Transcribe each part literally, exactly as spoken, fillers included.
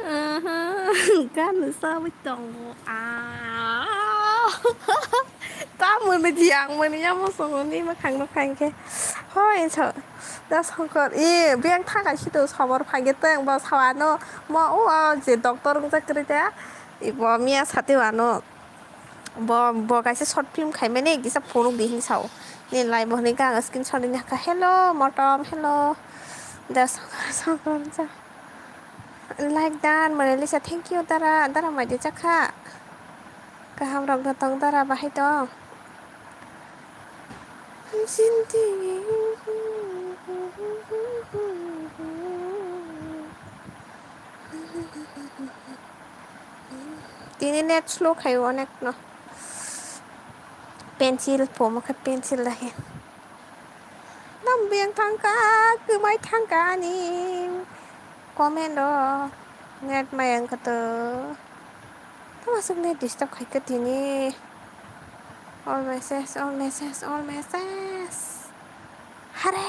Aha, gan sawi tongo. Ah. Tamoni diang mani yamo songoni makhang no khain khe. Hoi so. Da songkor. I beng thakai situ sobor phage teng bo sawano. Mo o je doctor wngjak kwrwi ta. Ibo miya sati wano. Bo, bo kaisa short film khaimani kisa phunuk di hinwi sao. Ni lai bo hwnwi kha ang screenshot rini hakha, "Hello, motom, hello." Da songkor, songkor ja. Like done, Monalisa, thank you, dara, dara mai di chakha. Kaham rok no tong, dara, bahai tong. Tini net slow khai onek no. Pencil, pomo khe pencil dahi. Nang beng thangka, kwmai thangka ani comment o net mai ang kato. Tama suk net disturb khai ka tini. All message, all message, all message. Hare.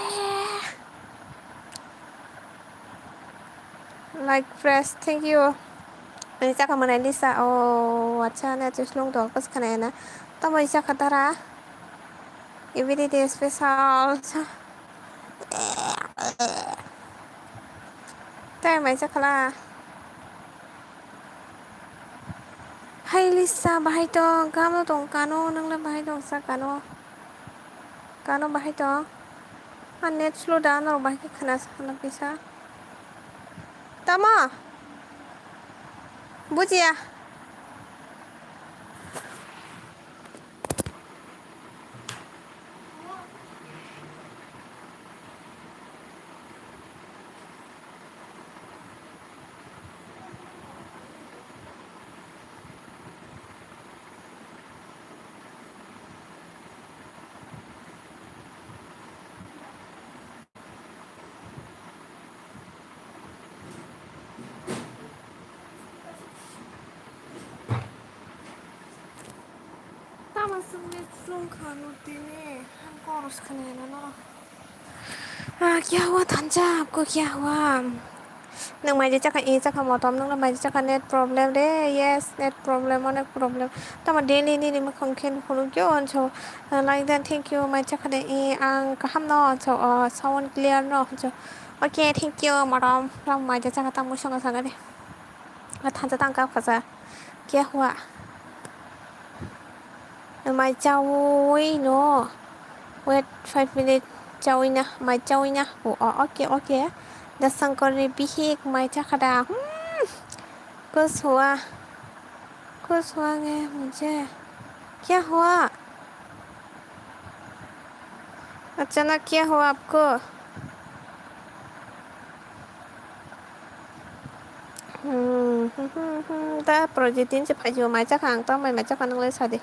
Like fresh, thank you. Ani chakha manai Lisa. Oh, acha, net slung dol kas khana na. Tamo chakha dara. Everyday special. Tei mai chakhala. Hai Lisa, bahai tong, kamo tong kano, nangla bahai tong sa kano. Kano bahai tong. An net slow down rok bahai khe khana sa khana kisa. Tamo? Bujiya. Tama sungni slung kha no tini, ang chorus khani no no. Ah, kya hua thansa, apko kya hua? Nang mai je chakha, e chakha motom, nang mai je chakha net problem de. Yes, net problem, onek problem. Tamo daily nini mukhang khe phunukyo, anso, ah, like that, thank you, mai chakha de, e, ang kaham no, anso, ah, sound clear no, anso. Okay, thank you, motom, nang mai je chakha, tamo sanga sanga de. Ah, thansa tang kap khasa. Kya hua? Mai chawi no. Wait five minute, chawi na, mai chawi na. Oh, oh, okay, okay. Da songkor ni bihik mai chakha da. Hmm. Kus hua. Kus hua nge mujhe. Kya hua? Achana kya hua apko? Hmm, hmm, hmm, hmm. Da project din se phai jo mai chakha ang tamo mai chakha nang le sadi.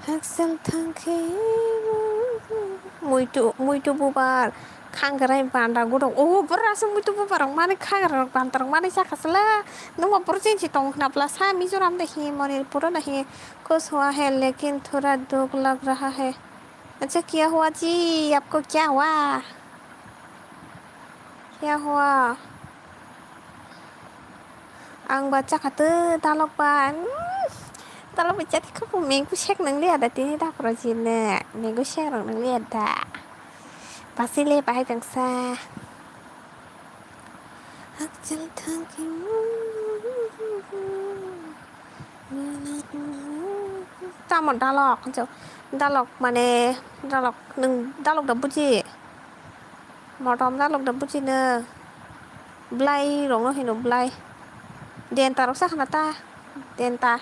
Haksal thangkhe. Muitu, muitu bubar, khangrai banda godok. O, borok aswk muitu bubar rok mani, khagra rok banda rok mani chakha sala. Nungma borok chini si tong khna bwla sa Mizoram de hi, Manipur de hi, kuch hua hai, lekin thora dukh lag raha hai. Acha kya hua ji, aapko kya hua? Kya hua? Ang ba chakha tw dalok ba. Mm, dalok ba chati khapu mengku sek nang liya da tini da pro jine. Mengku sek rok nang liya da. Pasi le bahai tangsa. Hakchal thangki. Tamo dalok, dalok mane, dalok, nwng dalok da buji? Motom dalok da buji nwng? Bwlai rokno hino bwlai. Denta rok sa khna ta, denta.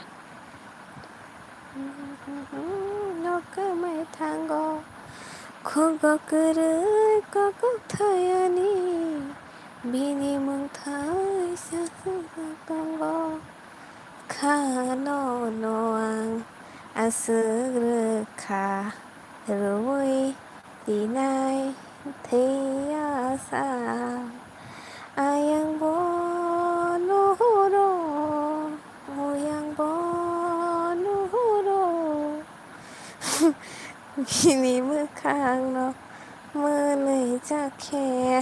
No kwmai thango, khugo kwrwi kokok thayani, bini mungthai sa tongo. Khano no ang aswk rwkha rwui tinai thwiya sa. Ayang bo nuhuro, uyang bo nuhuro. Bini mwkhangno mwnwi jakhe.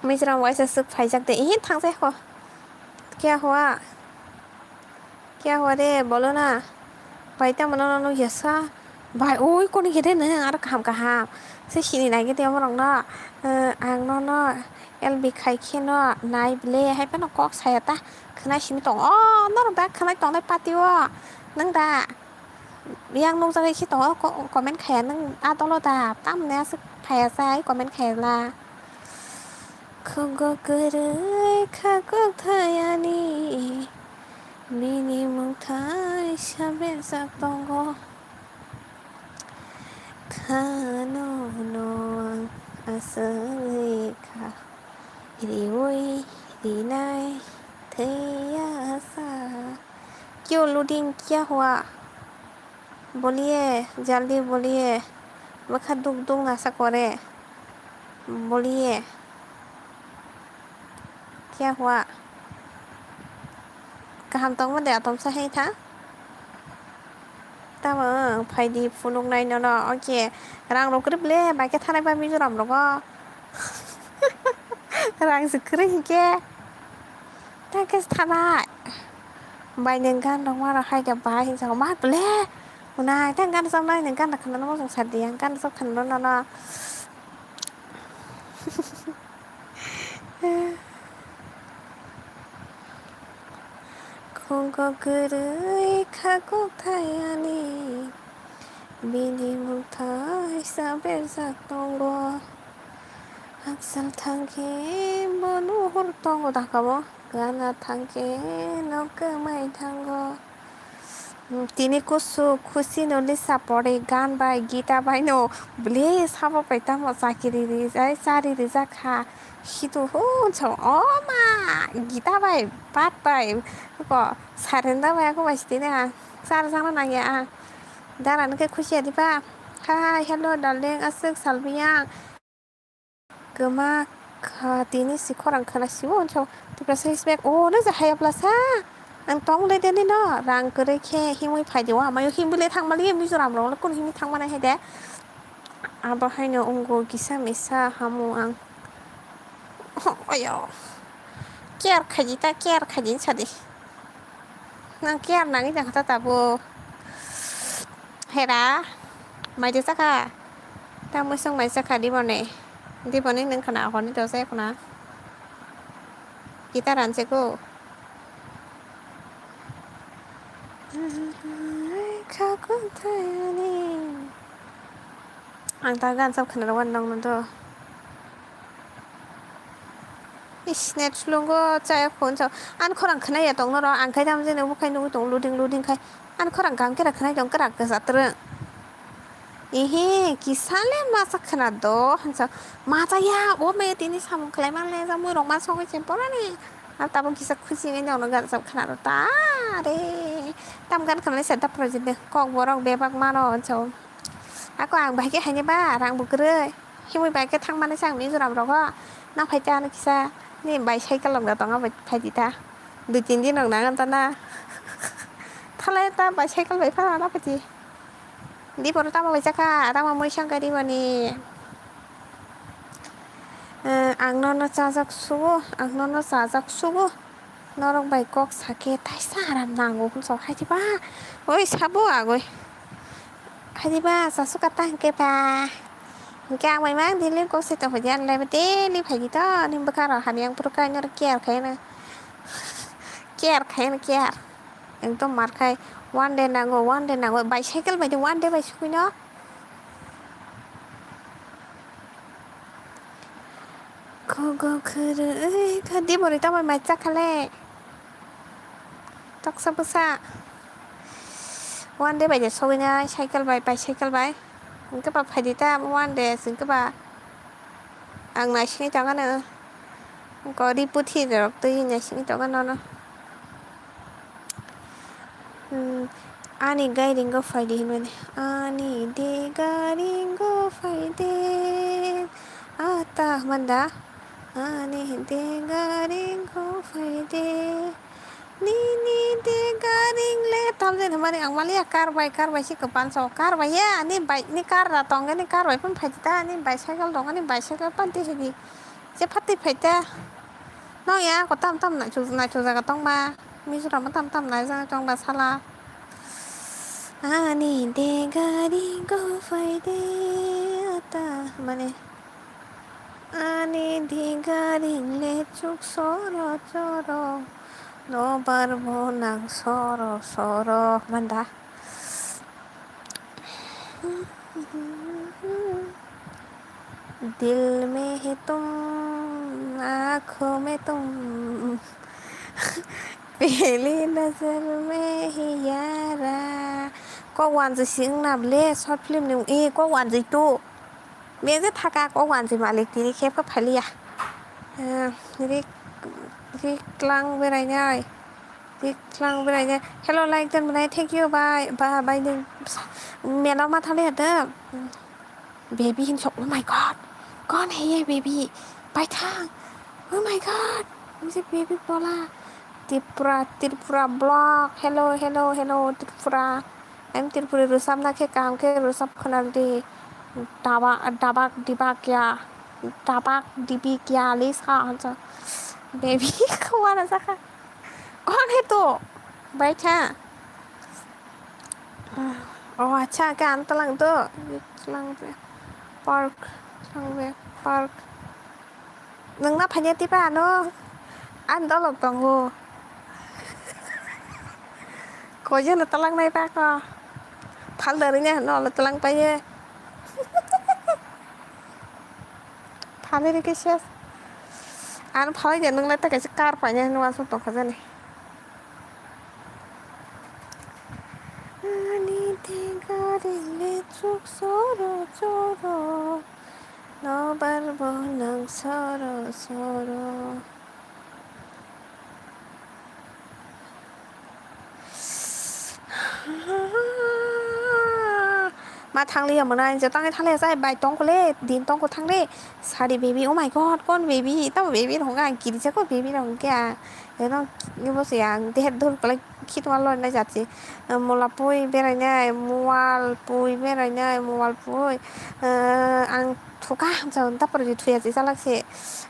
Mizoram waisa swk phaijak de, ihin thangjai kho. Kya hua? Kya hua re, bolo na? Bai tamo nono nukya sa? Bai, oi, koni khe de nwng aro kaham kaham. Se sini nai khe de omo rokno, eh, ang nono L B khai khe no nai ble, hai phano kok saya ta. Khwnai simi tong. O, norok da khwnai tongnai party o. Nwng da? Yang nukjagwi khe tongo, ko-, comment khaya nwng a dolo da, tamni aswk khaya sai comment khayala. Khugo kwrwi kha kok thayani, bini mungthai sa berjak tongo. Khano no ang aswk kha riwi rinai thwiya sa. Kyo loading kya hua? Boliye, jaldi boliye. Bwkha duk duk nasa kore. Boliye. Kya hua? Kaham tongma de atom sa hei tha? Tamo phaidi phunuknai nono. Oke. Rang rok kwrwi ble, bai khe thanai ba Mizoram rogo. Rang se kwrwi hinkhe. Tang khe thanai. Bai nwng gan rok ma rok hai khe bai hinsa ma ble. Unai tang gan rok nai nwng gan rok khna mo song sadi yang gan rok khna no no. Khungo kwrwi kha kok thayani, bini mungthai sa berjak tongo. Hakchal thangkhe bo nuhur tongo dakabo, gana thangkhe no kwmai thango. Tini kusu khusi no lisa pore gan bai gita bai no bwle sabo pai tamo chakiri rijai chari rijak kha. Hitu hu chong o ma gita bai bat bai ko sarenda bai ako bai sitini ang char jana nangya ang. Dara nokhe khusi adiba. Hi, hello, darling, aswk salbiyang. Kwma kha tini si khorang khwna sibo, hwnsa Tiprasa respect. O, no ja haya bwlasa. Ang tong le deni no, rang kwrwi khe himwi phai di, o amayo himwi le thang mali, Mizoram rok le kunu himwi thang mani hai de. Abo haino wngo kisa misa hamu ang. Oyo. Care khaidi ta, care khaidi sa di. Nang care nangwi tongkha ta tabuk. Hera, mai de chakha? Ta mwisung mai chakha diboni. Diboni nwng khna, horni to se khna. Kita ranse ko. Kha ko thani. Ang ta gan sab khna rw nang no do. Ish, net slungo chaya phone chao. Ani khorang khwnaya tong noro, ang khai tamo jani obo khai nugwi tong loading loading khai. Ani khorang kaham khe ra khwnai tong kwrak kwsa twrwng. Ehe, kisa le masa khwna do, hinsa. Masa ya, o me tini samung khlai man le, ja mui rok ma songwi se porani. Ar tabuk kisa khusi wngwi nokno gan sab khwna do ta re. Tam gan khwnai se da project de. Kok borok bebak mano, hinsa. Ako ang bai khe haini ba rang bo kwrwi. Himwi bai khe thang mani sang Mizoram rogo. Na phai ta ano kisa ni bicycle lok da tongo bai phai di ta. Dui tin din rok nang ta na. Thalai ta bicycle bai phano na phai di. Di boro tamo bai chakha, tamo mui song kari bani. Eh, ang nono chajak sugo, ang nono chajak sugo. Norok bai kok sakhe taisa aram nango hwnwi sok hai diba? Oi sabo agoi. Hai diba, chasu kata hwnkhe ba. Hwnkhe ang bai mang daily kok se tongphaidi, ang laibo daily phaidi to, nini bwkha rok hamya ang phuru kai norok care khaina. Care khaina care. Ekdom mar khai one day nango, one day nango, bicycle bai de one day bai sukui no. Kogo khwrwi kha di bwrwi tamo mai chakha le. Toksa bwsa. One day bai de sogwi nai cycle bai, bicycle bai. Hwnkhe ba phaidi ta one day hwnkhe ba. Ang naisingwi tongano. Gori puthi rok twi naisingwi tongano no. Hmm, ani gairingo phaidi hinmani. Ani de gairingo phaidi. Ah, ta hwnmanda. Ani de gairingo phaidi. Nini de gairing le tamjani hwnmani ang maliya kar bai, kar bai si kwpan so. Kar bai ya, ani bike ni kar da tong, ani kar bai phano phaidi ta, ani bicycle tong, ani bicycle pan twi sidi. Je phatwi phai ta. Nong ya, ko tam tam naichuk, naichuk jaga tongma. Mizoram tam tam nai jaga tongma sala. Ani de gairingo phaidi ata mane. Ani de gairing le chuk soro soro. Nobar bo nang soro soro manda. दिल में है तुम, आँखों में तुम, पहली नजर में ही यारा। Kok wanjwi si wngna le short film ni wng, e, kok wanjwi tu. Beng je thaka kok wanjwi malik tini khep khe phailiya. Eh, rik, rik lang berai nai. Rik lang berai nai. Hello, like dan berai. Thank you, bye. Ba, bye ni. Mela ma thali hada. Baby hin sok. Oh my God. Kon hai ye baby? Bai thang. Oh my God. Mujhe baby bola. Tripura, Tripura block. Hello, hello, hello, Tripura. Em Tripuri rwchapna khe kaham khe rwchap khwnal di. Daba, dabak dibak ya. Dabak dibi kya lisa hansa. Baby khawana sakha. Kon hai to? Bai tha. Oh, acha, ke ang talang to. Talang be. Park. Talang be. Park. Nwng na phanya tipa ano? Ang dolok tongo. Koje no talang nai pa ko. Phal dari ne no lo talang pa ye. Phale rikhe ses. Ano phalai de nwng lai ta kaisa kar paina hinwi uansuk tongkha jani. Ani de gari le chuk soro soro. Nobar bo nang soro soro. Ma thang liya mwnai, je tangwi thang liya chai, bai tong kole, din tong ko thang de. Sari baby, oh my God, kon baby, tamo baby rok hwnka ang kiri jako baby rok hwnke ang. Eno ibo se ang deher dur kole khitma loi nai jat se. Mola pui berai nai, mual pui berai nai, mual pui. Ang thuka hamsa tapor je thuya se salak se.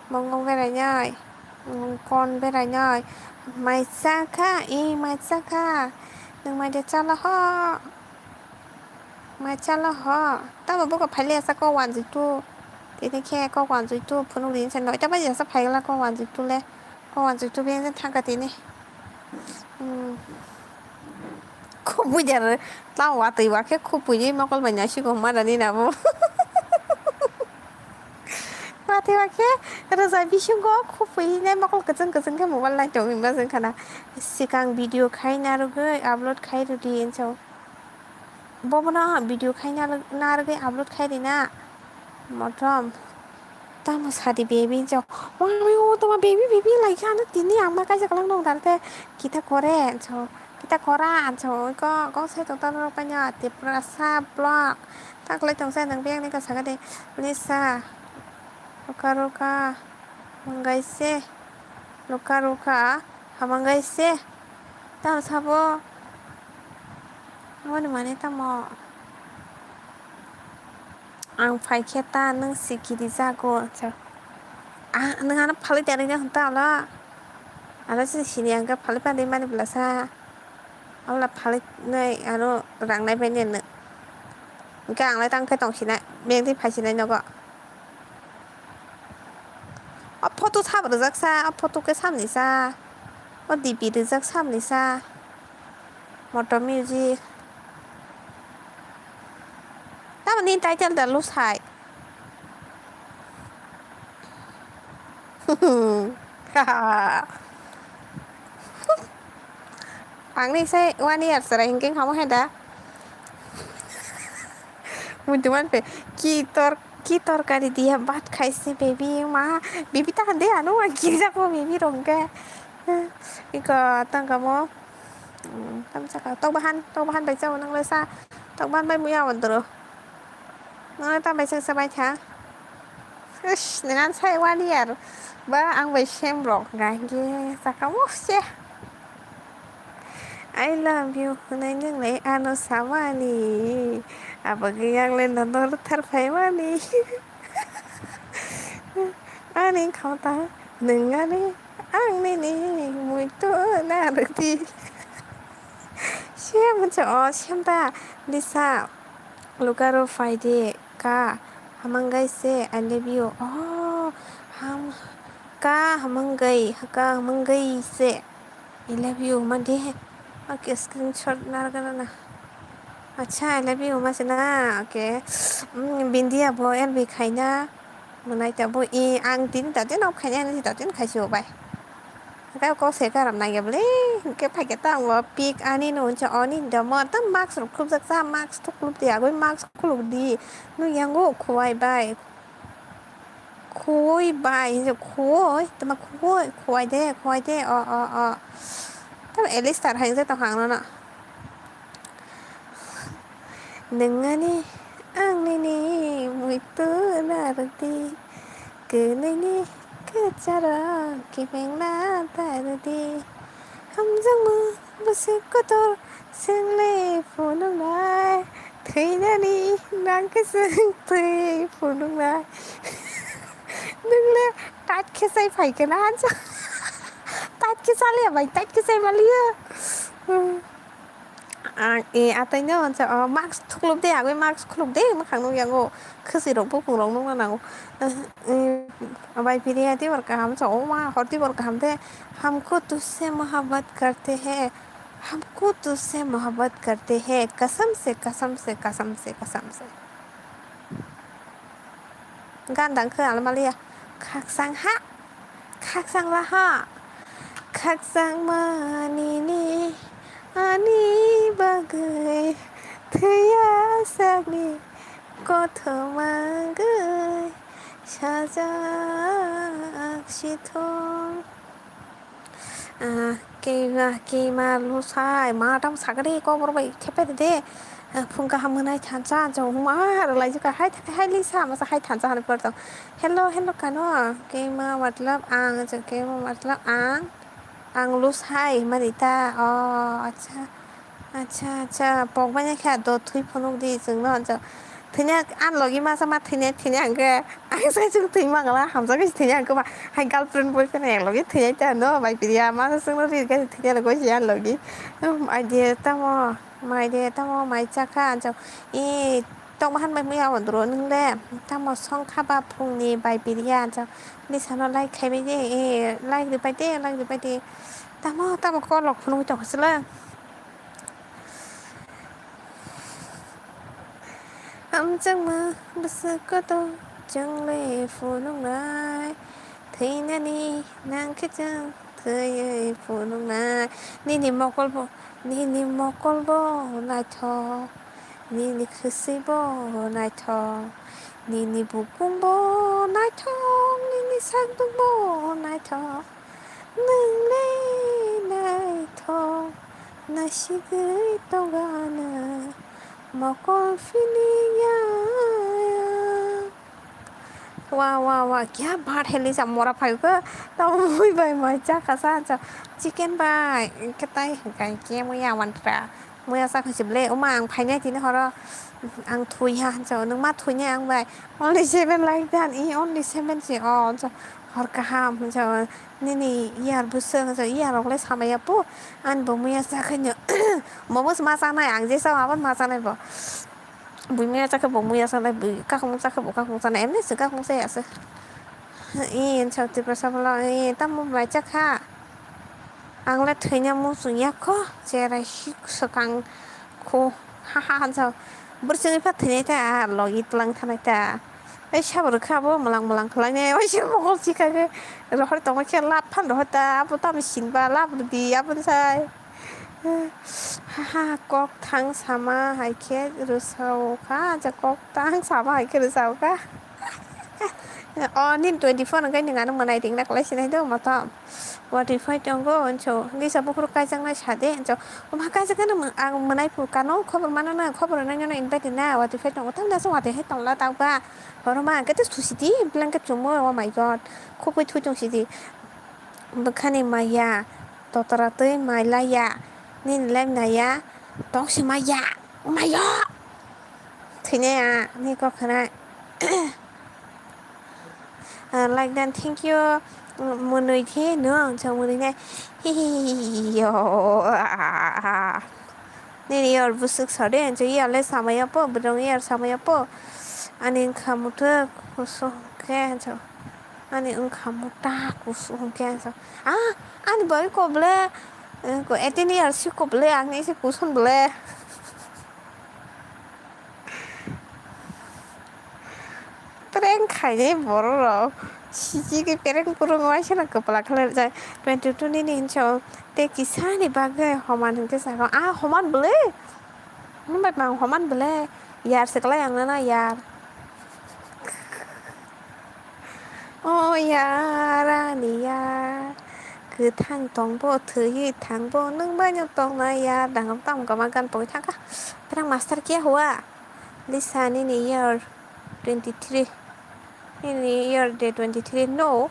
Mong mong berai nai. Kon berai nai. Mai cha kha, i mai cha kha. Nwng mai de chala ho. Mai chala ho. Tamo buko phai liya sa kok wanjui tu. Tini khe kok wanjui tu phunuk din se noita baji sa phai gala kok wanjui tu le. Kok wanjui tu beng thangka tini. Hmm. Khubui jar tamo watwi wakhe khubui mokol bai nai sigo ma rani nabo. Watwi wakhe rwjak bisingo khubui nai mokol kwchwng kwchwng khe mobile nai tongwi ma jeng khana. Sikang video khai narwgwi upload khai rwdi hinwi sao. Bobono video khai narwgwi upload khai rina. Motom. Tamo sadi baby jo. Wah, wah, wah, toma baby, baby, lai kha, ano tini ang ma kaisa kalang nong darte. Kita kore, anso. Kita kora, anso. Ko, ko se to toro panya, Tiprasa block. Tak lai tong sa nang biang ni ka saga de. Lisa. Ruka, ruka. Manggai se. Ruka, ruka. Hamanggai se. Tamo sabo. Amo ni mane tamo. Ang phai khe ta nwng sikiri jago, acha. Ah, nwng ano phalwi tongwi hwn ta olo. Ano se sini ang khe phalwi phanwi mani bwlasa. Olo phalwi nai ano rang nai bai nini. Hwnkhe ang lai tang khe tong sinai, beng twi phai sinai nogo. O photo sabo rwjak sa, o photo khe samni sa. O D P rwjak samni sa. Motor music. Tamoni title da lusai. Ang ni sai one year chwrai hinkhe kamo hai da. Muitu man pe ki tor, ki torkari diya bhat khaise baby ma, baby ta hande ano ma girjak mo baby rongke. Iko tangkamo. Hmm, tam saka. Tok bahan, tok bahan bai chao nang lai sa. Tok bahan bai muya wadro. Nang tam bai sa bai tha. Ish, nang an sai one year. Ba ang bai sem rok ga ge saka mo se. I love you hwnai nang lai ano samani. Abo ge yang le no no thar phai mani. Ani khota nang ani. Ang nini muitu narwkdi. Siya mwnsa o siyam ta Lisa lukaro phaidi ka hamanggai se I love you. Oh, ham ka hamanggai ka hamanggai se I love you mandi. Okay, screenshot nargana na. Acha, I love you ma se na. Okay. Mm, Bindia bo L B khaina. Mwnai ta bo i ang tin ta tin ok khaina ni ta tin khai se bai. Ka ko se karam na ya bole. Ke phai ke ta ang bo pick ani no cha oni da mo ta mask rok khuluk jak cha mask thuk khuluk di agoi mask khuluk di. Nu yango khuai bai. Khuai bai je khuai ta ma khuai khuai de khuai de o o o. Ta Alistar hai je to hang no na. Nungani ang nini muitu nardi, kunini kachara kipengna tardi. Hamjangma bwswk kotor swnglai phunuknai, thwinani nangkhe chwng twi phunuknai. Nungle tat khe chai phaikhe na hansa. Tat khe chaliya bai, tat khe chai maliya. Ang e atai no, o mask thukluk de, agoi mask khuluk de, mwkhang nukya o khwswi rok buphang rok nukna nango. Bai piri ya tibor kaham sa, o ma hor tibor kaham de, hamko tujse mohabbat karte hai, hamko tujse mohabbat karte hai, kasam se, kasam se, kasam se, kasam se. Gan dang khe almaliya. Khakchang ha. Khakchang la ha. Khakchang manini ani bagwi thwiya sakni kothoma gwi sajak sithong. Ah, keima, keima lusai, ma tam sakari kobor bai khepe de. Ah, phung kaham hwnai thansa, jong ma rwlai jikha, hai, hai, hai, lisa, masa hai thansa hwnwi por tong. Hello, hello, kano? Keima matlab ang, je keima matlab ang, ang lusai, mani ta, oh, acha. Acha, acha, pokmani kha do thwi phunuk di chwngno, acha. Thwina ang logi masa ma thwina, thwina hwnkhe ang sai chwng thwi mangala, hamjagwi thwina hwnkhe ba hai girlfriend boyfriend ang logi thwina ta no, bai piriya masa chwngno ri khe thwina logi si ang logi. Um, idea tamo, mai de tamo, mai chakha, acha. E, tongma han bai muya wandro nwngle, tamo songkha ba phungni bai piriya, acha. Ni sano like khai bai de, e, like rwpai de, like rwpai de. Tamo, tamo kolok phunuk tong sila. Hamjakma bwswk kotor chwngle phunuknai, thwinani nangkhe chwng thwiwi phunuknai. Nini mokolbo, nini mokolbo naithok, nini khwswibo naithok, Nini bukungbo naithok, nini sakdukbo naithok, nwng le naithok, nasigwi tongano mokol phini ya. Wa, wa, wa, kya baat hai, Lisa mora phaikhe, tamo mui bai mai chakha sa, chicken bai, khe tai hwnkhe khe muya wantra. Muya sakha se ble, oma ang phainai tini horo, ang thwi ha, hinsa, nwng ma thwinai ang bai, only seven like that, i only seven se, o, hinsa, hor kaham, hinsa, nini yar bwswk, hinsa, yar rok le samaya po, ani bo muya sakha no, momos ma chanai, ang jesa abo ma chanai bo, bui muya chakhe bo muya chanai, bui kakmung chakhe bo kakmung chanai, emni se kakmung chaya se, i, hinsa, Tiprasa bwla, i, tamo bai chakha. Ang le thwina muchung ya kho, cherai swkang kho, ha ha ha, jao. Bwrwi chwngwi pha thwinai ta, a logi twlang thanai ta. Ai sabo rwkha abo mwlang mwlang khlainai, oi se mokol sikha khe rohor tongma khe lab phan rohor ta, abo tamo sinba lab rwdi, aboni sai. Ha ha, kok thang sama hai khe rwsao kha, ja kok thang sama hai khe rwsao kha. O nini twenty four hwnkhe nwng ano mwnai ringna kwlai sinai do motom. Watwi phai tongo, hinso, Lisa buphuru kaijaknai sa de, hinso, omo kaijaknai ang mwnai phu kano, khobor mano na, khobor rwnai no invite na, watwi phai tongo, tamni aswk watwi hai tongla tauka, borok ma hwnkhe tei thusi di, blanket chumui, oh my God, khukui thui tong sidi, bwkhani maya, totora twi mai laya, nini lemna ya, tongsi maya, maya, thwinai a, ni kok khwnai. Ah, like dan, thank you. Mwnwi khe no, ang chang mwnwi nai. Hi, hi, hi, hi, hi, yo, ah, ah, ah, ah. Nini yor bwswk sa de, ang chang yor le samaya po, bwrwng yor samaya po. Ani wngkha muthuk kusu khe, ang chang, ani wngkha muta kusu khe, ang chang, ah, ani bai ko ble, eh, ko eighteen years ko ble, ang ni se kusun ble. Prank khainai borok rok. Sijigwi prank kwrwng waisa no kwpla khlai rijak. Twenty two nini hinso tei kisani bagwi homan hinkhe sakha. Ah, homan bwle? Hwnbai mang homan bwle? Yar se kwlai ang nana yar. O yar, ani yar, kwthang tongbo, thwiwi thangbo, nwng baino tongnai yar, dangam tamo kwma gan pogwi thangkha. Prank master kiya hua? Lisa nini year twenty three. Nini year de twenty three no.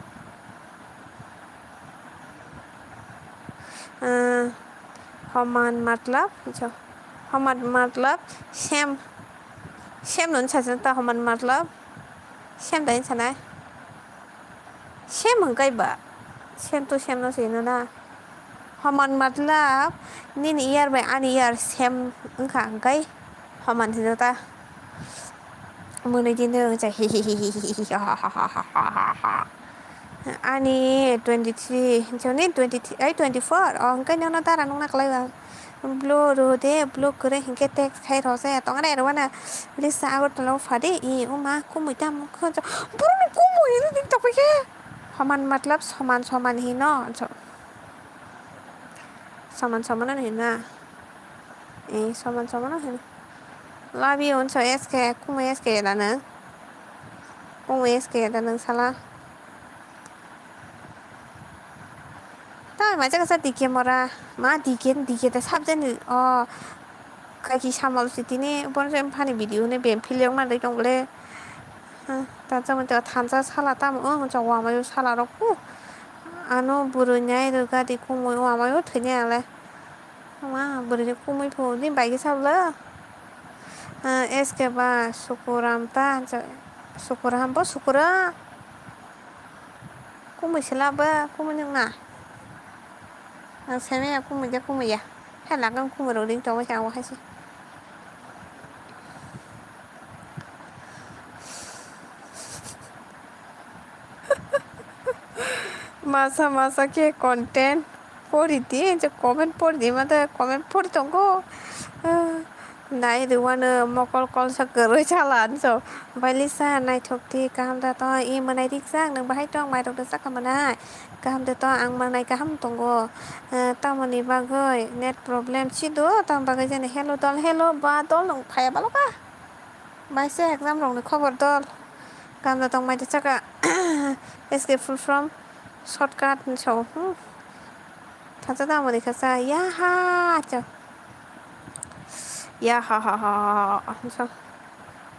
Ah, homan matlab, jo, homan matlab, same, same no wngsa ta homan matlab, same da wngsa nai, same hwnkhe ba, same to same no se hino na, homan matlab, nini year bai ani year same wngkha hwnkhe. Homan hino ta. Mwnwi di nwng cha hi hi hi hi hi hi ha ha ha ha ha ha ha. Ani twenty three, joni twenty three, ai twenty four. O hwnkhe nono dara nungna kwlai ba. Blue rw de, blue kwrwi hinkhe text khai rw se. Tongre rw wana. Lisa Agartala o phadi. I uma kumui tamo kho. Borok ni kumui hino din tokoi khe. Homan matlab soman soman hino. Soman soman no hino na. Eh, soman soman no hino. Love you, unso S K, kumu S K da nang. Kumu S K da nang sala. Tai macha kasa D K mora, ma D K, D K da subject ni, oh, kaiki samal si tini, bon sem phani video ne bem philiyong ma dai tong le. Hmm, ta chama ta thansa sala tam, oh, cha wamayo sala rok, uh. Ano bwrwi nai rwga di kumui wamayo thwini ale. Ma, bwrwini kumui pho, ni bai khe sabla. Ah, S K ba, Sukuram ta, ja-, Sukuram bo, Sukura. Kumui sila ba, kumui nung na. Ang seme ya, kumui ja, kumui ya. Hai lagang kumui rok ring tongwi sa, ang bo hai se. Masa masa khe content pori di, je comment pori di, mata comment pori tongo. Ah, nai rwano mokol kolsa kwrwi sala hinso. Bai Lisa naithok di, kaham da tong, i mwnai rijak, nwng bahai tong, mairok rwjak kha mwnai. Kaham da tong, ang mwnai kaham tongo. Ah, tamoni bagwi net problem si do, tam bagwi jani hello dol, hello ba dol, nwng phaiya baloka. Bai se exam rokni khobor dol. Kamda tongmai de chaka. S K full form shortcut hinso. Hmm. Thacha da mani kasa. Yaha. Cho. Yaha ha ha ha. Hinso.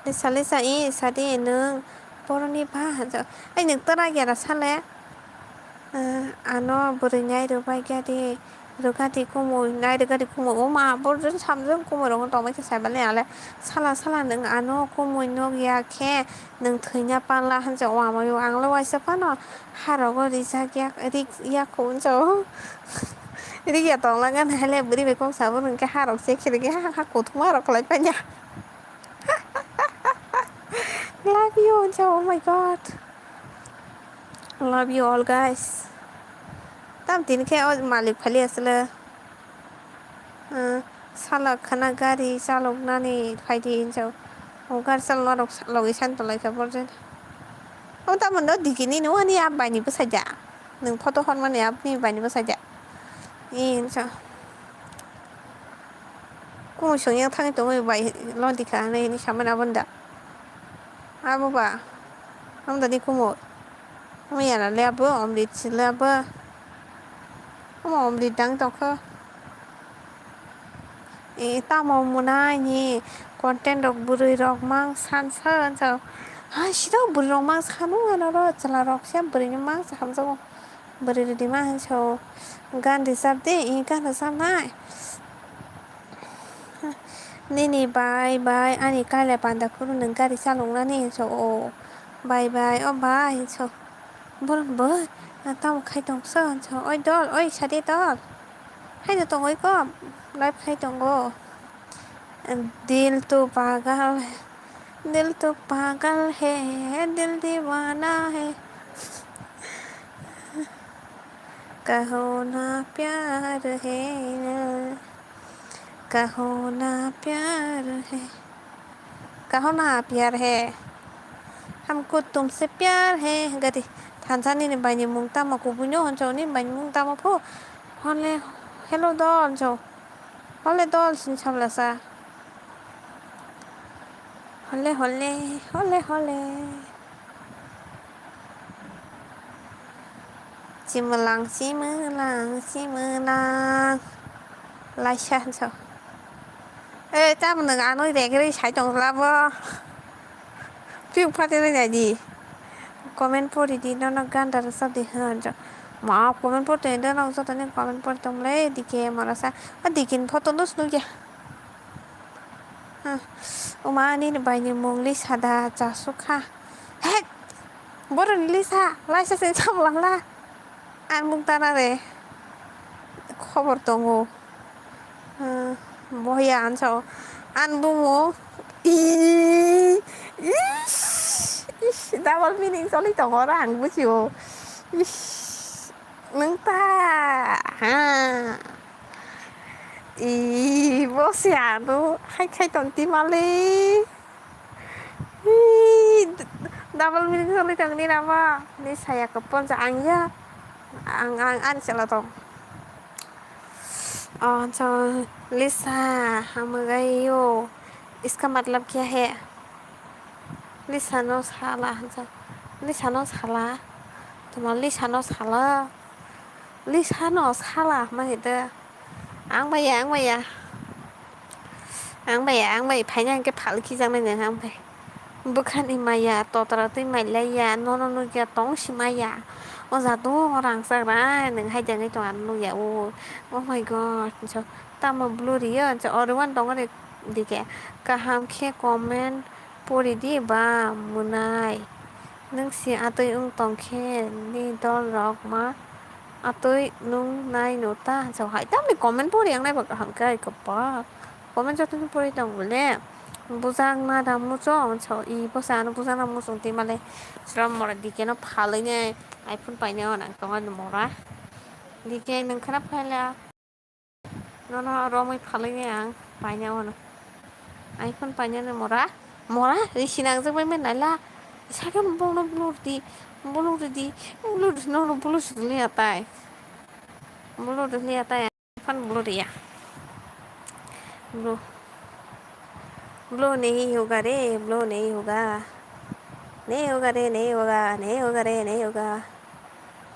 Lisa lisa i sadi nung. Boroni ba. Cho. Ai nung tara gyara sale. Eh, ano bwrwi nai rwbai gadi, rwgadi kumui, nai rwgadi kumui, o ma, borjwk samjwk kumui rok tongbai khe saimanle ale, sala sala nwng ano kumui nuk ya khe nwng thwina pala hwnjak o ama o, ang le waisa phano ha rogo rijak yak, rik yak kho hwnjak o, rik ya tongla gana hale bwrwi bai kok sabo nwng khe ha rok se khe rwgwi ha ha kothoma rok khlai panya. Love you hwnjak, oh my God. Love you all, guys. Tam tini khe o malik phali asle. Ah, sala khana gari chalok nani phaidi hinjao. O gari chalok narok logi san tolai kha borjani. O tamo no dikini no ani ab bai ni bwsai ja. Nwng photo hor mani ab ni bai ni bwsai ja. I hinjao. Kumu song yang thangwi tongwi bai lo dikha hinwi hinwi samani aboni da. Abo ba. Amo da ni kumu. Amo yana le abo, omrit si le abo. Amo omrit dang tongkha. E, tamo mwnai ni content rok bwrwi rok mang san sa sa. Ha, siro bwrwi rok mang sanu ano ro, chwla rok se bwrwi ni mang sa hamjago. Bwrwi rwdi ma hinso gan rijak de, i gan rwjaknai. Nini bai bai ani kailai panda kuru nwng gari chaloknani hinso o bai bai o bai hinso. Borok bo tamo khai tongso hinso oi dol oi sadi dol. Haino tongoi ko live khai tongo. Dil to pagal, dil to pagal hai, dil diwana hai. Kaho na pyar hai na, kaho na pyar hai, kaho na pyar hai. Hamko tumse pyar hai gadi. Thansa nini bai ni mung tamo kubui no honso nini bai ni mung tamo pho. Hole hello dol jo. Hole dol sin samlasa. Hole hole, hole hole. Chimwlang, chimwlang, chimwlang. Laisa hinso. E, tamo nwng ano regre sai tong labo. Piu phatwi nai di. Comment pori di, nono ganda rwchap di hwn jo. Ma comment pori tong do, nok joto ni comment pori tong le, dike mora sa. A dike ni photo no sunu ya. Uma ani ni bai ni mung li sada cha sukha. Hek! Borok ni lisa, laisa se cham lang la. Ang bung tana re. Khobor tongo. Hmm, boya anso. An bungo. I, ish, ish, double meaning choli tongo oro ang bujio. Ish, nung ta, ha. I, bo se ano, hai khai ton ti male. Ih, d-, double meaning choli tong ni rama. Ni saya kepon sa ang ya. Ang, ang, ang chela tong. Oh, so, Lisa, हम गए यो। इसका मतलब क्या है? Lisa no sala, so, Lisa no sala. Tuma Lisa no sala. Lisa no sala, ma hita. Ang bai ya, ang bai ya. Ang bai ya, ang bai phaina hwnkhe phal khijaknai nang ang bai. Bwkhani maya totra twi mai lai ya, nono nukya tong si maya. O jadu rang chak rai nang hai jani tong ano nukya o. Oh my God, so tamo blue ri yo, so oro wan tong ri dike. Kaham khe comment pori di ba mwnai. Nwng si atwi wng tong khe ni dol rok ma atwi nung nai no ta hinsa hai tamni comment pori ang nai ba kaham khe ai kwbak comment joto ni pori tong bole bujak na da muchung hinsa i bwsa ano bujak na muchung twi male sra mora dike no phalwi nai iPhone painai o nang tong ani mora dike nwng khana phaila. Nono romwi phalwi ang paina wano. Iphone paina no mora. Mora risi nang jagbai mani naila. Sakhe bongno blur di. Blur di. Blur di nono blur sudli atai. Blur di atai. Iphone blur ya. Blur. Blur nahi hoga re, blur nahi hoga. Ne yoga re, ne yoga, ne yoga re, ne yoga.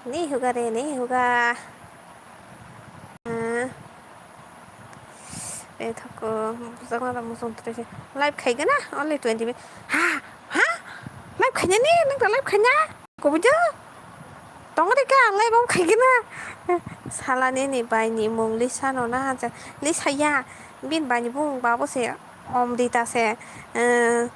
Ne yoga re, ne yoga. Ah. Eh, thoko, bujakna da musung tre se. Live khai gana, only twenty minutes. Ha? Ha? Live khai ni? Nang da live khai na? Ko bujo? Tong de ka, live khai gana. Sala ni ni bai ni mung Lisa no na, Lisa ya. Bin bai ni bung babo se. Om Rita se, eh,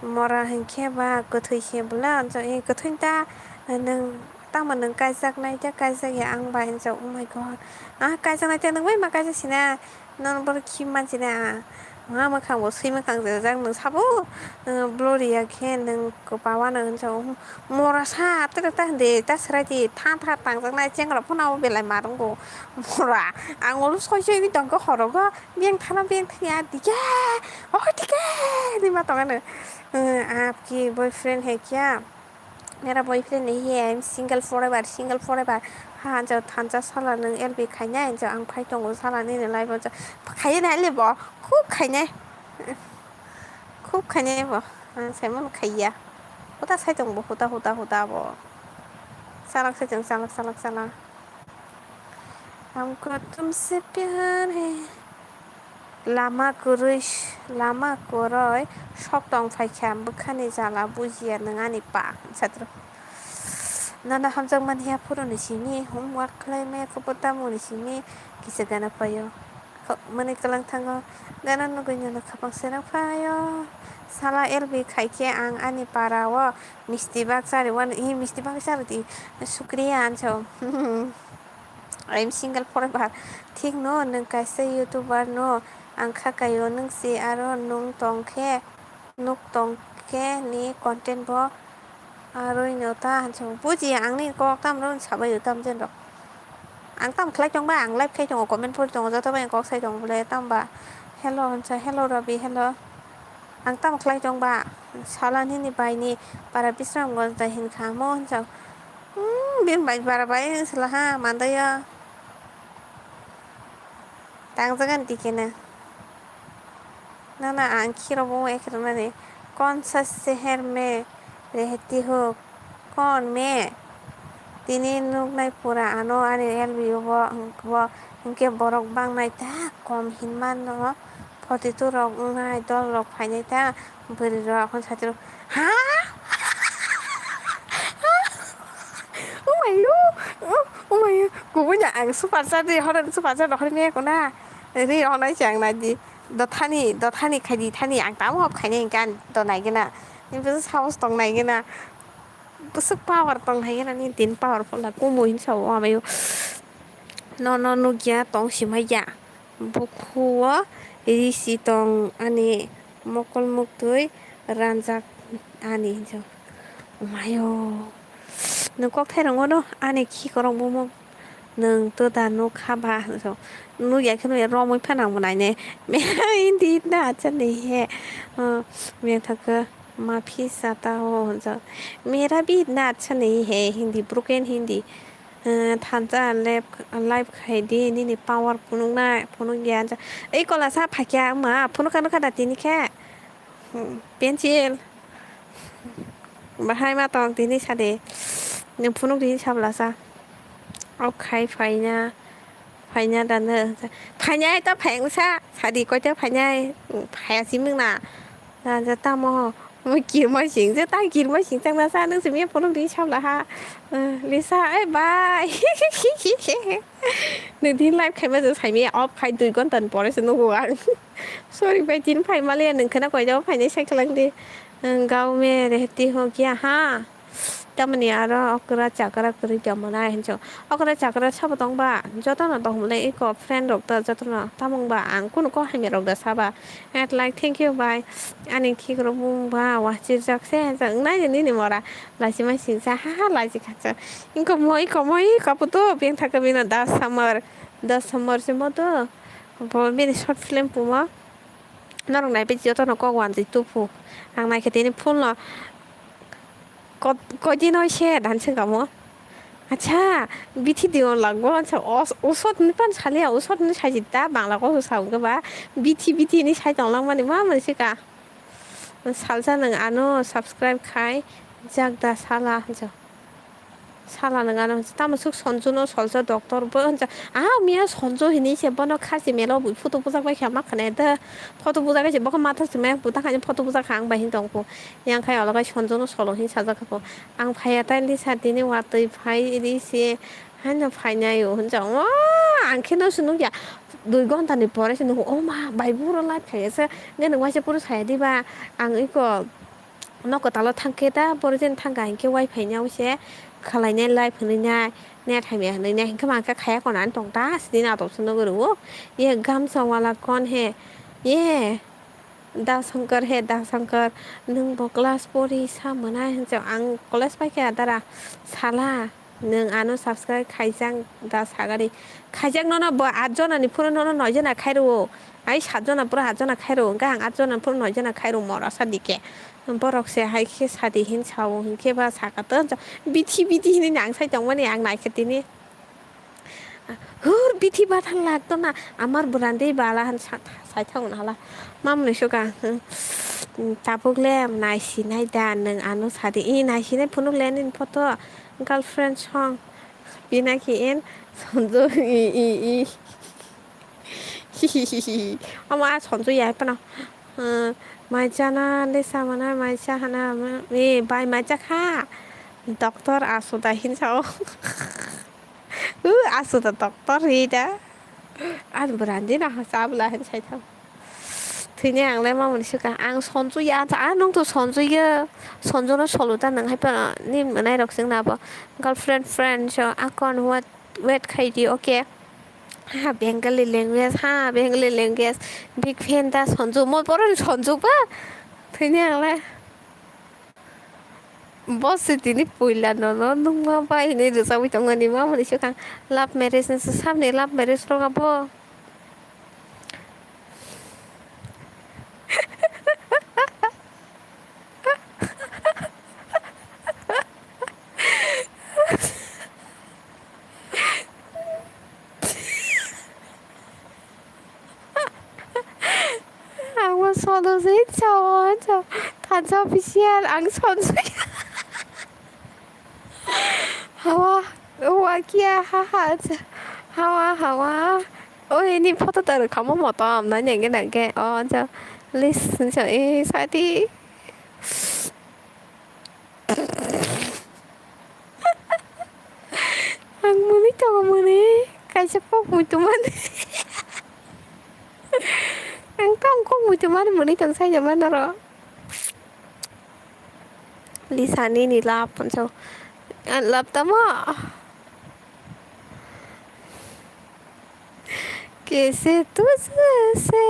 mora hinkhe ba kwthwi se bwla, anjak, eh, kwthwi ta, eh, nwng tamo nwng kaijak nai ta, kaijak ya ang bai, anjak, oh my God, ah, kaijak nai ta nwng bai ma kaijak sina, nono borok khi man sina, ah, ma mwkhang bo swi mwkhang rijak nwng sabo, eh, blur ya khe nwng kwpa wano, anjak, oh, mora sa, tere ta hwndi ta swrai di, tha tha tangjak nai, cheng rok phano belai ma rwngo, mora, ang ulo soi soi tongkhe horogo. Biyang thana biyang thani a dike, oh dike, hinwi ma tongano. Eh, aap ki boyfriend hai kya? Mera boyfriend nahi hai, I'm single forever, single forever. Ha, jo thansa sala nwng L B khainai, jo ang phai tongo sala nini life o, jo khainai le bo, khub khainai. Khub khainai bo, ang saimano khaiya. Huda sai tongo bo, huda, huda, huda bo. Salak sai tong, salak, salak, salak. Hamko tumse pyar hai. Lama kwrwi, lama kwrwi sok tong phaikha, bwkhani jala bujiya nwng ani pa, satro. Nono hamjakmani ya phuruni simi, homework khlai maya, kubuta muni simi, kisa gana paio. Mani kwlang thango, gana nugwi nono khapang serang phaio. Sala L B khaikhe ang ani para o misti bak chari, wan, hi misti bak chari di, sukriya anso. I'm single forever. Thik no, nwng kaisa YouTuber no, ang kha kaio, nwng se aro nwng tong khe, nuk tong khe ni content bo aroi no ta hanso. Buji ang ni kok tam rw sabai tam jen rok. Ang tam khlai tong ba, ang live khai tongo, comment pori tongo, joto bai kok sai tongo bole tam ba. Hello hanso, hello Rabi, hello. Ang tam khlai tong ba, sala nini bai ni para Bisramganj da hin kha mo hanso. Hmm, bin bai bara bai sala ha mandaya. Tangjagan dikena. Nana ang khiro bo ek rwnani. Kon sa seher me rehti ho? Kon me? Tini nuknai pura ano ani L B O bo, bo hwnkhe borok bangnai ta kom hinmano. Forty two rok wngnai, dol rok phainai ta, bwrwi rok hwn sati rok, ha? Oh my God, oh, oh my God, kubui na ang super chat ri, horo super chat rok hori me kona, ri hwnai se ang nai di, dothani, dothani khai di thani, ang tamo hop khainai hwnkhe ang do nai gana, nini bwswk sahos tong nai gana, bwswk power tong nai gana, nini tin powerful na kumu hinwi sa o amaio, nono nukya tong simai ya. Bukhuo risi tong ani mokol muktwi ranjak ani hinjo. Umayo. Nwng kok thairok ono ani khikorok bumung. Nwng to da nuk kha ba hinjo. Nuk ya khe nuk ya romwi phano ang bo nainai. Hindi na achani he. Mia thaka mafi sata ho hinjo. Mera bhi itna acha nahi hai, Hindi, broken Hindi. Eh, thansa live, live khai di, nini power phunuknai, phunuk ya. Ei kola sa phakya ma, phunuk kha nukha da tini khe. Hmm, pencil. Bahai ma tong tini sa de. Nung phunuk di sabla sa. Ok khai phaina. Phaina da no. Phaina ai ta phai sa. Sadi koi ta phaina ai. Phaya simung na. Na ja tamo. Mo kirma sing je ta kirma sing chang na sa nung simi phunuk di sabla ha. Eh, Lisa, eh, bye. Nung din live khai ma je sai mi off khai dui gonta ni pore se nugo ang. Sorry bai tin phai ma le nung khana koi da phaina sai klang di. Eh, gaon mein rehti ho kya ha? Tamoni aro okra chakra kwrwi tongmani hinjo. Okra chakra sabo tongba, jotono tongmani iko friend rok ta jotono tamungba ang kunu kok hamya rok da saba. And like, thank you bai. Ani khikrok bumungba wachirjak se hinjo. Wngnai nini mora. Lachi mai singsa, ha ha lachi khacha. Inko mo iko mo iko puto bini thaka bini da summer. Da summer se mo to. Bo bini short film pumo. Norok naibe jotono kok wanjwi tubu. Ang naikhe tini phone no. Kot-, koidin oi se dan se kamo. Acha, bithi dion lagbo, acha, os-, usot ni pan salia, usot ni saji ta, bangla kok sa ungke ba, bithi, bithi ni sai tong langmani ma mani se ka. Salsa nang ano subscribe khai, Jak da sala, hwnsa. Sala nang ano, tamo swk Sonju no solsa doctor bo, hwnsa. Ah, miya Sonju hinwi se bono kharchi melo bui photo bujak bai kha ma khane da. Photo bujak se bokha matha se me buta khaini photo bujak kha ang bai hin tong kho. Yang khai olo kai Sonju no solo hin sajak kha kho. Ang phaiya tai Lisa tini watwi phai ri se. Haino phainai o hwnjak, o ang khe no se nukya, dui ghonta ni pore se nukgo, o ma, bai buro live khaiyasa, hwnkhe nwng waisa phuru saya diba, ang iko nok kwtalo thangkhe ta, borok jani thangkha hinkhe wai phainai o se khwlainai live hwnwi nai, net hamya hwnwi nai, hinkhe ma ang khe khaya konani tong ta, sini natok se nugwi rwo, ye gamsa wala kon he, ye. Da Shankar he, Da Shankar, nwng bo class pori sa mwnai hwnjak, ang college paikha dara, sala, nwng ano subscribe khaijak da sagari, khaijak nono bo at jona ni phuru nono noi jona khairwo, ai sat jona phuru at jona khairwo, hwnkhe ang at jona phuru noi jona khairwo mora sadi khe, borok se hai khe sadi hin sao, hinkhe ba saka to hwnjak, bithi bithi hinui ang sai tongmani ang naikhe tini. Hur bithi bathang lagto na, amar brande bala han sa-, saithang hala. Mamni suka, hmm, tabuk le naisinai da nwng ano sadi. I naisinai phunuk le nini photo, girlfriend song. Pinaki in Sonju i, i, i. Omo a Sonju ya pano. Hmm, mai chana le samana mai cha hana, hmm, e bai mai cha kha. Doctor asu da hin sao. Uh, asu da doctor ri da. An brandi na ha sabla hin sai thang. Thwini ang le mamani suka. Ang Sonju ya ta, ah, nung to Sonju ya. Sonju no solo ta nang hai pa ni manai rok sing na bo. Girlfriend, friend, so akon what, wait khai di, okay. Ha, Bengali language, ha, Bengali language. Big fan da Sonju. Mo poro Sonju ba. Thwini ang le. Bo se tini puila nono nungma bai hinui rwchapwi tongmani, mamani swkang love marriage ni se, sabni love marriage rok abo. Ang bo sono se chao, chao. Thansa official, ang Sonju. Hawa, wa kia, ha, ha, cha. Hawa, hawa. Oi, ni photo ta rwkha mo motom, na nengke, nengke. O, cha. List, cha, e, sati. Ang mwnwi tongo, mwnwi. Kaisa kok muitu mani. Ang tong kok muitu mani, mwnwi tong sai jama noro. Lisa nini love, so. Ang love tamo. Kaise tujhse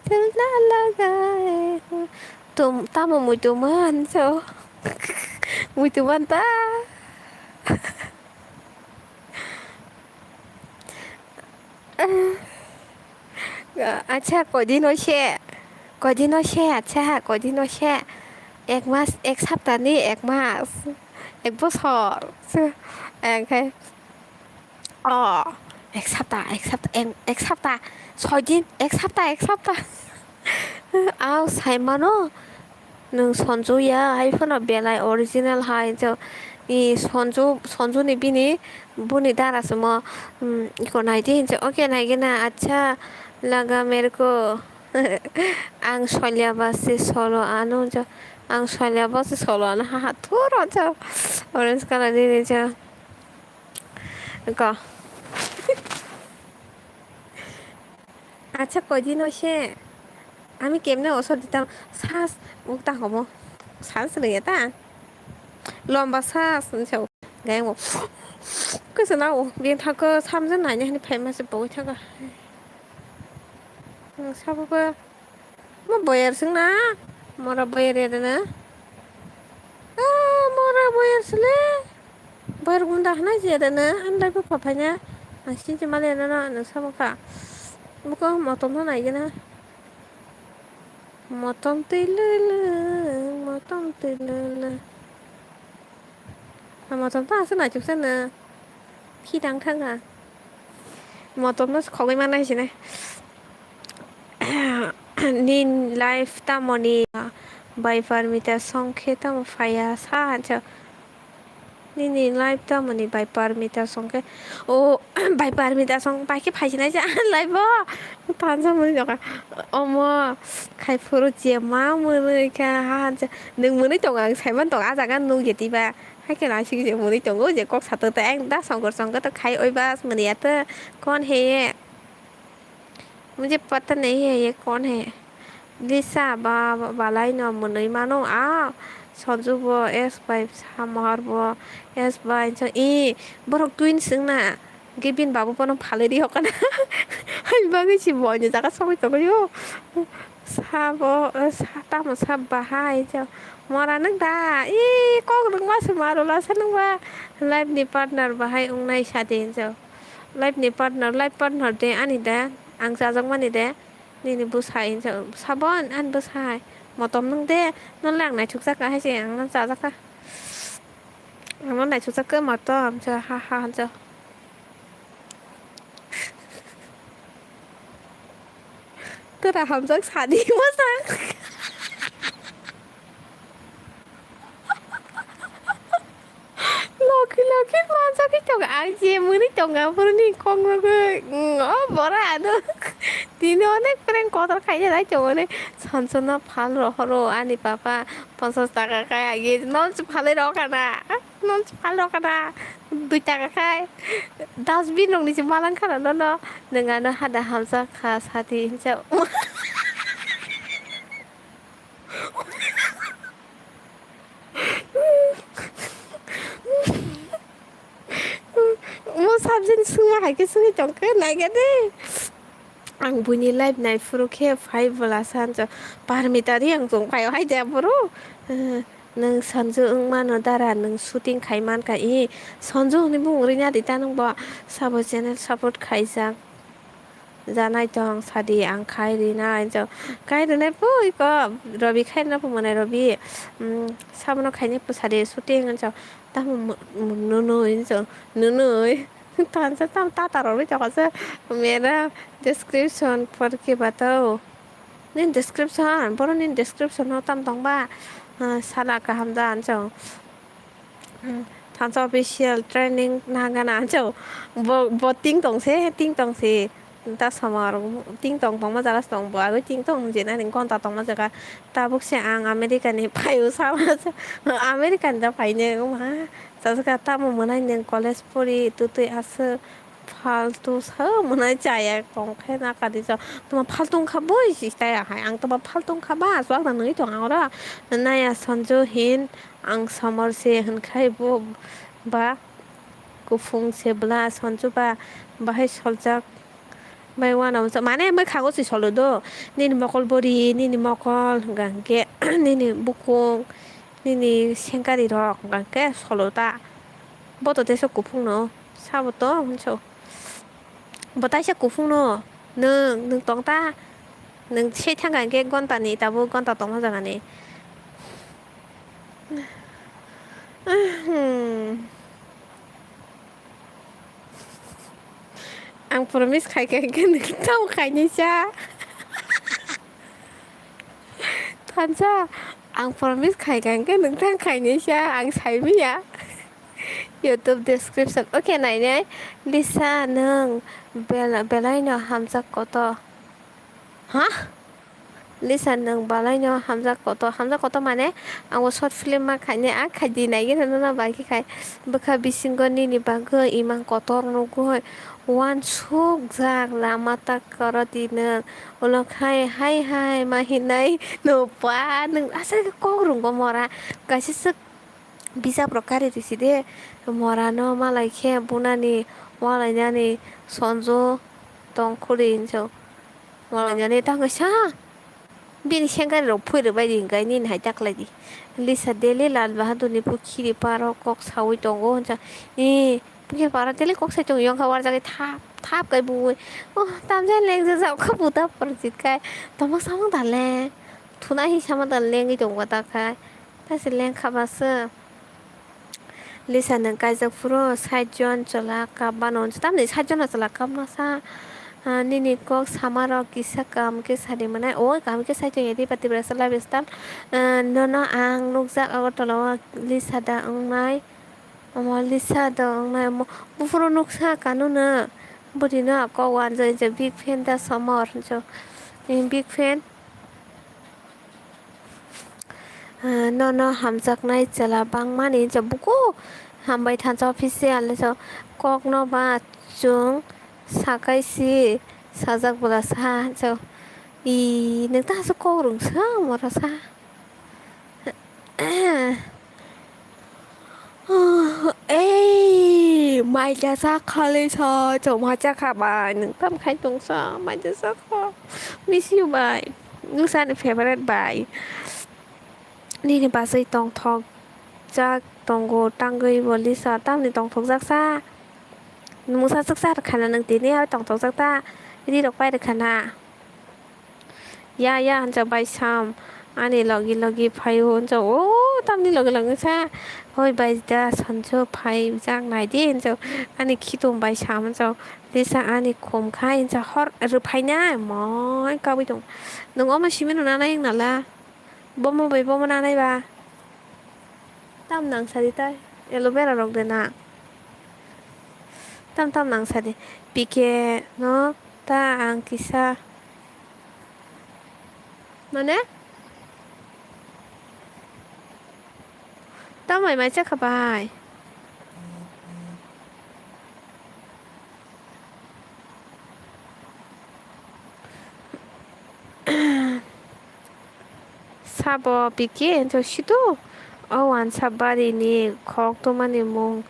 dil na lagaye hu. Tum, tamo muitu man so. Muitu man ta. Acha, koidin oise. Koidin oise, acha, koidin oise. Ek mas, ek sapta ni, ek mas. Ek bosor. Engkhe. O, ek sapta, ek sapta, ek, ek sapta, soi din, ek sapta, ek sapta. Ang sai mano, nwng Sonju ya, hai phano belai original hai, jo, i Sonju, Sonju ni bini, boni dara se mo, mm, iko nai di, hinse, okay, nai gina, acha, laga mere ko, ang soilya ba se solo ano, jo, ang soilya ba se solo ano, ha, ha, thuro, jo, orange color ni, jo. Go. Acha, koidin oise. Ami kemne osor ditam sas ukta hobo. Sas rwya ta. Lomba sas nchao. Gayang bo. Kasa nao. Bien thako samjak naini hani famous bo thaka. Sabo ba. Mo boyar sing na, mora boyar ya dana. Ah, mora boyar sile. Boyar gunda hana ya dana, andai pa papanya. Ang sinchi male na na, na sama ka. Muko motom na nai gana. Motom tui lele, motom tui lele. Motom ta asa nai chuk sana. Khi dang thang ha. Motom no khogwi manai sine. Nin life tamoni Bai Parmita song khe tamo phaiya sa hansa. Nini live tamoni bai Parmita song khe. O bai Parmita song bai khe phaisinai sa live o. Tansa muni jokha. Omo khai phuru je ma mwnwi kha ha hansa. Nwng mwnwi tongo ang saiman tongo ah jaga nukya twiba. Haikhe naisik je mwnwi tongo je kok satok ta ek da songkor songkor to khai oi bas mwnwi ato kon heye. Mujhe pata nahi hai ye kon hai. Lisa ba balai no mwnwi mano a Sanju bo S bai Samar bo S bai so i borok twins wngna. Gibin babu bono phalwi ri hokana. Hai bagwi si boini jaga sogwi tongwi o. Sabo, eh, sa-, tamo sab bahai, jo. Mora nwng da, ee, kok rwngma se marula se nwngba. Life ni partner bahai wngnai sadi, jo. Life ni partner, life partner de ani de, ang chajakmani de, nini bwsai, jo. Sabon, ani bwsai. Motom nwng de, nole ang naithok jaka hai se, ang no chajakha. Ang no naithok jaka motom, jo, ha, ha, jo. Tora hamjak sadi mosa. Loki loki manjak tongo ang je muni tongo ang puruni kong rogwi. Mm, o bora ano. Tini onek prank kotor khaina dai tongo ne. Sanchona phal rohoro ani papa ponchas taka khai agi non se phalwi rokana. Non se phal rokana. Dui taka khai. Dustbin rokni se malang khana nono. Nwng ano hada hamjak kha sadi hinsa. Mo sabjani sungma hai khe sungwi tongkhe naikhe de. Ang buini live nai phuru khe phai bwla sa hansa. Parmita ri ang chwng phaio hai de boro. Nwng Sanju wng mano dara, nwng shooting khai man kha. I Sanju hwnwi bumung rwna di ta nwng bo. Sabo channel support khaijak. Janai tong sadi ang khai rinai hinsa. Khai rinai pui ko Robi khai rina pui mwnai Robi. Mm, sabono khainai pui sadi shooting hinsa. Tamo mu-, mu-, nunui hinsa. Nunui. Tansa tam tata rok ri tokha se. Mera description por ke batao. Nini description, boro nini description o tam tong ba. Ah, sana kaham da hinsa. Hmm, Thansa official training nangana ancho. Bo, bo ting tong se, ting tong se. Ta samar ting tong tongma jaga se tong bo agoi ting tong je nani gonta tongma jaga. Tabuk se ang America ni phaio sama se. America ni da phaine ma. Sajaka tamo mwnai neng college pori tutui aswk. Faltu sa mwnai chaya tong khe na kadi sa. Tuma faltu wngkha boi si chaya hai. Ang tuma faltu wngkha ba aswk na nungui tong ang oro. Naya Sanju hin ang somor se hwnkhai bo ba kuphung se bla Sanju ba bahai soljak bai uanamo sa. Mane mwkhango si solo do. Nini mokol bori, nini mokol hwnkha hwnkhe nini bukung, nini sengkari rok hwnkha hwnkhe solo ta. Bo to teisa kuphung no. Sabo to hwnso. Bo taisa kuphung no. Nwng, nwng tong ta. Nwng se thangkha hwnkhe gonta ni tabuk gonta tongma jaga ni. Ang promise khai kha hwnkhe nwng tamo khainai sa. Thansa, ang promise khai kha hwnkhe nwng tamo khainai sa. Ang sai manya. YouTube description. Okay, nainai. Lisa, nwng bela-, belaino hamjak koto. Ha? Lisa, nwng belaino hamjak koto. Hamjak koto mane, ang bo short film ma khainai, ang khai di naigwino nono bagwi khai. Bwkha bisingo nini bagwi imang kotor nugwi uansukjak lama ta kwrwdi nwng. Ulo khai hai hai ma hinai no pa nwng aswk kok rwngo mora. Kaisa swk Bijap rok kari risi de, mora no malai khe bunani walainani Sonjo tong khuri hinjo. Walainani tangwi sa, bini sengkari rok phui rwbai di hinkhai nini hai taklai di. Lisa daily Lal Bahadur ni phu khiri paro kok saui tongo hinsa. Ee, Pukhir paro tele kok sai tong yong kha warjagwi thap thap kai bui. Oh, tamjai leng jajak kha buta porjit kai. Tamo samung da leng. Thuna hi sama da lengwi tong ba ta khai. Ta se leng kha ba se. Lisa nwng kaijak phuru sait jon chwla kap bano. Tamni sait jon chwla kap masa. Ah, nini kok sama rok kisa kaham khe sadi mwnai. O kaham khe sai tong ya di pati brasa lifestyle. Ah, nono ang nukjak Agartala o Lisa da wngnai. Omo Lisa da wngnai omo. Buphuru nuksa kanu no. Bwrwi no kok wanjak je big fan da somor hinjo. Ni big fan. Ah, nono hamjaknai chwla bangmani hinjo buku hambai thansa official hinjo kokno ba chwng sakai si sajak bwla sa hinjo. I nwng ta aswk kok rwngsa moro sa. Ei, mai jasa khali sa, chwng ma cha kha bai, nwng tam khai tong sa, mai jasa kha. Miss you bai. Nwng sani favorite bai. Nini basai tongthok jak tongo, tangwi bo Lisa, tamni tongthok jak sa. Nwng sa swk sa rwkha na nwng tini aro tongthok jak ta. Ri rok pai rwkha na. Ya, ya, hwnjak bai Sam, ani logi logi phaio, hwnjak, o, tamni logi logi sa, hoi bai da, sanjo phai jak nai di, hwnjak, ani khitung bai Sam, hwnjak, Lisa ani khum khai, hwnjak, hor rwphaina, moi kabui tong, nwng omo simi rwna nai wng nala, bomo bai bomo nanai ba. Tam nang sadi ta, aloe vera rok de na. Tam tam nang sadi. P K no ta ang kisa. Mane? Tamai mai cha kha bai. Sabo P K hinjo situ o wansa bari ni khok tongmani mung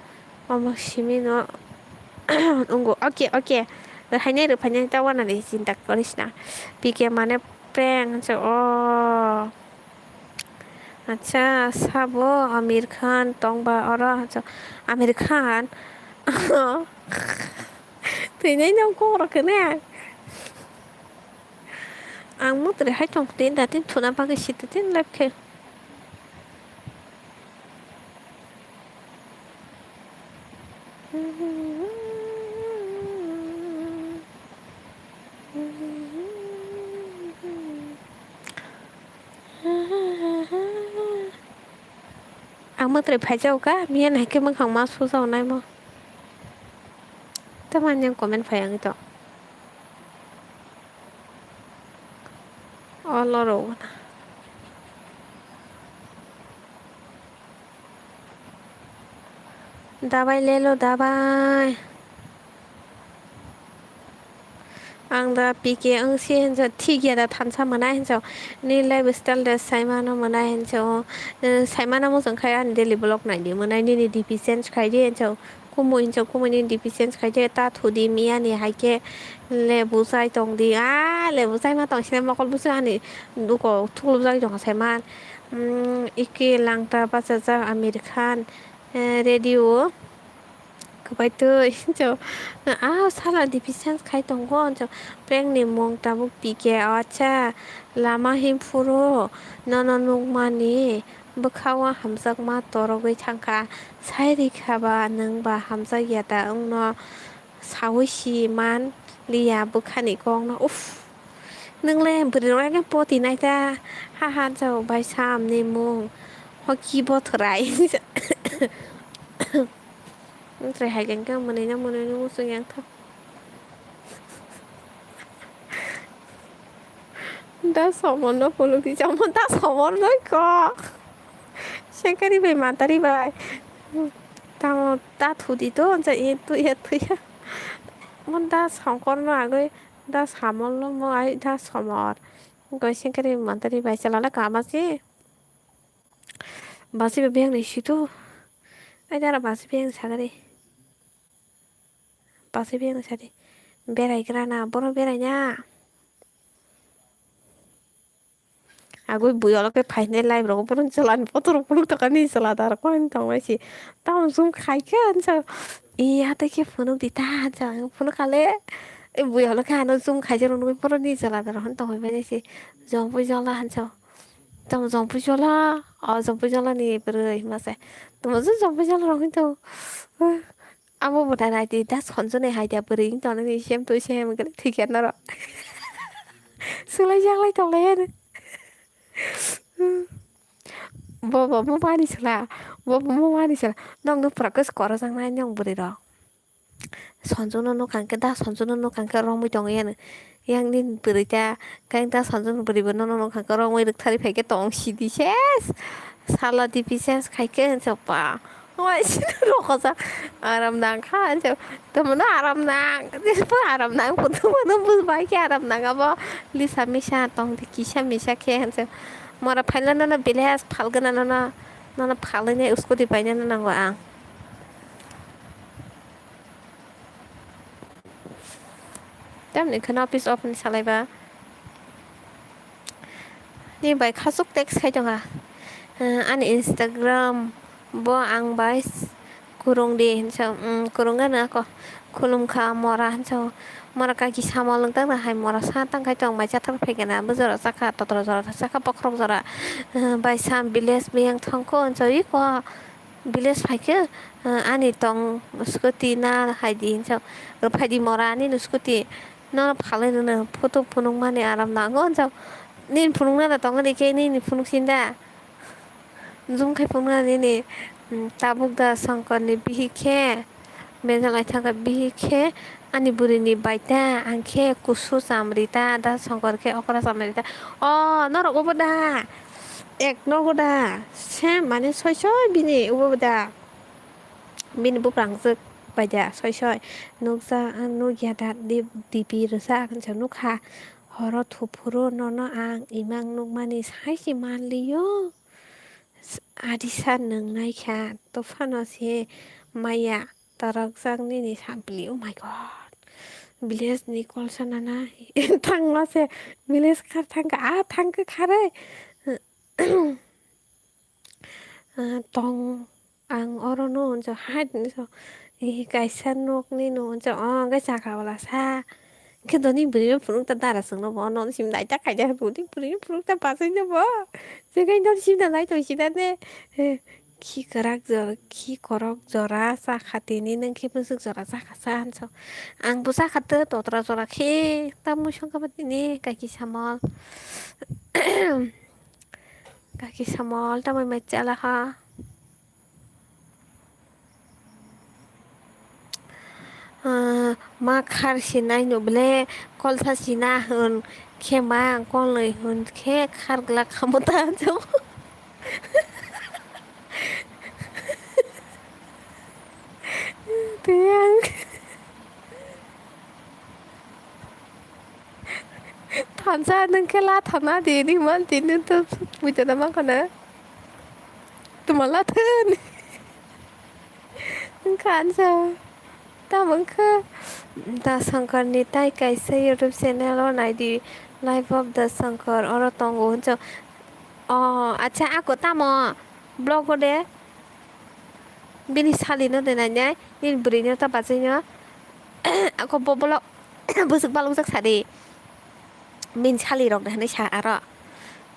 omo simi no wngo. Oke, oke, rwphainai rwphainai ta wanani chinta koris na. P K mane prank hinjo o. Acha, sabo Amir Khan tongba oro, acha, Amir Khan. Tini nang kok rok kene. Ang mutri hai tong tin da tin thuna bagwi sita tin lab khe. Ang mwtai phaijago kha, miya nai khe mwkhang ma sujago naimo. Tamo ani comment phai wngwi tong. O lorok. Dabai lelo, dabai. Ang da P K wng si hinjo, thik ya da thansa mwnai hinjo. Ni lifestyle da saimano mwnai hinjo. Eh, saimano mojang khai ani daily vlog nai di mwnai, nini D P change khai di hinjo. Kumui hinjo, kumui ni D P change khai di, ta thu di miya ni hai khe lebu chai tong di. Ah, lebu chai ma tong sini mokol busu ani duko thuklub jagwi tong saiman. Hmm, iki langta bachajak Amir Khan, eh, radio. Kwbai twi, hinjo, ah, sala D P change khai tongo, hinjo, prank ni mung tabuk P K, acha, lama him phuru, nono nukmani, bwkha o hamjakma torogwi thangkha, sai rikha ba, nwng ba hamjak ya da wngno, saui si man liya bwkhani kokno, uff, nwng le bwrwi rok poti nai ta, ha, ha, jao bai Sam ni mung, hoki bothrai. Wngtrai hai khe mwnwi no mwnwi no muchung yang tha. Da somor no phunuk di, chamo da somor no kok. Sengkari bai matari bai. Tamo ta thudi to, ja e tu ya tu ya. Mon da songkor no agoi da samol no mo ai da somor. Goi sengkari matari bai chala le kama si. Basi ba beng ni situ. Ai dara basi beng sagari. Basi beng sadi. Berai grana, bono berai na. Agoi bui olo ke phainai live rok bono chala ni photo rok phunuk tokani chala da rok koin tong bai si. Tamo zoom khai khe ansa. I hata khe phunuk di ta ansa phunuk kale. E bui olo ke ano zoom khai jero nugui bono ni chala da rok tong bai si. Jong bui jola ansa. Tamo jongpui jola, o jongpui jola ni bwrwi hwnma se. Tamo je jongpui jola rok hinto. Abo bo da naidi, da Sanjuni hai da bwrwi wng tongnani, sem twi sem wngkhe thwikha norok. Swlai jak lai tong lai ano. Bo bo mo mani sala, bo bo mo mani sala. Nokno pura khe korojaknai nong bwrwi rok. Sanjuni no nukha khe da, Sanjuni no nukha khe romwi tongwi ano. Yang nini bwrwi ta, khe da Sanjuni bwrwi bo nono nukha khe romwi rwktharwi phai khe tong sidi ses. Sala dibi ses khai khe hwnsa pa. Wai sini rokojak. Aram nang kha hwnsa. Tamo no aram nang. Aram nang. Tamo no bus bai khe aram nang abo. Lisa misa tong di kisa misa khe hwnsa. Mora phaila nono bilas phalgana nono. Nono phalwi ne scooty bai nani nango ang. Tamni kheno office open salai ba. Ni bai khasuk text khai tongha. Eh, ani Instagram bo ang bai s-, kurung di hinsa, mm, kurung gana ako. Khulum kha mora hinsa. Mora kaki samol wng tang hai mora sa tang khai tong bai chathar phai gana. Bujora chakha, totra jora chakha, bokhorok jora. Eh, bai sam village biyang thangkho hinsa iko. Village phaikhe, ah, ani tong scooty na haidi hinsa, rwphaidi mora ani no scooty no phalwi rwno photo phunukmani aram nango hinsa. Nini phunukna da tongwi rikhe nini phunuk sinda. Zoom khai phunukna nini, mm, tabuk da Songkorni bihik khe, bejal naithok khe bihik khe ani bwrwini baita ang khe kusu chamri ta da Songkor khe okra chamri ta. O norok obo da? Ek nogo da, same mane soi soi bini ubo da, bini buphrangjwk bai da soi soi. Nukjak, nukya da, D P rwjak hinsa nukha. Horo thuphuru nono ang imang nukmani sai se manliyo. Adisa nwng naikha, tophano se maya. Torokjak nini sampli, oh my God. Village ni kolsa nana thangma se, village kar thangkha, ah, thangkha kharwi. Ah, tong ang oro no hwnsa hai hinwi so, eh, kaisa nok ni no hwnsa, oh, hwnkhe chakra wala sa. Hwnkhe doni bwrwi no phunuk ta dara chwngno bo, nono simi naithok khaida hwnwi bwrwi no phunuk ta bachai no bo. Hwnkhe nono simi naithok sida de. Eh, Khi kwrak jora, khi korok jora cha kha tini, nwng khe bwswk jora cha kha sa hinso. Ang bo cha kha tw totra jora khe, ta mui song kha ba tini, kaki samol. Kaki samol, ta mui mai cha la kha. Ah, ma khar sinai no ble, kolsa sina hwn khe ma, kolnwi hwn khe khar glak kha mo ta jabo. Tei ang thansa nwng khe la thana di, di man di, nwng to buitana ma khana. Tuma la thani. Wngkha ansa. Tamo wngkha. Da Songkorni tai kaisa YouTube channel o naidi, Life of the Songkor, oro tongo hinso. O, acha, ako tamo vlog o de? Bini salino de nainai, nini bwrwino ta bachaino. Ako bo vlog bwswk balokjak sadi. Bini salirok de hinwi sa aro.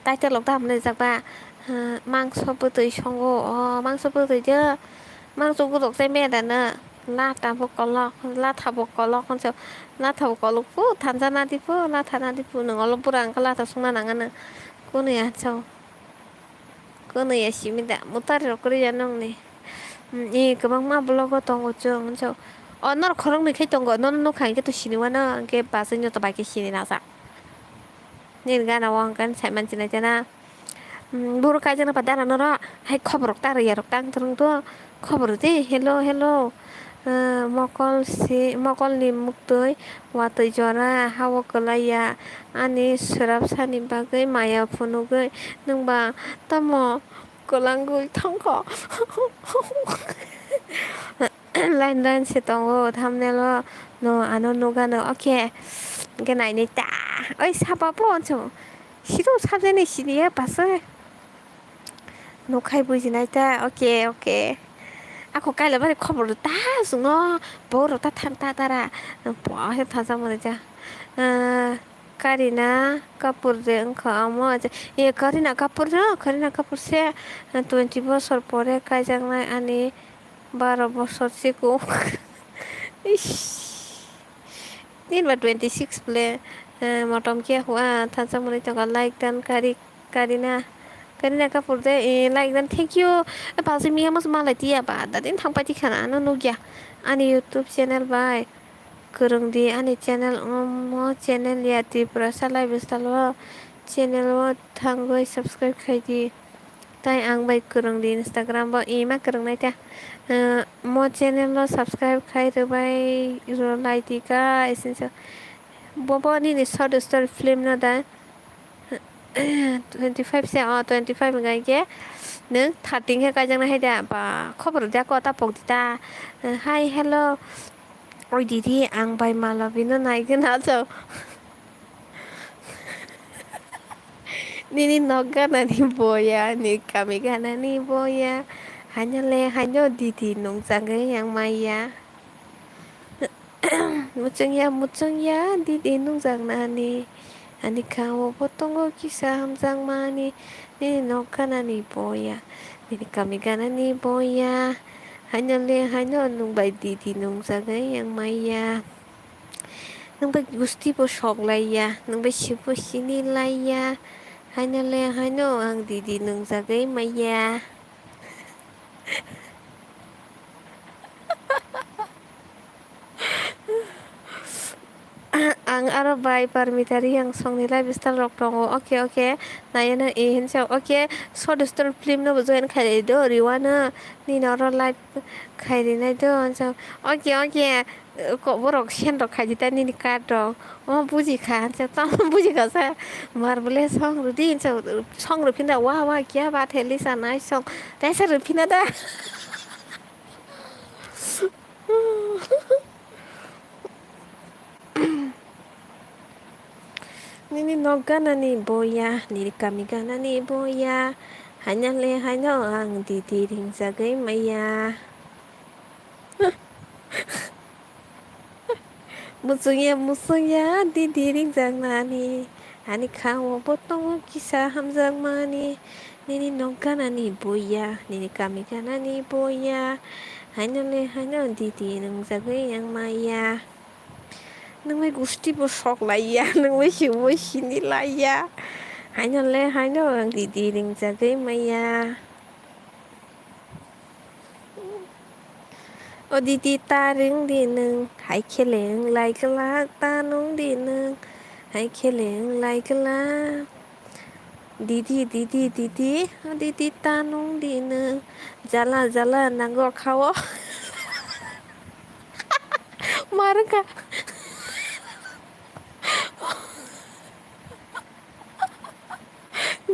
Title rok da hamnai jak ba, ah, mangso bwtwi songo, o mangso bwtwi de, mangso gotok chai meda no, lata bo kolok, latha bo kolok, hwnso, latha bo kolok pu, thansa nadi pu, latha nadi pu, nwng olo bwrang khe latha songna nang ano, kunu ya hwnso, kunu ya simi da, mwtari rok kwrwi ya nongni. Hmm, e kwbangma vlog o tongo chwng, hwnso, o norok khoroknwi khai tongo, nono nukha hinkhe to sini wano, hinkhe bachai no to bai khe sini najak. Nini gana o ang kan sai manchi nai jana. Hmm, boro kaijana pa dara noro hai khobor rok ta rwya rok tang twrwng to. Khobor di, hello, hello. Ah, mokol si, mokol ni muktwi watwi jora, ha o kwlaiya. Ani swrapsa ni bagwi maya phunugwi nwng ba tamo kwlangwi thangkha. Line line se tongo, thumbnail o no ano nugano, okay. Hwnkhe nainai ta. Oi sapa po hwnso. Siro sajani siniya basa. Nukhai bujinai ta, okay, okay. Ako kaila bari khobor ta swngo. Boro ta than ta tara. Bo se thaja mani ja. Ah, Karina Kapoor de wngkha omo. Ye Karina Kapoor no, Karina Kapoor se twenty bosor pore kaijaknai ani baro bosor sikung. Ish. Nini ba twenty six ble, eh, motom khe hua thansa mwnwi tongo, like dan kari, Karina, Karina Kapoor de, eh, like dan, thank you. Eh, palsi miya mas malai tiya ba, dadin thang pai tikha na, ano nugya. Ani YouTube channel bai, kwrwng di ani channel, omo channel ya Tripura salai bwsalo channel o thangwi subscribe khai di. Tai ang bai kwrwng di Instagram bo, ima kwrwng nai ta. Eh, mo channel no subscribe khai rwbai rw lai di guys. Hinsa bobo nini short story film no da. Twenty five se, oh, twenty five hwnkha khe nwng thirteen khe kaijaknai hai da. Ba, khobor rwdi ako ta pok di ta. Eh, hi, hello. Oi didi, ang bai mala bino nai gana to. Nini nok ganani boya, ni kami ganani boya. Haino le haino didi nungjagwi yang maya. Muchungya, muchungya, didi nungjaknani. Ani kha-o bo tongo kisa hamjakmani. Nini nok ganani boya. Nini kami ganani boya. Haino le haino nwng bai didi nungjagwi yang maya. Nwng bai gusti bo sok laiya, nwng bai sibuk sini laiya. Haino le haino ang didi nungjagwi maya. Ang aro bai Parmita Reang songni lifestyle rok tongo. Oke, oke. Nayana e hinsa. Oke. Short story film no bo join khai do riwano. Nini oro live khai rinai do. Oke, oke. Ko borok send rok khai di ta nini card rok. O buji kha. Hinsa tamo buji kha sa. Mar bole song rudi hinsa song ruphinda wa wa kya baat hai Lisa nai song. Taisa ruphina da. Nini nok ganani boya, nini kami ganani boya, haino le haino ang didi ringjagwi maya. Muchungya, muchungya, didi ringjaknani. Ani kha-o bo tongo kisa hamjakmani. Nini nok ganani boya, nini kami ganani boya. Haino le haino didi nungjagwi yang maya. Nwng bai gusti bo sok laiya, nwng bai sibuk sini laiya. Haino le haino ang didi ringjagwi maya. O didi ta ring di nwng, hai khe le wng lai glak, ta nung di nwng, hai khe le wng lai glak. Didi, didi, didi, o didi ta nung di nwng, jala, jala nango kha-o. Ma rwngkha.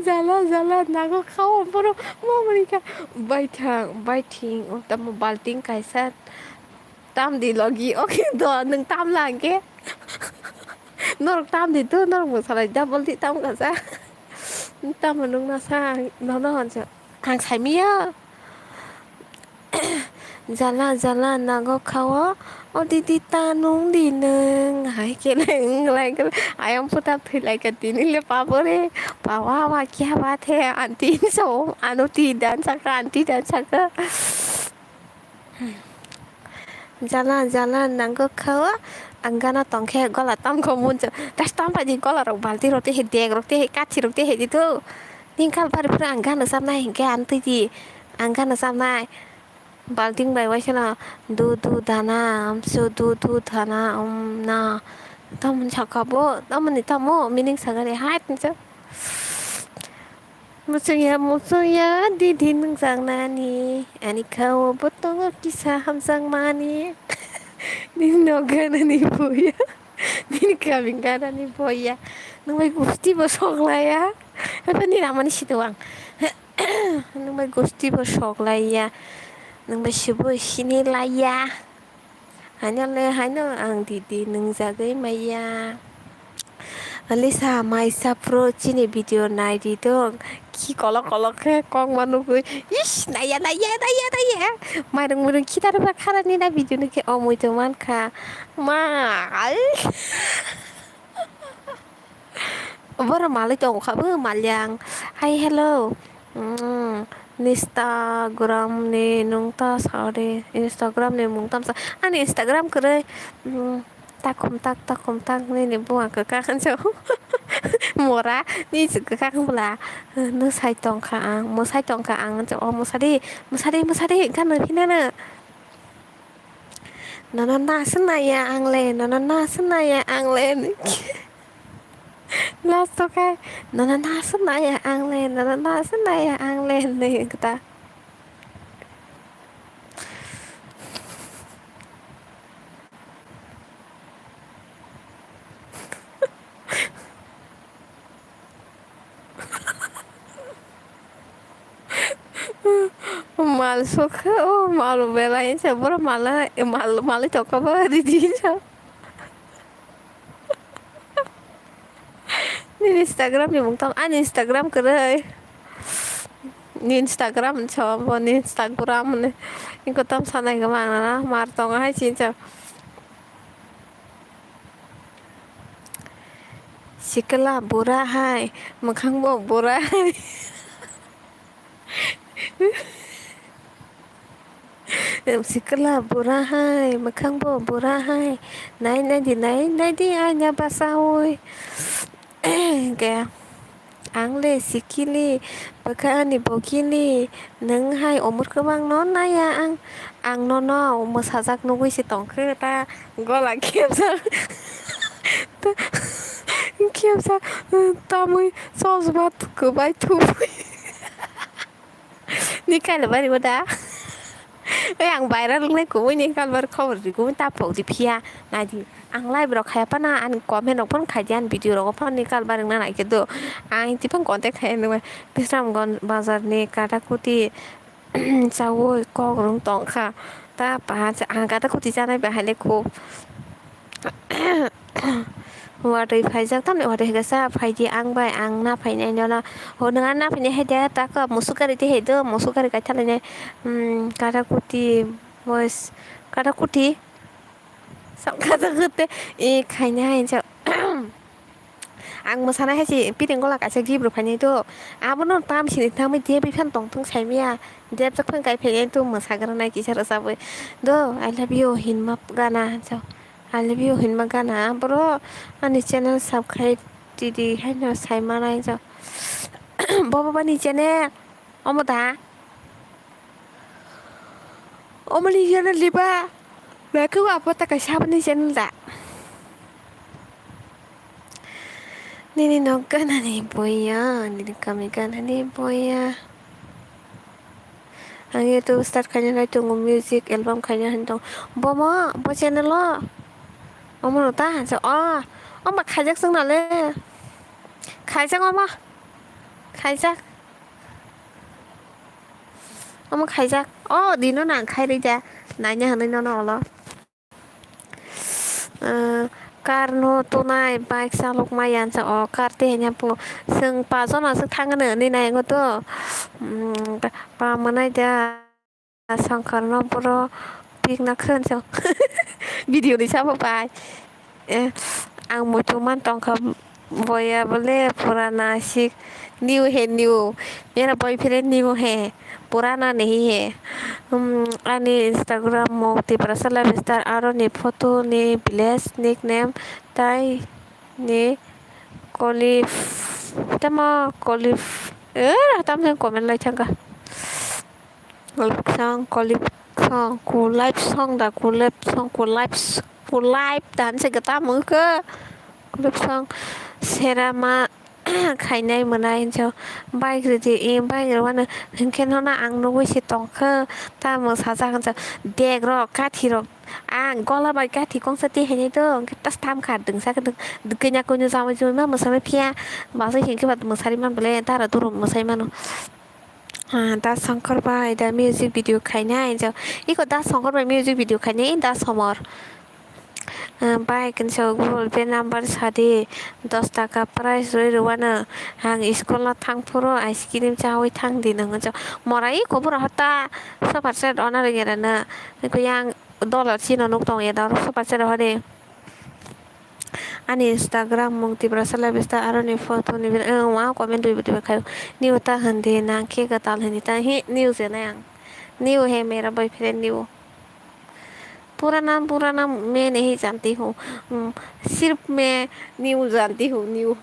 Jala jala nago khao borok ma mani kha baithang baithing o tamo balting kaisa tamdi logi oke do nwng tamla hwnkhe norok tamdi to norok bo salai double di tam kasa tamo nwng nasa nono hwnsa ang saimanya. Jala jala nago khao, o didi ta nung di nwng, hai khe le wng lai khe le, ayang phuta thwi lai kha tini le pabo re, pawa wa kya baat hai, aunty so, ano ti dan saka, aunty dan saka. Jala jala nago khao, ang gana tong khe gola tam kho mun cho, das tam pai di gola rok balti rok te he, dek rok te he, kathi rok te he di to. Ning kal bari phuru ang gana chapnai hinkhe aunty di. Ang gana chapnai balting bai waisano du du dana amsu du du dana um na tamoni saka bo tamoni tamo meaning sagani hai tinsa muchungya muchungya didi nungjak nani ani khao bo tongo kisa hamjak mani nini nok ganani boya nini kami ganani boya nung bai gusti bo sok laya haiphano nini amani sitwng. Nwng bai gusti bo sok laiya, nwng bai sibui sini laiya. Haino le haino ang didi nungjagwi maiya. Alisa maisa pro chini video naidi dong. Ki kolok kolok khe kok ma nugwi. Ish naiya naiya naiya naiya. Mairung muirung khitar ba kharani na video nukhe omui tong mankha. Ma. Boro malwi tongo kha bo malyang. Hi, hello. Mm, Instagram ni nung ta sa di, Instagram ni mung tamo sa, ani Instagram kwrwi, mm, takhum tak, takhum tak nini buma kwkha hinjo. Mora ni se kwkha bwla, no sai tongkha ang, mwsai tongkha ang, o mwsadi, mwsadi, mwsadi, gana hinana. Nono nasinaya ang le, nono nasinaya ang le. Last o khe, nono nasinaya ang le, nono nasinaya ang le hinwi kata. Mal sokha o, mal belai se borok mal, mal, malwi tongkha ba ridi sa. Nini Instagram ni mung tamo, ani Instagram kwrwi. Ni Instagram so bo, ni Instagram ni. Iko tam sanai gama ang na mar tongo hai chinsa. Sikla bura hai, mwkhang bo bura hai. Sikla bura hai, mwkhang bo bura hai. Nai nai di, nai nai di, aina basaui. Kaya. Ang le sikili, bwkha ani bokili, nwng hai umor kwbangno naiya ang, ang nono mwsajak nugwi se tongkhe ta gola khepsa, ta khepsa tamwi chosma kwbai thumwi. Ni kaila bari bo da. Oi, ang viral wngnai kubui ni kalbar khobor ri kubui ta phok di phiya. Nai di, ang live rok khaya phano, ani comment rok phano khai di, ani video rogo phano ni kalbar wngna nai khe do. Ang tibang contact khai nung bai. Bisramganj bazar ni Katakuti chaui kok rwng tong kha. Ta paha ang Katakuti chanai bahai le khub. Watwi phaijak, tamni watwi hai khe sa phaidi ang bai, ang na phainai nono. Ho, nwng ano na phainai hai de, ta khe musuk gari tei hai do, musuk gari kaitha lainai. Hmm, Katakuti, boys, Katakuti. Sam Katakuti, e, khainai hai sa. Ang mwsanai hai se, piring gola kaisa gift rw phainai do. Abono tam sini tangwi de, biphan tongthung saimaya. Debjak phang kai phainai do, mwsagra nai kisa rwchabwi. Do, I love you hinma gana, sa. I love you hinma gana, boro ani channel subscribe tidi haino sai manai jo. Bobo bani channel omo da? Omo ni channel diba? Nake wa apa ta kaisa aboni channel da? Nini nok gana ni boya, nini kami gana ni boya. Ang YouTube start khaina lai tongo, music album khaina hin tongo. Bomo, bo channel o? Omo no ta hansa. O, omo khaijak chwng nale. Khaijak omo. Khaijak. Omo khaijak. O, dino nang khai rida. Naina hinwi nono olo. Ah, car no tonai, bike chalok ma yansa o, car tei hanya po. Chwng pajon aswk thangno hinwi nai wngo to. Hmm, pa mwnai da. Songkar no boro pik na khon chwng. Video ni sabo bai. Eh, ang muchung man tongkha. Boya bole purana sik, new hai new, mera boyfriend new hai, purana nahi hai. Hmm, ani Instagram mung Tiprasa Lifestyle, aro ni photo ni village nickname tai ni Kolif, tamo Kolif, eh, tam jeng comment lai thangkha. Kolip song, kolip song, kulip song da, kulip song, kulip, kulip dan se gata mung ke. Kulip song, serama khainai mwnai hinjo. Bike ridi, eh, bike rwano hinkhe nono ang nugwi se tongkhe. Tamo sajak hinjo. Dek rok, kathi rok. Ang gola bai kathi kongsa tei hainai do. Hinkhe tas tam kha dwngsa khe dwng. Kanya kunu jamai jumai ma mwsai ma phiya. Basa hinkhe ba mwsari man bole, dara duro mwsai mano. Ah, Da Shankar bai da music video khainai, jo, iko Da Shankar bai music video khainai, Da Somor. Ah, bai, kinsa Google Pay number sadi, dos taka price rwi rwano, ang school o thang phuru ice cream chawi thang di nang, jo. Mora iko bura hota, super set ona rwgera na, iko yang dollar chino nuk tong ya da, super set hori. Ani Instagram mung Tiprasa Lifestyle aroni photo ni bini, ang wa comment rwi bini khayo. Niu ta hindi nang khe kwtal hindi ta hi niu je nai ang. Niu he mera boyfriend niu. Purana purana main hi janti hu. Hmm, sirf main niu janti hu niu.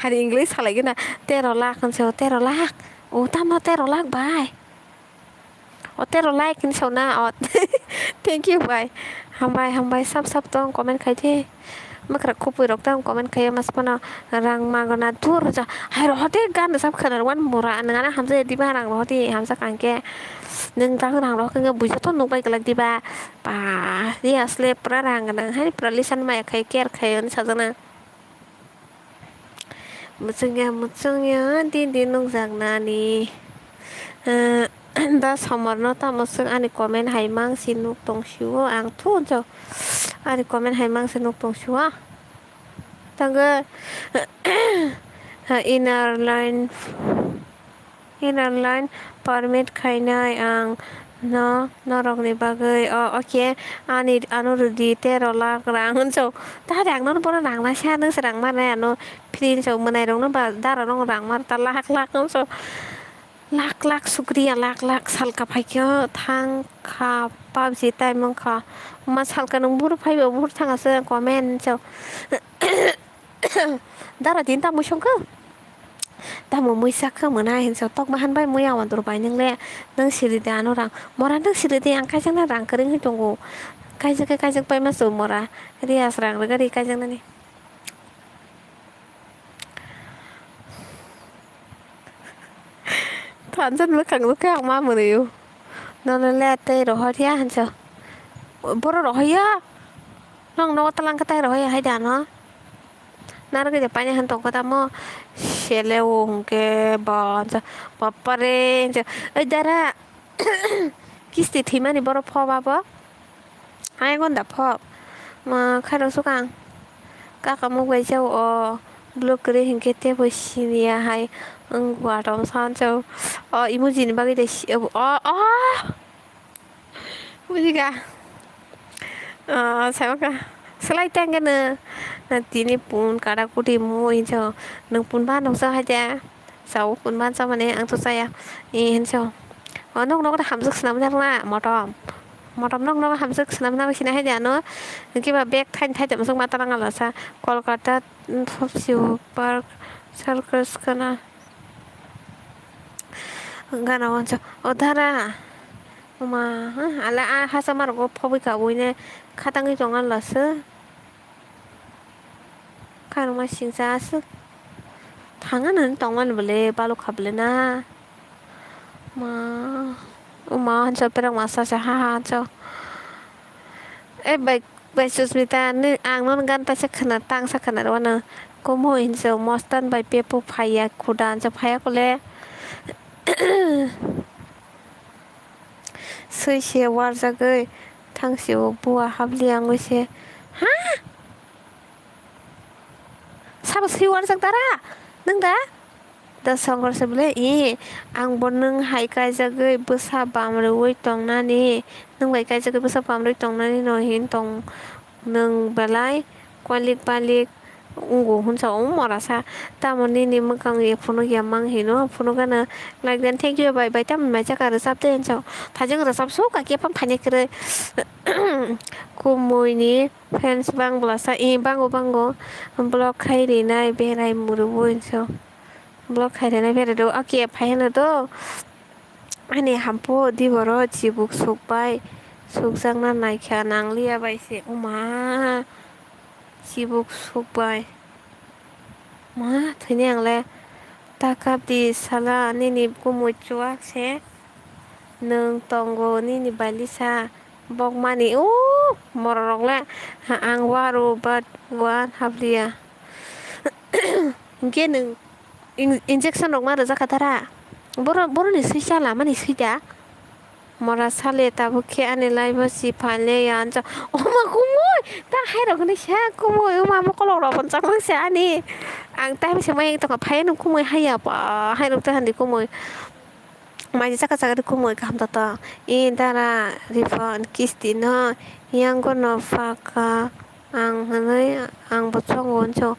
Hari English salai gina tero lakh kan se tero lakh. O tamo tero lakh bai. O tero like hinwi sona o. Thank you bai. Hambai hambai sab sab tong comment khai di. Makra khupui rok tang comment khai mas pano rang magana dur ja. Hai ro hote gan sab khana wan mura nang ana hamsa diba rang ro hote hamsa kangke. Nang tang rang ro kangke bujo to nuk bai kelak diba. Pa di asle pura rang nang hai pura lisan maya khai care khai on sajana. Muchungya muchungya didi nukjaknani. Eh, da somorno tamo swk ani comment hai mangsi nuk tongsio ang thu hwnjak ani comment hai mangsi nuk tongsio. Tangwi inner line. Inner line permit khainai ang no norokni bagwi. O, okay, ani ano rwdi tero lakh rang hwnso. Tade ang nono bono rang naisa nwngse rang marnai ano free hwnso mwnairokno ba dara rok rang mar ta lakh lakh hwnso. Lakh lakh shukriya lakh lakh salka phaikhe thang kha pabji time wngkha. Ma salka nwng buro phaiba buro thangase comment hwnso. Dara din ta mui songkha. Tamo muisa khe mwnai hinsa tokma hanbai muya wandur bai nwngle nwng siri de ano rang mora nwng siri de ang kaijakna rang kwrwngwi tongo kaijak khe kaijak paima se mora riyas rang rwgari kaijaknani. Thansa nwkang nwkhe ang ma mwnwi o nono le tei rohor ya hinsa boro rohor ya nong nogo talang khe tai rohor ya hai de ano. Narwgwi de paina han tongkha tamo sele o hwnkhe ba hwnsa bapare hwnsa oi dara kisti thwimani borok phoba bo hai gonda pho ma khairok swkang kaka muk bai jao o blue kwrwi hwnkhe teibo siniya hai wng watom sansa o emoji ni bagwi de o o. Bujiga. Ah, sai maka. Selai tang kena. Na tini pun kada kuti mu hinso. Nang pun ba nang sa haja. Sao pun ban sa mane ang to saya. Eh hinso. Oh, nok nok hamjak senam jak na motom. Motom nok nok hamjak senam na sina haja no. Kiba bag thain thai jam sok mata rang ala sa. Kolkata, mm, Popsi Park Circus kana. Gana wansa. O dara. Oma, ha, ala a hasa marok o phobwi kabui ne khatangwi tongo lase. Kharma singsa aswk. Thangano tongmani bwle balukha bwle na. Ma, oma hansa perang masa sa ha ha hansa. E bai, bai Susmita, ni ang non gan ta se khna tang sa khna rwano. Komo hinsa mostan bai pepo phaiya khuda hansa phaiya kole. Swi se warjagwi thangsi o bua habli ang wi se. Ha? Sabo swi warjak dara? Nwng da? Da songkar se bwle, "I, ang bo nwng hai kaijagwi bwsa bam rwui tongnani, nwng bai kaijagwi bwsa bam rwui tongnani no hin tong nwng belai koilik balik." Wngo hwnsa o morasa, tamo nini mwkang ye phunukya mang hino, phunukgano like dan thank you bai bai tamo mai chaka rwchap de hinsa, thajeng rwchap so kaki aphang phaini kwrwi. Kumui ni fans bang bwlasa, i bango bango block khai rinai berai muru bo hinsa, block khai rinai berai do, okay phai hwno do. Ani hampu di boro chibuk sukbai, sukjakna naikha nangliya bai se, oma, chibuk sukbai. Ma, thwini ang le ta kap di sala, nini kumui chuak se, nwng tongo nini balisa, bokmani, o, borok rok le, ha, ang waru, but wan habliya. Hinkhe nwng in-, injection rok ma rwjak kha dara? Boro-, boroni swi cha lamani swi da? Mora sale tabuk khe ani life o si phaile ya ansa. Oma kumui! Ta hai rok hinwi sa kumui, oma mokolok rok pon chakmang sa ani. Ang tai se mai tongkha phai nw kumui haiya pa hai rok ta handi kumui. Mai chaka chaka ri kumui kaham ta ta. I dara rifan kisti no yango no paka. ang hwnwi ang bo chongo hwnso.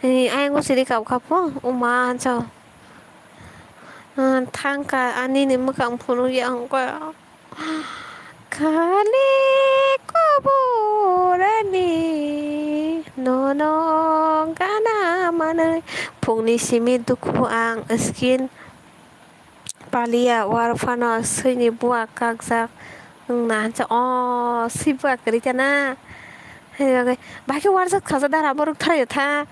Ayang o siri kap kha pho, o ma hwnso. Thangkha ani ni mwkhang phunukya hwnkhe. Khali koborani nono gana manwi phungni simi dukhu ang skin paliya war phano swini bua kakjak wngna hwnsa o swi bua kwrwi tana. Hai bagwi bahai khe warjak khasa dara borok tharaio tha.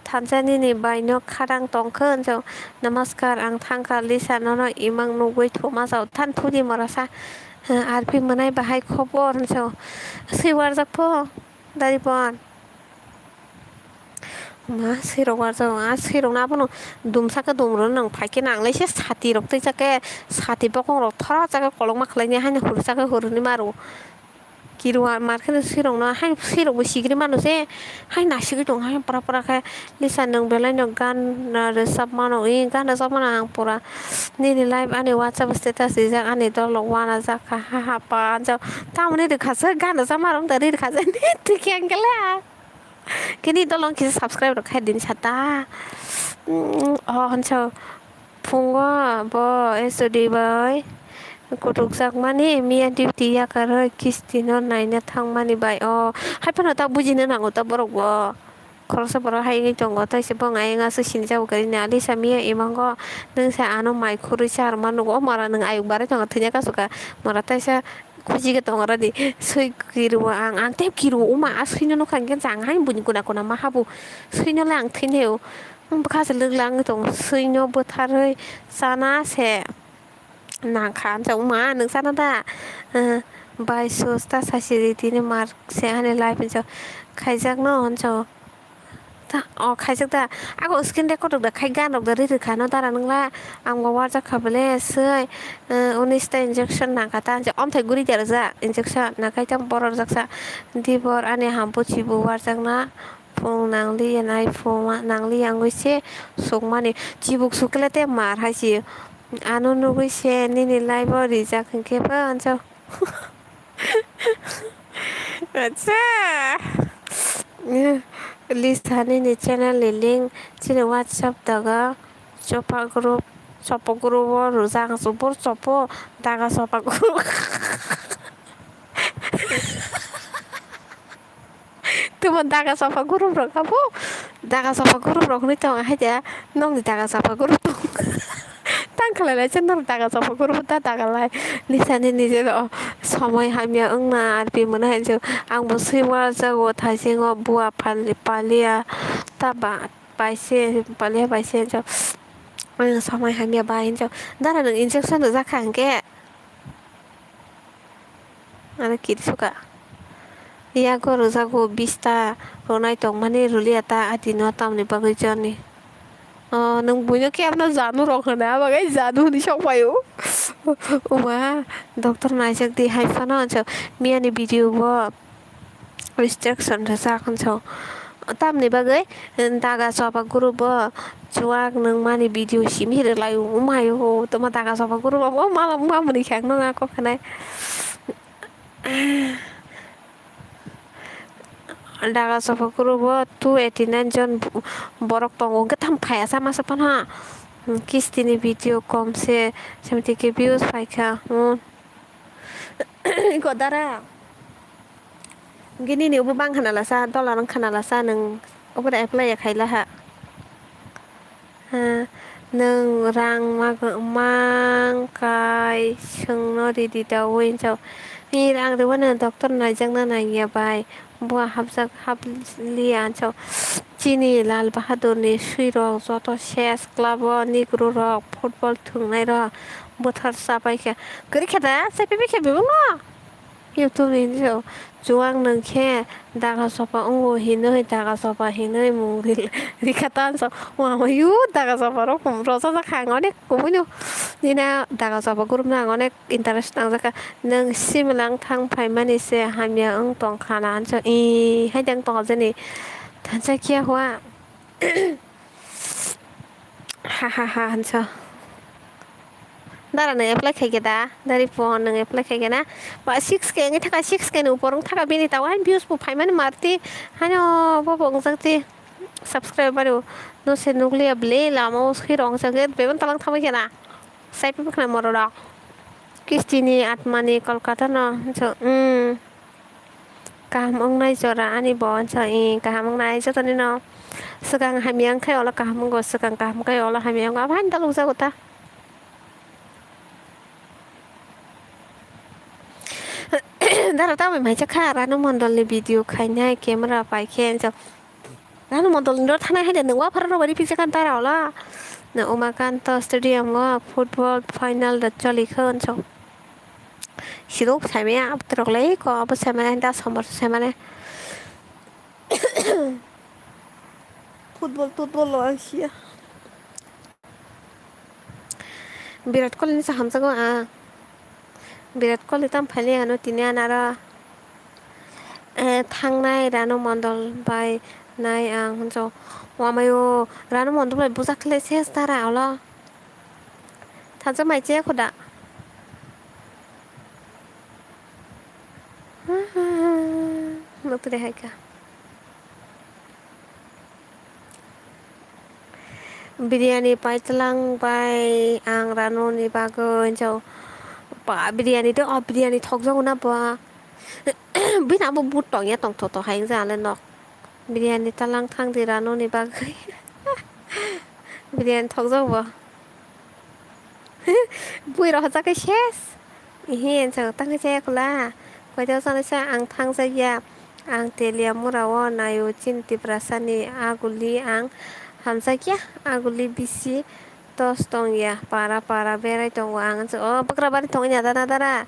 Thansa nini bai no kharang tongkhe hwnjao. Namaskar, ang thangkha Lisa nono imang nugwi thuma jao than thudi morasa. Arpi mwnai bahai khobor hwnjao. Swi warjak pho dari pon. Ma swi rok warjak a swi rok no abono dumsa khe dum rw nang phai khe nang lai se sati rok tei chakhe sati bokong rok thora chakhe kolokma khlai ni haino huru chakhe huru ni maru. Kiru a mar kheno swi rok no hai swi rok bo sigri mano se hai nasigwi tong hai pura pura khe Lisa nwng belai no gan rwchap mano i gan rwchap mano ang pura nini live ani WhatsApp status rijak ani dol rok uanajak kha ha ha pa jao tamoni rwkha se gan rwchap ma rok da ri rwkha se ni twi khe ang khe le a kini dol rok kisa subscribe rok khai din sata o hansa. Phungo bo S O D bai kutukjakmani miya duty yakarwi kistino naina thangmani bai o hai phano ta bujina nango ta borok bo khoroksa borok hai wngwi tongo taisa bo wng ayang aswk sinijak bo kwrwini Alisa miya imango nwngsa ano mai khurwi charwma nugo o mora nwng ayuk barai tongo thwina kasu ka mora taisa. Khujigwi tongo rw di swi kiru ang ang tei kiru wngma a swino nukha hwnkhe jang hai buini kuna kuna ma habu swino le ang thwinaio bwkha se lwk lang tongo swino bwtharwi chana se nangkha hwnsa wngma nwng chana da bai sus ta sasi ri tini mar se ani life hwnsa khaijakno hwnsa. Ta o khaijak da. Ako screen record rok da khai gan rok da ri rwkha no dara nungla. Ang bo warjak kha bele swi. Unis ta injection nangkha ta je omthai guri da rwjak injection nakai tang borok rwjak sa. Dibor ani hampu chibu warjak na. Phung nangli ya nai phung nangli ya wngwi se sukmani. Chibuk sukle te mar hai si. Ano nugwi se nini life o rijak hinkhe bo ansa. Acha. List hani ni channel ni link chini WhatsApp daga chopa group chopa group o rwjak aswk bor chopo daga chopa group. Tuma daga chopa group rok abo daga chopa group rok ni tong hai da. Nokni daga chapa guru tong. Tang khlai lai se nok daga chapa guru ta daga lai. Lisani nije o somoi hamya wngna arpi mwnai hinjo. Ang bo swi warjago thaisingo bua pali paliya ta ba paise paliya paise hinjo. Ang somoi hamya bai hinjo. Dara nwng injection rwjak kha hinkhe. Ano kiri suka. Yago rwjago bista rwnai tongmani rwliya ta adino tamni bagwi jani. O nwng buino kebna janu rok hwnwi a bagwi janu hwnwi sok paio. Uma doctor naijak di hai phano miya ni video bo restriction rwjak hwnwi sok. Tamni bagwi daga choba guru bo. Chuak nwng mani video simi rwlai o mayo toma daga soba guru bo ma ma mani khak no ako khanai. Daga soba guru bo two eighty nine jon borok tongo hwnkhe tamo phaiya sama sophano kisti ni video kom se seventy K views paikha. Godara. Hwnkhe nini ubo bang khana lasa, dollar wng khana lasa, nwng obo de apply ya khaila ha. Ha, nwng rang ma-, mang kai swngno ridi da wi hinjao. Ni rang rwmano doctor naijakna nangya bai. Bua hapjak hapliya hinjao. Chini Lal Bahadur ni swi rok joto ses club o Negro rok football thwngnai rok bwthar chapai kha. Kwrwi khe da, chapai khe bebak no. YouTube ni hinwi chuwak nwng khe daga sopa wngo hinwi daga sopa hinwi mung ri-, rikha ta ang sa. Wngma yu daga sopa rok rwchajak kha ang onek kubui no. Nini daga sopa group no ang onek interest nangjak kha. Nwng similang thang phaimani se hamya wng tong kha na hinwi. Ee, hai de wng tong kha jani. Thansa kiya hua. Ha ha ha hinwi sa. Dara nwng apply khaikhe da, dari po nwng apply khaikhe na. Ba six K wngwi thaka, six K ni upor wng thaka bini tao haino views bo phaimani marti. Haino bo bo wngjak di subscriber o. No se nukliya ble lama o swi rong jagwi bebak talang thamwi khe na. Sai pi bwkhwnai morok rok. Kisti ni atma ni Kolkata no. So, mm. Kaham wngnai jora ani bo, so, i, kaham wngnai joto ni no. Swkang hamya wngkhe ulo kaham wngo, swkang kaham wngkhe ulo hamya wngo. Abo haino dalukjago ta. Dara tamoni maisa kha, Ranu Mondol ni video khainai, camera paikhe, so, Ranu Mondol ni ro thanai hai de, nwng waphar rok bai riphi jakha dara ulo. Na Umakanto Stadium o football final da choli kho, so. Sirok saimaya, abwtwrok le ko, abo saimaya, da sombar saimane. Football, football lo ang siya. Virat Kohli ni sa hamjago a. Virat Kohli tam phali ano tini anara. Eh, thangnai Ranu Mondol bai nai ang hwnjo. Wamayo Ranu Mondol bai bujak khlai ses dara ulo. Thaja mai che khuda. Nukte hai ka. Biryani paitlang bai ang Ranu ni bagwi hwnjao. Ba biryani de, o biryani thokjago na ba. Bini abo but tongya tongthoto hai wngja ale nok. Biryani talang thang di Ranu ni bagwi. Biryani thokjago bo. Bui rok hachak khe ses. Ihi, ang chwng tangwi chaya kula. Koito chana sa ang thangjakya. Ang Teliamura o naio chini Tiprasa ni aguli ang hamjakya. Aguli bisi tos tongya. Para para berai tongo ang. O Bagrabari tongwi nadana dara.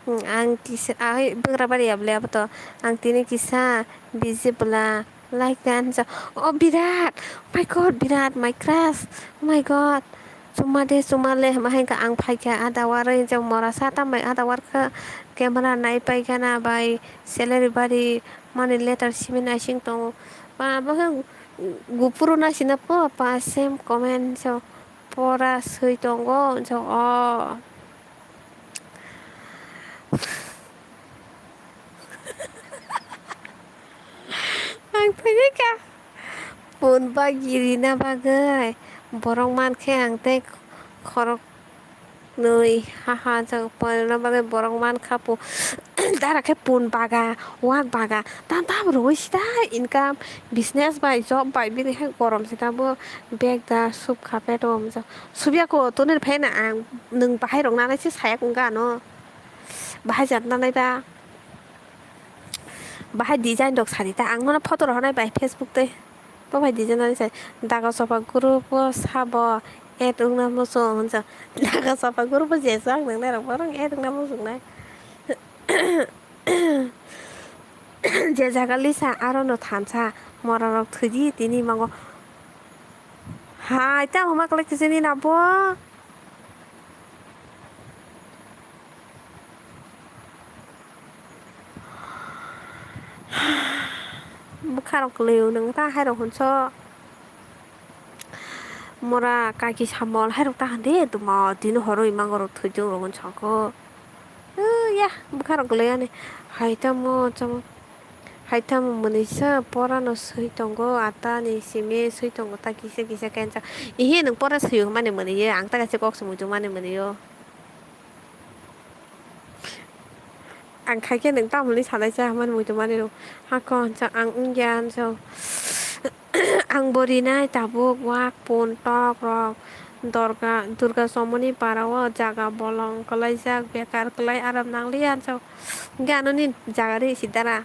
Ang kisa, ah, Bagrabari ya bole abo to. Ang tini kisa busy bwla. Like dan sa. Oh, Birat. Oh my God, Birat, my crush. Oh my God. Chuma de, chuma le, ma hai ka ang phai kha, ada war oi jang mora sa tam bai, ada war kha camera nai pai kha na bai, salary bari, money letter simi nai sing tongo. Ba, ba khe gupuru nai sina po, pa same comment so, pora sui tongo, so, oh. Ang phai kha. Pun ba girina bagwi borok mankhe ang tei khorok nwi ha ha jagao poina bagwi borok mankha pu dara khe pun baga wak baga tam tam rwui sita income business bai job bai bini hai gorom sita bo bag da sup kha peto subya ko toni phai na ang nwng bahai rok nanai se sayak wngkha ano bahai jat nanai ba. Bahai design rok sadi ta ang nono photo rok nai bai Facebook tei. Bo bai design rok sai. Daga sopa group o sabo add wngna muchung hwnjak. Daga sopa group o je jak nang nai rok borok add wngna muchung nai. Je jaga Lisa aro no thansa mora rok thwidi tini mango. Hai ta huma kwlai kisa ni na bo. Bwkha rok kwlwi o nwng ta hai rok hwnso. Mora kaki samol hai rok ta hwn de tuma tini horo ima gorok thwi chwng rok hwn sako. Yah bwkha rok kwlwi ani hai tamo chwng. Hai tamo mwnwisa porano swi tongo, ata ni simi swi tongo, ta kisa kisa khe. Ihi nwng pora swi mani mwnwi ye, ang ta kaisa kok se muitu mani mwnwi o. Ang khai khe nwng tamoni sanai cha mani muitu mani rw. Hako hwnsa ang wngya hwnsa. Ang bo rinai tabuk wak pun tok rok. Dorga, Durga Chomoni para o jaga bolong kwlaijak, bekar kwlai aram nangliya hwnsa. Hwnkhe ano ni jaga ri sidara.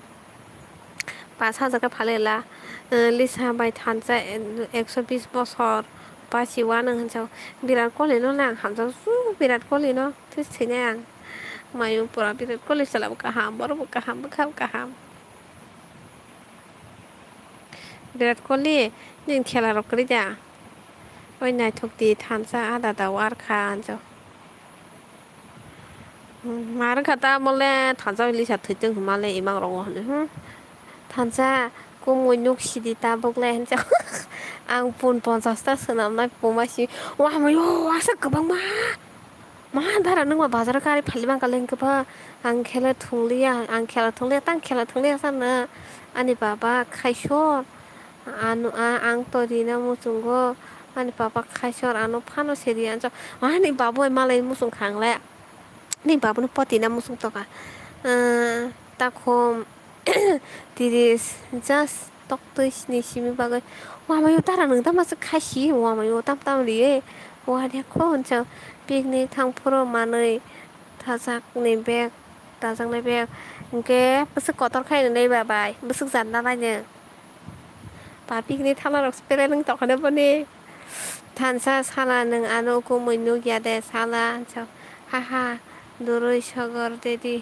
Pash hajar khe phalwi la, eh, Lisa bai thansa, eh, ekso bis bosor basi uanw hwnsa. Virat Kohli no le ang hamjak su, Virat Kohli no twi swinai ang. Mayung pura Virat Kohli chwla bo kaham, borok bo kaham, bwkha bo kaham. Virat Kohli nini khela rok kwrwi da? Oi naithok di thansa ada da war kha hwnsa. Mar kha ta mole thansa Lisa thwitwng hwnma le imang rongo hwnwi, hmm. Thansa kumui nuk sidi tabuk le hwnsa. Ang pun ponchas ta swnamnai puma si. Wah, mayo, asa kwbangma. Ma dara nwng ma bazar o gari phali bangkha le hwnkhe pha ang khela thungliya, ang khela thungliya, tang khela thungliya sana ani baba khaisor. Ano a-, ang to rina muchungo ani baba khaisor ano phano seri anjak ani baba bai malai muchung kha ang le. Ni baba no poti na muchung toka. Ah, takhum tiris just toktwi sini simi bagwi. Wamayo dara nwng tamo se khaisi, wamayo tam tam riye. Wadiya kho hwnsa picnic thang phuru manwi tajakni bag, tajaknai bag. Hwnkhe bwswk kotor khai nai ba bai, bwswk janda nainw. Ba picnic thangna rok se pere nwng tokha ne boni. Thansa sala nwng ano kumui nukya de sala hwnsa. Haha, durui sogor dedi.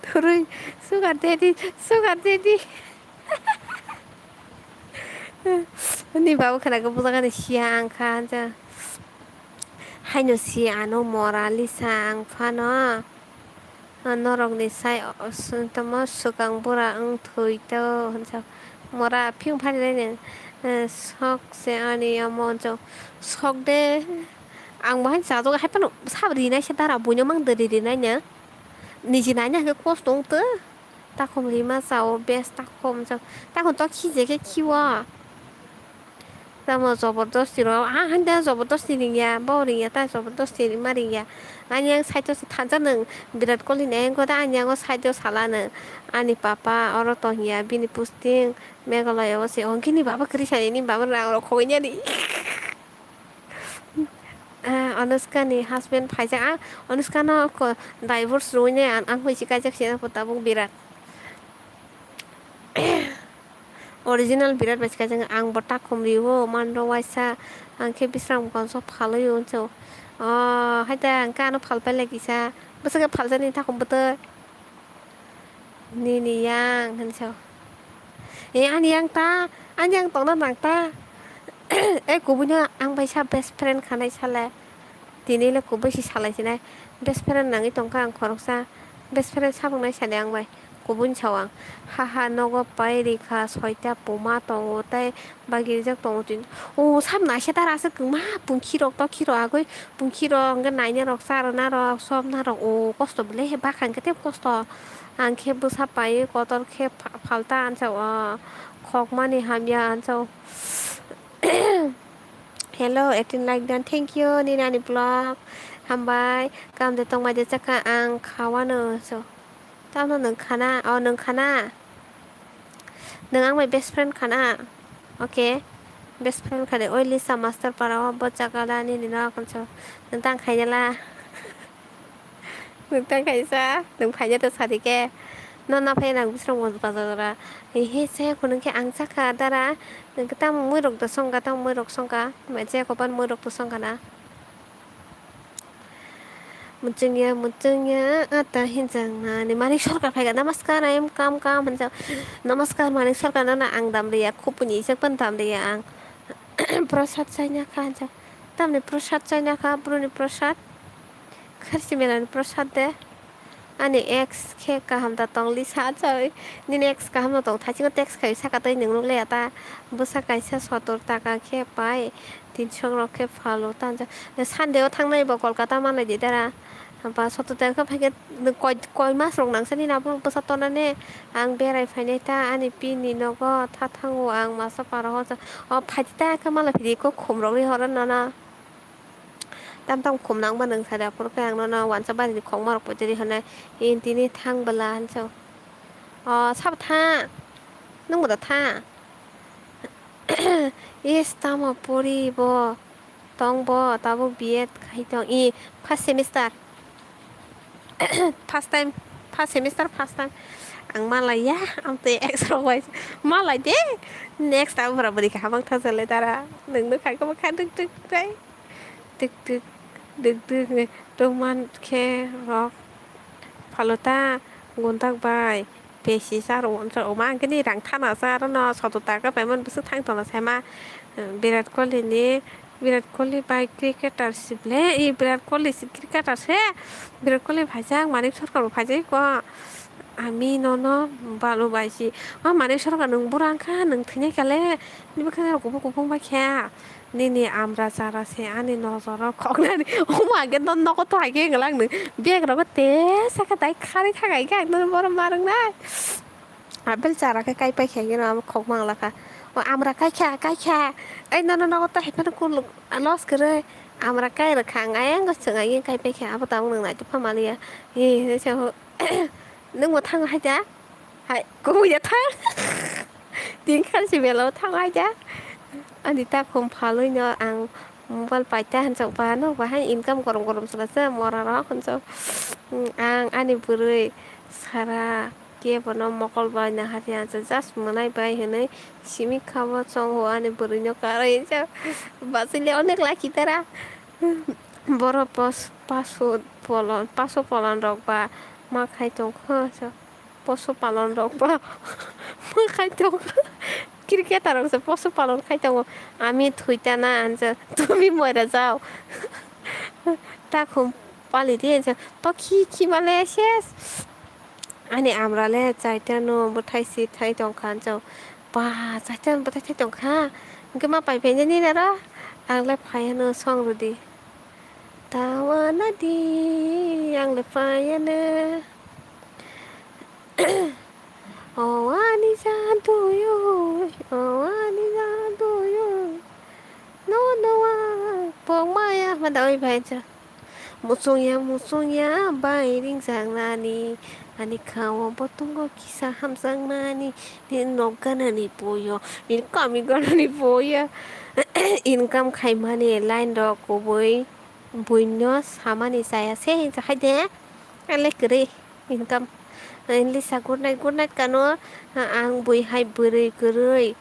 Durui sugar daddy, sugar daddy. Ni babu khana khe bujagani siya ang kha hanja. Haino si ano mora lisa ang phano. Norokni sai tamo swkang bura wng thwi to hwnsa. Mora phiyung phani nai nang sok se ani omo hwnsa sok de. Ang bahai chajago hai phano sab rinai se dara buino mang dori rinai no. Niji naina hwnkhe kosto wngtw. Takhum rima chao bes takhum chao. Takhum to khije khe khiwo. Tamo jobordosti ro, ha hande jobordosti ringya, bo ringya, ta jobordosti rima ringya. Ani ang side o se thansa nwng Virat Kohli ni ayang koda ani ang o side o sala nwng. Ani papa oro tongya, bini posting Meghalaya o se. Hwnkhe ni baba kwrwi sani, ni baba rang rok khogwi nani. Ah, Anushka ni husband phaijak. Ah, Anushka no ko divorce rwui nai ang, ang bai se kaijak se tabuk Virat. Original Virat bai se kaijak ang bo takhum riwo manro waisa ang khe bisram gonso phalwi unso. Oh, haita ang khe ano phalpai lai kisa. Bwswk khe phaljani takhum bwtwi. Nini yang hinso. E ani yang ta, ani yang tongna nang ta. E kubuino ang bai sa best friend khanai sale. Tini le kubui si salai sinai. Best friend nangwi tongkha ang khoroksa. Best friend sabuknai sani ang bai. Kubun sao ang. Haha nogo pai rikha soita puma tongo tei bagwi rijak tongo tini. O sab naisha dara aswk kwma pungkhirok tokhirok agwi pungkhirok hwnkhe nainarok charwnarok somnarok o kosto bwlai he bakha hwnkhe tei kosto. Ang khe bwsa paiwi kotor khe pha-, phalta ansao o khokmani hamya ansao. Hello, eighteen like dan, thank you nini ani vlog. Hambai, kam de tongmai de chakha ang khawano so. Tamo nwng khana? O, nwng khana? Nwng ang bai best friend khana? Okay. Best friend khade oi Lisa Master Para o bo jaga la nini no kanso. Nwng tang khainala. Nwng tang khaisa, nwng phaina to sadi ke. No na phai nang bisrong mo bazar jora. He he se khunung khe ang chakha dara. Nwng tamo mui rok da songka, tamo mui rok songka. Ma je kopan mui rok to songka na. Muchungya, muchungya, ata hinjang nani. Manik Sarkar phaikha, namaskar, I am come, come, hinjak. Namaskar, Manik Sarkar, nana ang damriya, khupuni isak pan damriya ang. Prasad chaina kha, hinjak. Tamni prasad chaina kha, bruni prasad. Kharsi melani prasad de. Ani ex khe kaham da tong Lisa achai. Nini ex kaham no tong, thaisingo text khai saka tei nwng nukle ata. Bwsa kaisa sotor taka khe pai. Tin song rok khe phalo tanja. Sunday o thangnai bo Kolkata manlai di dara. Ba soto tei khe phaikhe koi, koi mas rok nangsa nini abo bwsa tonani. Ang berai phainai ta ani pini nogo tha thango ang masa para hoja. O phaidi ta khe mala phidi ko khum rok ri horo nono. Tam tam khum nang ba nwng sari aphuru khe ang nono wansa bari ni khokma rok poitwi ri hwnai. Tini thang bwla hinso. O sabo tha. Nwng bo da tha. Is tamo pori bo. Tong bo tabuk B Ed khai tong. I first semester. First time, first semester, first time. Ang malai ya, ang tei ex rok bai malai de. Next time bora bori kaham ang thajale dara. Nwng no khai khe bo kha duk duk tai. Duk duk, duk duk, tongman khe rok. Phalo ta, guntak bai. Besi sa rw-, sa rwma ang khe ni rang thana sa aro no soto taka paimani bwswk thang tongna saima. Virat Kohli ni, Virat Kohli bai cricketer si ble, i Virat Kohli si cricketer se, Virat Kohli phaijak, Manik Sarkar bo phaijak ko. Ami nono balu bai si, o Manik Sarkar nwng bura wngkha, nwng thwinai kale, nini bwkha kubui kubui bai khe. Nini amra chara se ani nojoro khoknani. Omo hake non nogo to hake wnglang nung. Bag rogo te saka dai khari thakai khe ang nono borom ma rwngnai. Apple chara khe kai pai khe gino amo khok mang lakha. O amra kai kha, kai kha. Ai nono nogo to hai phano kul loss kwrwi. Amra kai rwkha ang ayang go chwng ayang kai pai kha abo tabuk nang nai to pha maliya. He he se ho. Nung bo thang hai da. Hai, kubui ya thang. Tin khan si mela o thang ai da. Ani ta khum phalwi no ang mobile paita hanjak ba no bahai income gorom gorom sala se mora rok hanjak. Ang ani bwrwi sara kebo no mokol bai na hati hanjak just mwnai bai hinwi simi kha bo chong ho ani bwrwi no karwi hanjak. Bachili onek laki tara. Boro pos paso polon paso polon rok ba ma khai tong kho. Posu palon rok ba ma khai tongo. Cricketer rok se posu palon khai tongo. Ami thuita na anja tumi moira jao. Takhum pali di anja to khi khi male ses. Ani amra le chaita no bwthai si thai tong kha anja. Ba chaita no bwthai thai tong kha. Hwnkhe ma pai pai nani naro. Ang le phai hano song rwdi. Tawana di ang le phai hano. O ani jaduyoi, o ani jaduyoi, no no ang pok maya ma da oi bai cha. Muchungya muchungya bai ringjak nani, ani khao bo tongo kisa hamjak nani, nini nok gana ni boyo, nini kami gana ni boyo, income khai mani line rok kubui buino samani chaya se hinsa hai de, ale kwrwi. Income. Lisa good night, good night kano, ang bui hai bwrwi kwrwi.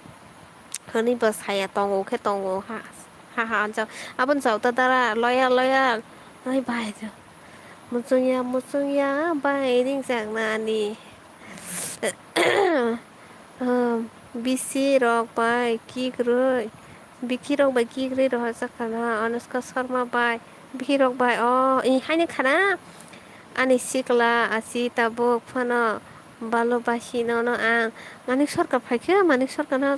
Hwnwi bo saya tongo khe tongo ha. Ha ha, anjak. Aboni jawta dara, loyal, loyal. Ai bai jo. Muchungya, muchungya, bai ringjak nani. Bisi rok bai kikrwi. Bikirok bai kikrwi rohorjak khana, Anushka Sharma bai, bikirok bai, o, i haino khana, ani sikla, asi tabuk phano, balo basi nono ang, Manik Sarkar phaikhe, Manik Sarkarno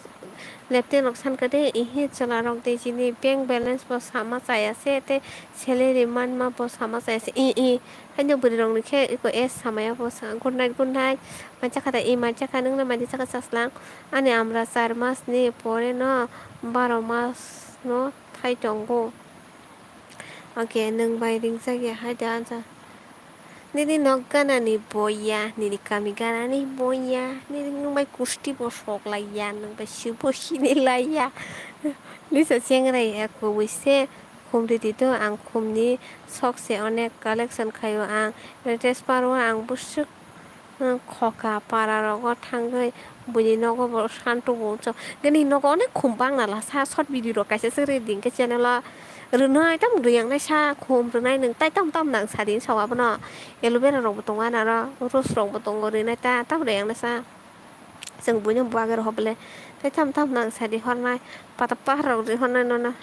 lepte rok sankha de, ihi chwla rok de chini bank balance bo sama chaya se, tei salary manma bo sama chaya se, i, i, haino bwrwi rok ni khe eko S samaya bo sa, good night, good night, mancha kha da, i mancha kha, nwng no mancha kha chaslang. Ani amra char mas ni pore no baro mas no thai tongo. Oke, nwng bai ringjak ya hai da anja. Nini nok gana ni boya, nini kami gana ni boya, nini nwng bai kusti bo sok lai ya, nwng bai si bo sini lai ya. Lisa chengrai ya kubui se khum ridi do ang khum ni sok se onek collection khaio ang. Dress paro ang busuk. Khoka para rogo thangwi buini nogo bo santugo chwng. Nini nogo onek khum bangla sa short video rok kaisa se rwdi hinkhe channel o rwnai tamo rwyangnai sa khum rwnai nwng tai tamo tamo nang sadi hinwi sa abono aloe vera rok bo tongo ani aro rose rok bo tongo rwnai ta tamo rwyangnai sa chwng buino bagwi rw hobole tai tamo tamo nang sadi hornai pata pahar rok rwi hornai nono.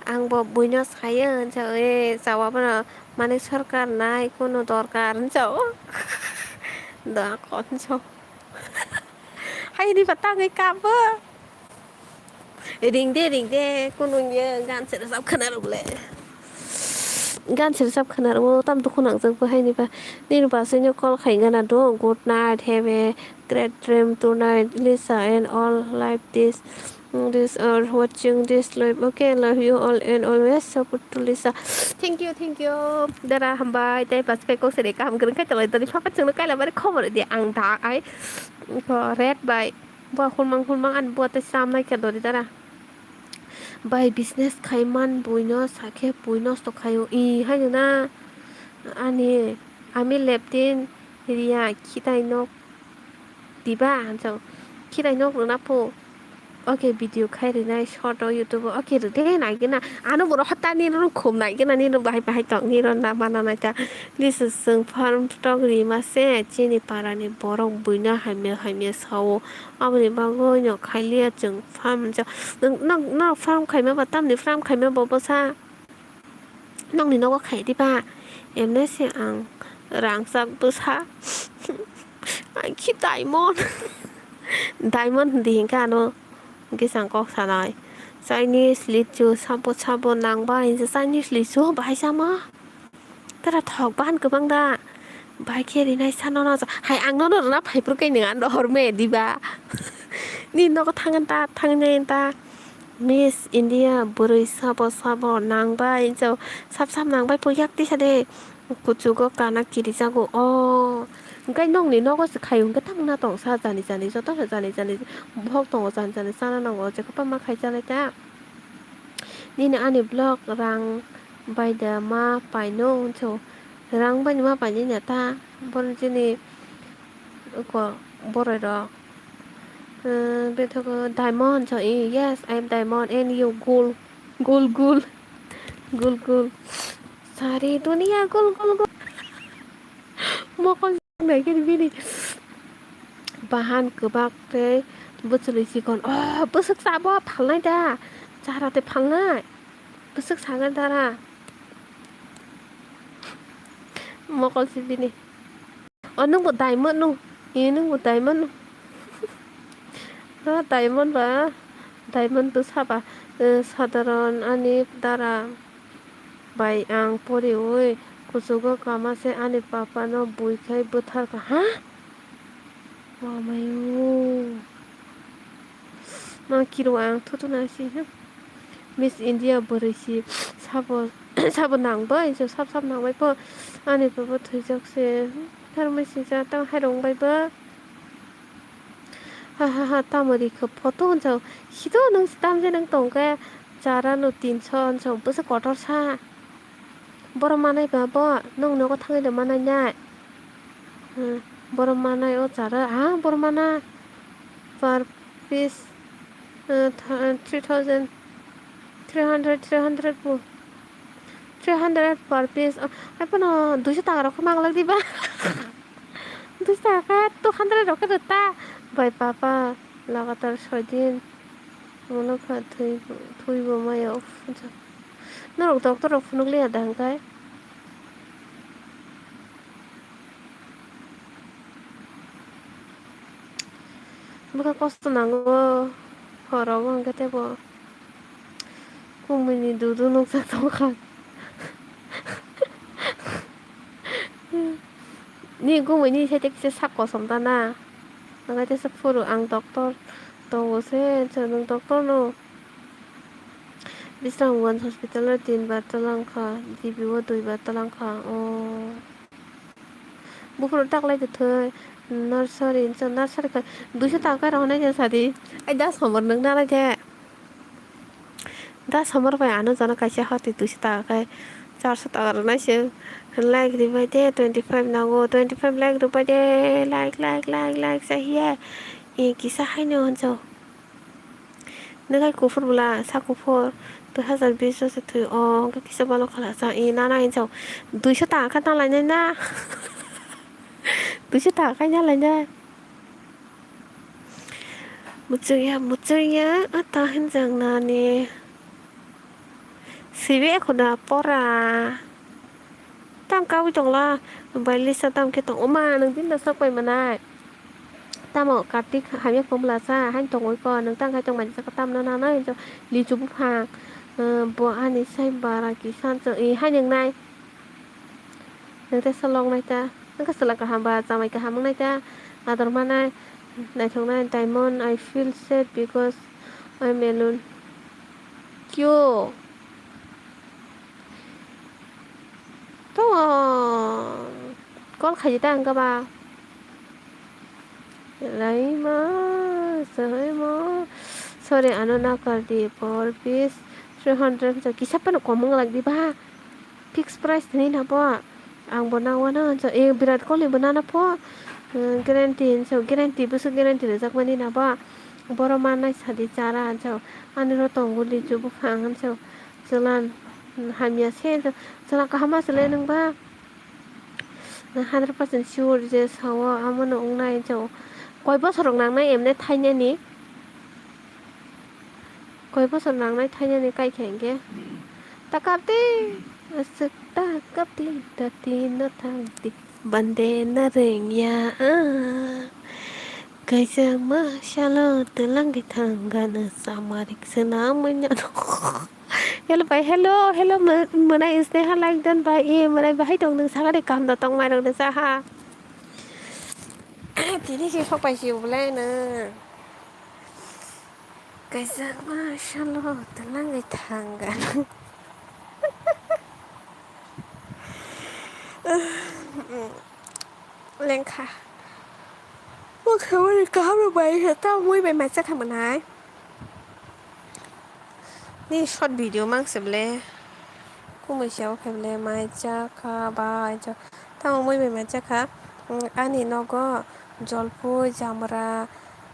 Ang bo buino sayo hinsa, e, chawa bono mani sorkar nai, kunu dorkar hinsa o. Da kon so. Hai ni patang e kabo. Ring de, ring de, kunu ye gan se rajab khana rok le. Gan se rajab khana rok, tam dukhu nang jak bo hai ni ba. Nini ba sini call khai gana do, good night, have a great dream tonight, Lisa and all life this. This are watching this live. Okay, love you all and always support to Lisa. Thank you, thank you. Dara hambai, tei pas kai kok sere kaham kwrwng khai tolai dani phapat chwngno kaila mani khobor di ang da ai. Ko red bai. Bo hulmang hulmang ani bo tei sam nai khe dori dara. Bai business khai man buino sakhe bui nosto khaio. I hai na ani ami leptin riya khitai nok. Diba, ang chwng khirai nok rwna pho. Oke, video khai rwnai short o YouTube o. Oke, rwde naigwna. Ano borok hota nini rok khum naigwna, nini rok bahai bahai tong, nini rok na mana naita. Lisa chwng farm tok rima se, chini para ni borok buino hamya hamya sao. Aboni bagwi no khailiya chwng farm. Nwng, nwng, nwng farm khaima ba, tamni farm khaima bo bwsa? Nokni nogo khai diba? Emne se ang rangchak bwsa. Ang khe diamond. Diamond hindi hinkhe ano hwnkhe chwng kok sanai. Chinese litchu sabo sabo nangba hinsa Chinese litchu bahai sama. Tara thok bahan kwbang da. Bahai khe rinai sano no hai ang nono rwna phaiphuru khe nwng ano horme diba. Ni nogo thangan ta thangnai ta. Miss India bwrwi sabo sabo nangbai hinsa sab sab nangbai po yak tisa de. Kuchugo kana kirijago o. Hwnkhe nokni nogo se khaio hwnkhe tamungna tongsa jani jani joto se jani jani bohok tongo jani jani chana nango je kwbangma khai chalai ta. Nini ani vlog rang bai da ma paino hinso rang bai ma painani ta borok chini oko boroi rok. Bethogo diamond so yes I am diamond and you gold gold gold gold gold. Sari dunia gold gold gold. Mokol naikhe bini bahan kwbak tei bwchwlwi chikon. Oh, bwswk chabo phalnai da? Chara tei phalnai? Bwswk sagan dara? Mokol si bini. Oh, nwngbo diamond no? E, nwngbo diamond no? No, diamond ba? Diamond bwsa ba? Eh, sadharon ani dara bai ang poriwi kuchugo kama se ani papa no bui khai bwthar kha. Ha? Wamayo. Ma kiro ang thutu na si, hmm. Miss India bwrwi si sabo, sabo nang bai, so sab sab nang bai po. Ani baba thwijak se, hmm, tharmai si ja tang hai rong bai ba. Ha ha ha, tamo ri kho photo hwnjao. Hito nwng tam je nwng tong khe chara no tinso hwnjao, bwsa kotor sa. Borok manai ba bo, nwng nogo thangwi da manai nai. Hmm, borok manai o chara, ha, borok mana per piece, uh, th-, three thousand, three hundred, three hundred bo, three hundred per piece. Oh, ai pono duiso taka rok khe manglak diba? Duiso taka khe two hundred rok khe rwta. Bai papa, lagatar soi din. Molo kha thwi, thwi bo maya, uff. Norok doctor rok phunuk liya da hwnkhe? Bwkha kosto nango, horo o hwnkhe teibo kumui ni dudu nukjak tongkha. Ni kumui ni site kisa sak kosom ta na, hwnkhe teisa phuru ang doctor tongo se, nwng doctor no. Bisramganj hospital o tin bar twlang kha, G B o dui bar twlang kha. O buphuru taklai kwthwi nursery, nursery kha duiso taka khe rohornai khe sadi. Ai da somor nwng nanai khe. Da somor bai ano jana kaisa hati duiso taka khe charso taka rwnai se. Like ribai de twenty five nango, twenty five like ribai de, like, like, like, like, sa hiya. E kisa haino hwnjao. Nwng hai kuphur bwla, sa kuphur, dui hazar bish o se thwi o, hwnkhe kisa balo khala sa, e nana hinjao, duiso taka khe na lainai na, duiso taka khe na lainai. Muchungya, muchungya, a ta hinjak nani. Sibe ekhoda pora. Tam kawi tongla, bai lisa tam khe tong. Oma, nwng bini da sok pai manai. Tamo Kartik hamya phumla sa, hain tongwi ko, nwng tang khai tong mani saka tamno nanai, hinjo lichu buphang. Eh, bo ani sai bara kisa, eh, hai nwngnai. Nwng tei salok nai ta, nwng khe chwla kaham ba, chamai kaham wngnai ta, ador manai, naithok nai, diamond, I feel sad because I'm alone. Kyo. To call khaidi ta ang ba. Laima, sahaima. Sorry, ano nakar di. Per piece three hundred. Kisa pano kom wng lak di ba. Fixed price thani na bo. Ang bo nang wano hinso. Eh, Virat Kohli bo nana pho. Eh, guarantee hinso. Guarantee, bwswk guarantee rijak mani na bo. Boro manai sadi chara hinso. Ani ro tongo lichu buphang hinso. Chwla hamya se hinso. Chwla kaham ma chwla nang ba. Nang hundred percent sure je sao amo no wngnai hinso. Koi bosor rok nangnai emne thainani? Koi bosor nangnai thainani kaikha hinkhe? Ta kapdi, aswk ta kapdi, dati no thangdi. Bande na rengya ang. Kaisa ma salo twlang kaithang gana samarik swnam manya. Hello bai, hello, hello, mwnai Sneha like dan bai, e mwnai bahai tong nung sakari kam da tong mai rok da saha. Tini si sok pai si ublai na. Kaisa ma salo twlang kaithang gana. Lengkha. Bo khe bai kaham rok bai khe ta mui bai mai chakha mwnai. Ni short video mang se ble. Kumui se o khe ble mai chakha bai chak. Ta mui bai mai chakha. Ani nogo jolpui jamra,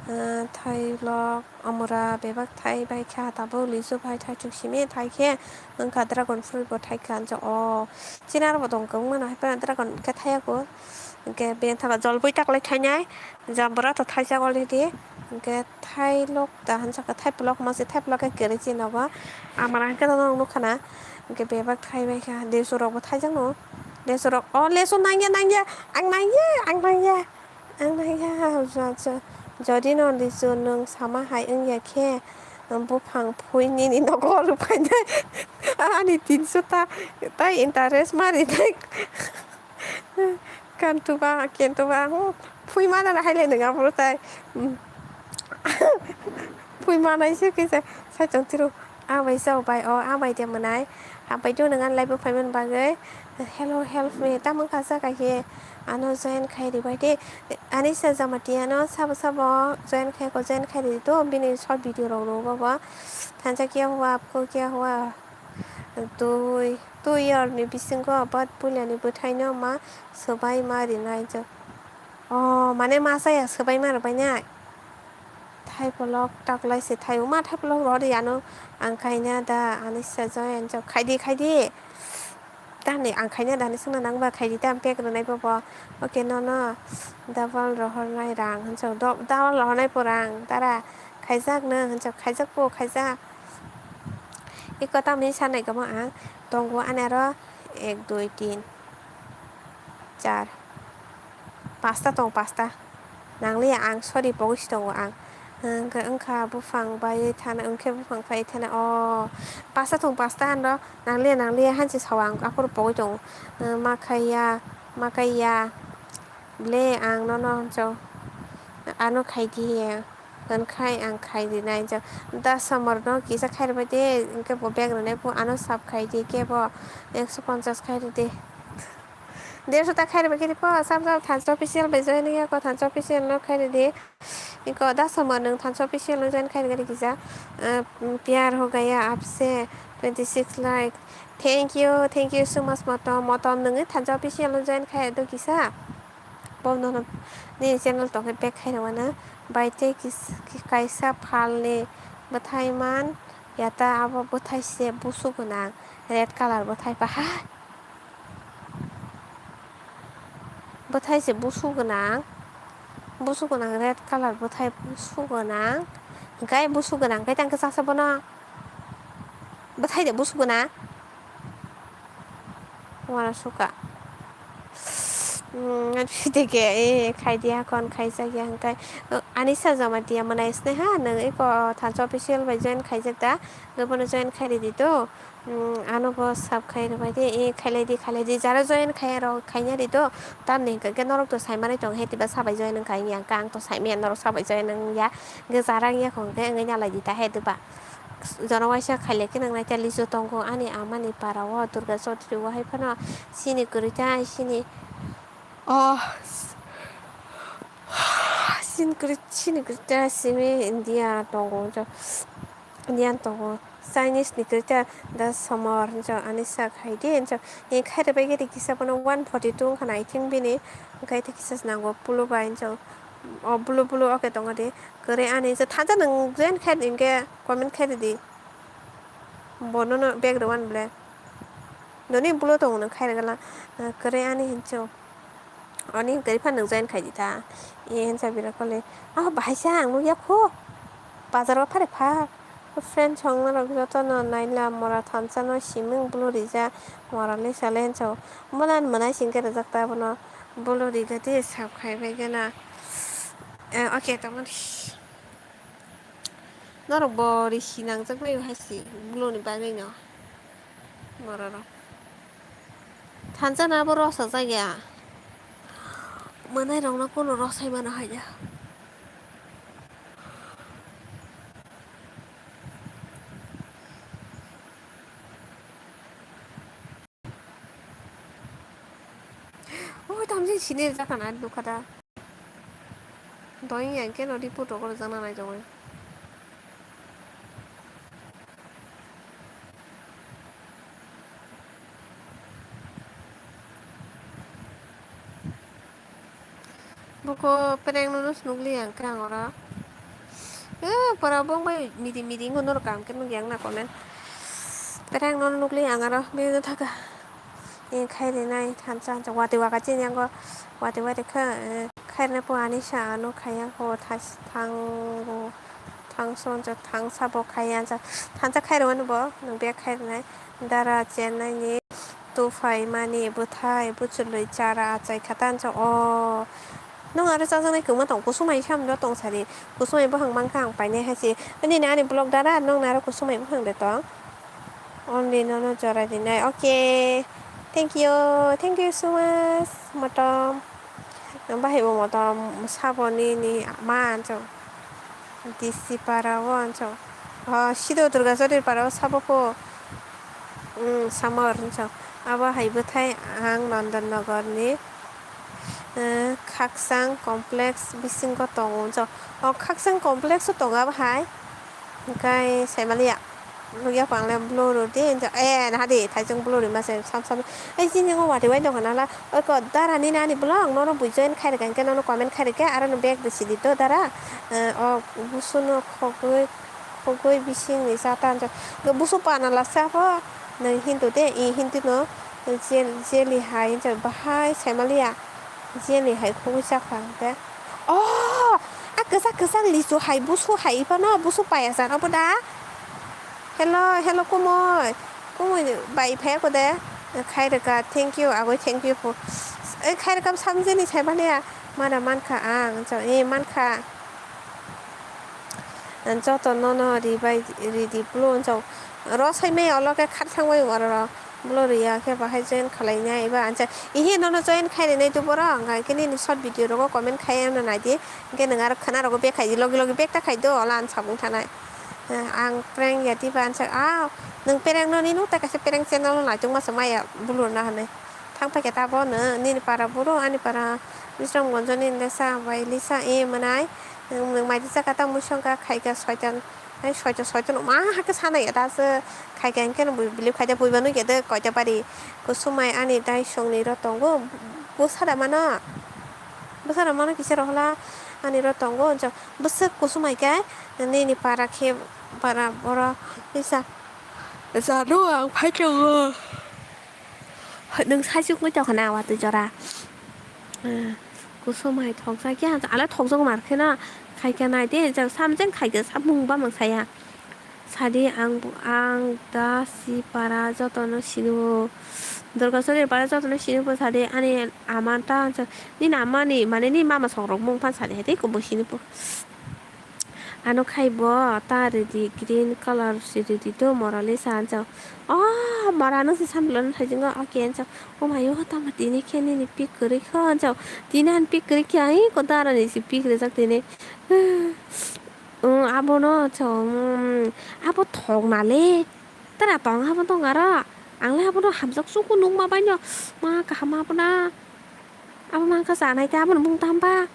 thailok. Amura bebak thai bai kha, tabuk lisu bai thai chuk simi thai khe wngkha, dragon fruit bo thai kha. O chini aro bo tong kwbangma no hai phano dragon khe thai ya kho, hwnkhe bini thaka jolpui taklai thainai, jambura to thaijak already, hwnkhe thailok da hwnjak kha, thaipolok ma se, thaipolok khe kwrwi chini nogo. Amura hwnkhe no nukha na, hwnkhe bebak thai bai kha, lisu rok bo thaijak no, lisu rok, o lisu nangya nangya, ang nangya, ang nangya. Ang nangya, jo-, jo-, jodi no lisu nwng sama hai wngya khe, buphang phui nini nogo rwphainai. Ani tinso ta, tai interest ma rinai. Kantuba, kentuba, hmm, phui mana na haile nwng aphuru tai. Hmm. Phui manai se kisa, sai tong tiro. Ah bai sao bai, o ah bai de mwnai. Hambai do nang an live o phaimani bagwi. Hello, help me. Tamo kha sa kha khe ano join khai ribai de. Ani sa Jamatia no sabo sabo join khai ko, join khai ri to bini short video rok no bo bo. Thansa kya hua, apko kya hua. Tui, tui yor ni bisingo abat puila ni bwthai no ma swbai ma rinai jo. O mane ma saya swbai ma rwbai nai. Thaipolok taklai se thaio ma thaipolok rw de ano ang khaina da ani se join jok khaidi khaidi. Dani ang khaina dani songna nang ba khaidi ta bag rwnai bobo. Okay nono double rohornai rang hwnjak double rohornai pho rang tara khaijak nang hwnjak khaijak pho khaijak. Iko tamni sanai kamo ang tongo ani aro ek dui tin char. Pasta tong pasta. Nangliya ang sorry pogwi si tongo ang. Hwnkhe wngkha buphang bai thana wngkhe buphang pai thana o pasta tong pasta ano nangliya nangliya hansi sao ang aphuru pogwi tongo. Ma khaiya ma kaiya ble ang nono hwnso ano khaidi hiya. Hwnkhai ang khai rinai jok da samar no kisa khai rwbai de hwnkhe bo bag rwnai bo ano sap khai di kebo ekso ponchas khai rwdi. Derso ta khairokbai khe po, sam sam thansa official bai join wngya ko, thansa official no khairidi. Iko da sama nwng thansa official no join khairokgwi kisa. Ah, pyar ho gaya aapse, twenty six like. Thank you, thank you so much, Motom. Motom nwngwi thansa official no join khairokdo kisa. Bo nono nini channel tongkhe back khairokmano. Bai tei kis-, ki-, kaisa phalni bwthai man yata abo bwthai se busu gwnang red colour bwthai paha. Bwthai se busu gwnang, busu gwnang red colour bwthai busu gwnang, hwnkhe busu gwnang khe tang khe chasa bono bwthai de busu gwnang. Uanasuka. Dege, eh, khaidia kon khaijak ya hwnkhe, eh, Anisa Jamatia mwnai sini ha, nwng eko thansa official bai join khaijak da, bono join khairidi to. Hmm, ano bo sub khai rwbai de, eh, khailai di, khailai di, jara join khai rok khaina ri do, tamni hwnkhe norok to sai manai tong he, tiba sabai join wngkha, wngya wngkha, ang to sai manya norok sabai join wngya, hwnkhe jara wngya kho hwnkhe wngwi nalai di ta he, tiba jono waisa khailai khe nang nai ta lisu tongo ani ama ni para o, Durga Chaudhary o hai phano chini kwrwi ta, chini, oh, chini kwrwi, chini kwrwi ta simi India tongo, India tongo. Chinese ni kwrwi ta da somor hinjak ani sa khai di hinjak. Ni khai rwbai khe kisa bono one forty two wngkha na I think bini. Hwnkhe kisa se nango blue bai hinjak. O blue blue o khe tongo di. Kwrwi ani hinjak thansa nwng join khai di hinkhe comment khai rwdi. Bono no bag rwani ble. Noni blue tongo nwng khai rwgwla. Kwrwi ani hinjak. Ani kwrwi phano nwng join khai di ta. E hinsa bira kole. Ah, bahai sa ang nukya kho. Bazar o phari pha. Friend song norok joto no naila mora thansa no siming bulu rija mora le sale hinsa. Molan mwnai singke rwjak ta bono bulu riga di sab khai bai gana. Eh, okay, tamo di. Norok bo risi nangjak bai hai si, blue ni bagwi no. Borok rok. Thansa na bo rosa jagya. Manai rok no kuno rosai mano hai ya. Oi, tamjin sini jaka na nukha da. Doi yang khe no report rok jana nai jogoi. Buko prank no nukli ang khe ang oro. Eh, pora bong bai midi midi wngkha norok kam khe nukya wngna comment. Prank no nukli ang oro bini thaka. Eh, khai rinai thansa hansa watwi waka chini yango watwi watwi kha, eh, khai rinai po ani sa ano khai yang ko thas thango thangso hansa thangsa bo khai yansa thansa khai rwani bo nung bek khai rinai dara chennai ni. Tuphai mani bwthai buchulwi chara achai kha tansa o. Nwng aro chajaknai kwma tong kusumai samno tong sari. Kusumai buphang mankha ang painai hai se. Nini ani vlog dara nwng aro kusumai buphang de tong. Only nono jora rinai. Okay. Thank you. Thank you so much. Motom. Bahai bo motom sabo nini ma anchong. Disi para o anchong. Oh, sido Durga Chowdhury para o sabo po. Hmm, samor hinso. Abo hai bwthai ang Nandan Nagar ni, eh, Khaksang complex bisingo tongo hinso. O Khaksang complex o tongo abo hai. Hwnkhe saimaliya. Nukya pang le blue rw di hinso. Eh, naha di, thaisong blue rwma se sam sam. Ei, chini o watwi bai nokha nala. Oi ko, dara nini ani vlog, nono bui join khai rwkha, hinkhe nono comment khai rwkha, aro no back bwsi di to dara. Eh, o busu no khogwi, khogwi bising ni sa ta hinso. Busu pana lasa pho. Nang hindu de, i hindu no. Jel-, jeli hai hinso bahai saimaliya. Jeli hai khogwi chakha hwnkhe. Oh! A kwchak kwchak lisu hai busu hai phano busu paya jana bo da? Hello, hello, kumui. Kumui bai phai ko de. Khai rwkha, thank you, agoi thank you po. Ei khai rwkha samjini sai mani a. Mana mankha ang, chong, eh, mankha. Joto nono ribai ridi blo chong. Ro sai mai olo khe khat thang bai oro ro. Blo riya khe bahai join khalai nai ba ansa. Ihi nono join khai rinai tu borok, hwnkha khe nini short video rogo comment khai ano nai di. Hwnkhe nwng aro khwna rogo bek khai di, logi logi bek ta khai do, ola ang sabung thanai. Eh, ang prank ya diba ansa, ah, nwng prank no nini utai kaisa prank channel o naitok masa maya bulur na hinwi. Thang paikha ta bo no, nini para buro, ani para Bisramganj ni Lisa bai Lisa e mwnai. Nwng, nwng mai di chaka ta mui songkha khaikha soitan. Hai soitan, soitan ma hakhe sana ya ta se khaikha hinkhe no bui believe khaida buiba nukya de koita pari. Kusumai ani dai songni ro tongo. Bwsada mano. Bwsada mano kisa rohla ani ro tongo. Bwswk kusumai khe nini para khe para boro Lisa. Jano ang phai tongo. Nwng saichukmui tongkha na watwi jora. Eh, kusum hai thokjak ya, ale thokjak mar khe na. Khaikha nai de, jang samjeng khaikha samung bamang saya. Sadi ang, ang da si para jotono sinu. Durga Chowdhury para jotono sinu po sadi ani ama ta, nini ama ni, mane ni mama sok rok mung phan sadi hai tei kubo sinu po. Ano khai bo ta ridi green colour si ridi do morali sa anchang. Oh, mora no si samlo no thajingo, okay anchang. Oh my, oh, tama tini khe nini pick kwrwi kha anchang. Tini han pick kwrwi kha, ai ko dara ni si pick rijak tini. Um, abo no anchang, um, abo thok na le. Tara tong abo tong aro. Ang le abo no hamjak suku nung ma bai no. Ma kaham abo na. Abo mangkha chanai ta, aboni mung tamba?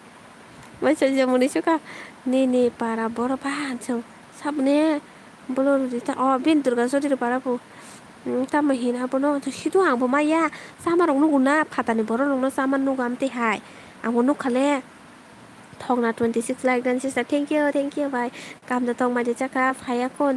Mai chajak muni sukha. Nini para boro ba hanchung. Saboni bolo rudi ta. O, bin Durga Chowdhury para bo. Hmm, tamo hin abono. Sido ang bo maya. Sama rok nugo na. Phatani borok rok no sama nugo amtwi hai. Ang bo nukha le. Thokna twenty six like dan sisa. Thank you, thank you, bai. Kam da tong mai de chakha. Phaya ko,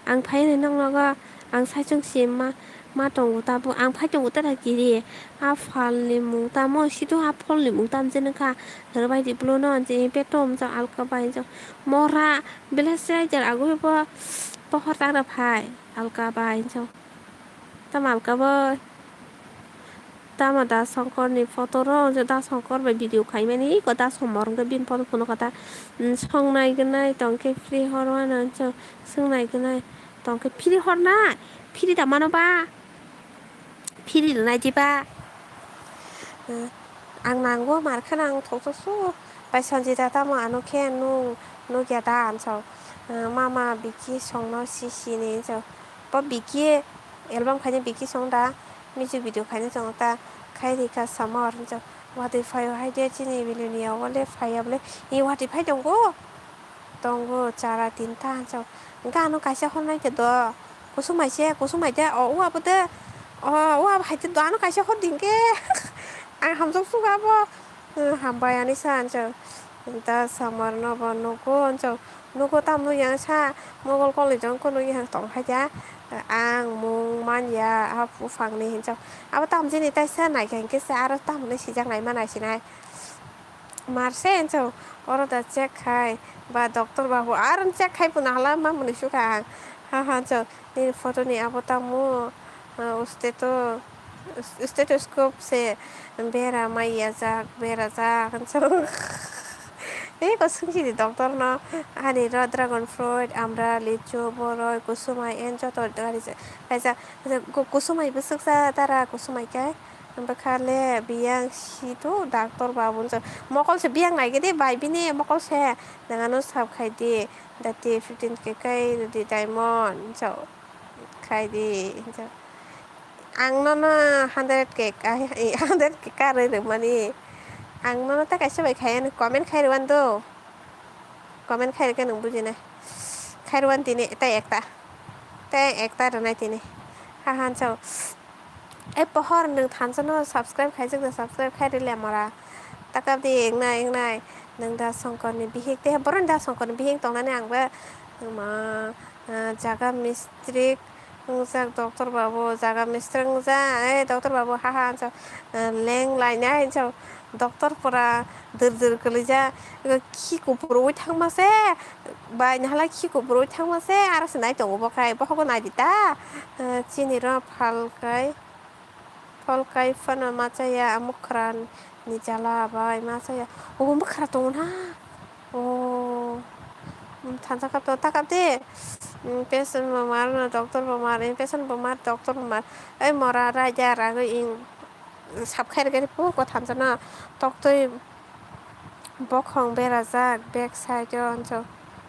ang phai ni nong nogo. Ang saichung si ma, ma tongo tabuk, ang phai tongo tara kiri. A phalni mung tamo, sido a pholni mung tam jani kha. Rwbai di bwlwno, je petom jang alka bai jang. Mora, belai se jar agwi bo, pohor tagra phai, alka bai jang. Tamo alka bo. Tamo Da Songkor ni photo rw, hwnjak Da Songkor bai video khaimani, iko Da Somor hwnkhe bini photo phunukha ta. Song naignai tongkhe free hormano, hwnjak swng naignai tongkhe free hornai, free da mano ba? Phiri rwnai diba? Ang nango, mar kheno ang thokjak su. Bai Sanjita tamo ano khe nung nukya da? Ansok, mama Biki songno si sini, ansok. Bo Biki album khaina Biki song da, music video khaina song ta khai rikha sama or, ansok. Watwi phaio hai de chini bilini yago le phaiya bole, i watwi phai tongo. Tongo chara tinta, ansok. Hwnkhe ano kaisa hornai khe do. Kusumai se, kusumai de, o, o abo de. O, o abo hai te do, ano kaisa hor di hwnkhe. Ang hamjak sugo abo. Hambai ani sa, ansok. Da Somor no bo nugo, ansok. Nugo tamo yang sa, mokol koloi jong kono yang tong kha ya. Ang mung man ya, a buphang ni, ansok. Abo tamo jini taisa nai kha hwnkhe se aro tamo ni sijak nai ma nai sinai. Mar se, ansok, oro da check khai ba doctor babu, aro check khai phano hala ma mwnwi sukha ang. Ha, ha, ansok, nini photo ni abo tamo, ah, steto-, stethoscope se bera mai yajak, berajak, ansok. Eko swng sidi doctor no, ani ro dragon fruit, amra, lichu, boroi, kusumai, en joto gari kaijak, kaijak, kusumai bwswk sa dara, kusumai kai. Bwkha le biyang si tu doctor babu, hwnjak. Mokol se biyang nai khe de bai bini mokol se. Nang ano sap khai di. Dati fifteen K kai rwdi diamond, hwnjak. Khai di, hwnjak. Ang nono hundred K kai, hundred K karwi rwmani. Ang nono ta kaisa bai khai ano comment khai rwmani do. Comment khai rwkhe nwng bujinai. Khai rwmani tini tei ekta. Tei ekta rwnai tini. Ha, ha, hwnjak. Ei pohor nwng thansa no subscribe khaijak da, subscribe khai rwle mora. Takab di engnai engnai. Nwng Da Songkor ni bihik, tei borok ni Da Songkor ni bihik tongnani ang bo ma, ah, jaga mistrik wngjak doctor babu, jaga mistrik wngjak, ei doctor babu ha ha hwnjak, ah, leng lainai hwnjak, doctor pura dwr dwr kwlwijak, ego khi kuphuruwi thangma se. Bai, nahalai khi kuphurwi thangma se, aro se nai tongo bo khai, bohogo nai di ta. Eh, chini ro phalkai, phalkai phano ma chaya, mwkhra ni jala bai ma chaya. O mwkhra tongo na? O, thansa kap to, ta kap de. Patient bo mar, doctor bo mar, patient bo mar, doctor bo mar. Ei mora raida ragwi ing. Sap khai rwkhe puko thansa no toktwi bokhong berajak back side o, hwnjak.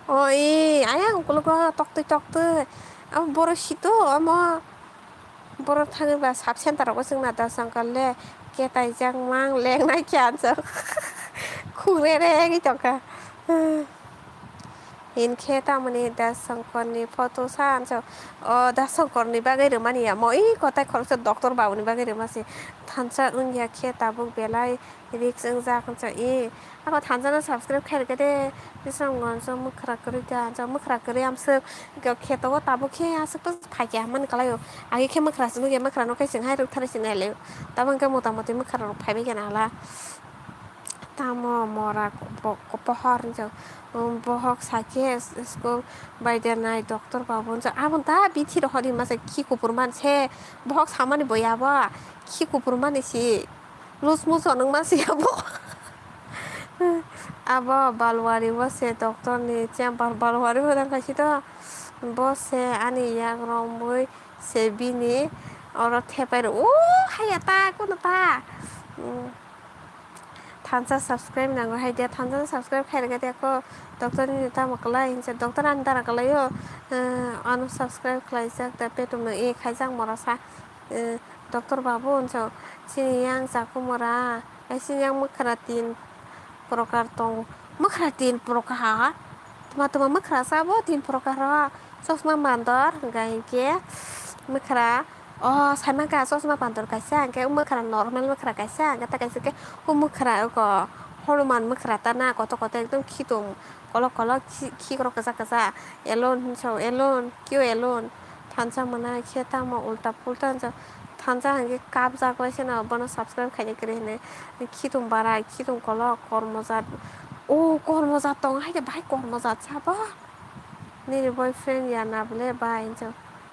O, ee, ayang ukologo toktwi, toktwi. Amo borok sito, omo borok thangwi ba sub center rogo chwngna da sangkar le ketaijak mang lengnai khe, hwnjak. Khuk re re wngwi tongkha. Hinkhe tamoni Da Songkor ni photo sa, hwnjak. O Da Songkor ni bagwi rwmani ya. Mo i kotai khoroksa doctor babu ni bagwi rwma se. Thansa wngya khe tabuk belai risk wngjak, hwnjak. I, ako thansa no subscribe khai rwkhe de. Bisong gonjo mwkhra kwrwi da, hwnjak, mwkhra kwrwi amswk. Khe to o tabuk khe aswk to phaikya hwnmani kwlai o. Agi khe mwkhra se nukya, mwkhra no khe chwng hai rwktharwi se nai lai o. Tamo wngkhe mota moti mwkhra rok phaibai khe na hala. Tamo mora bo-, pohor hwnjak, um, bohok sakhe s-, school bai de nai doctor babu hwnjak. Abo da bithi rohor hinma se khi kupur man se, bohok samani bo ya bo, khi kupur mani si, lose motion wngma si abo. Abo Balwari bo se doctor ni chamber, Balwari bo dang kaisi to, bo se ani yak romwi se bini oro thepai rw, o haya ta, kono ta. Um, Thansa subscribe nango hai dia, thansa subscribe khai rwkha dia ko, doctor ni tamo kwlai hinsa, doctor ani dara kwlai o, eh, ano subscribe khlaijak da, petum no e khaijak mora sa, eh, doctor babu hinsa, chini yang chaku mora, ai chini yang mwkhra tin prokar tongo, mwkhra tin prokar, tma tma mwkhra sa bo tin prokar o, chosma mandor, hwnkha hinkhe mwkhra. O, saimang kha chosma pandor kaisa, hwnkhe mwkhra normal mwkhra kaisa, hwnkhe tei kaisa khe o mwkhra oko Hanuman mwkhra ta na kotor kotor ekdom khitung kolok kolok khi-, khikrok kwchak kwchak. Alone hinwi sao, alone, kyo alone. Thansa mwnai khe tamo ulta pulta hinwi sao. Thansa hwnkhe kapjak bai seno bono subscribe khaina kwrwi hinwi. Khitung bara, khitung kolok, kormo jat. O kormo jat tong hai khe bahai kormo jat sabo. Nini boyfriend ya na bole bai hinwi sao.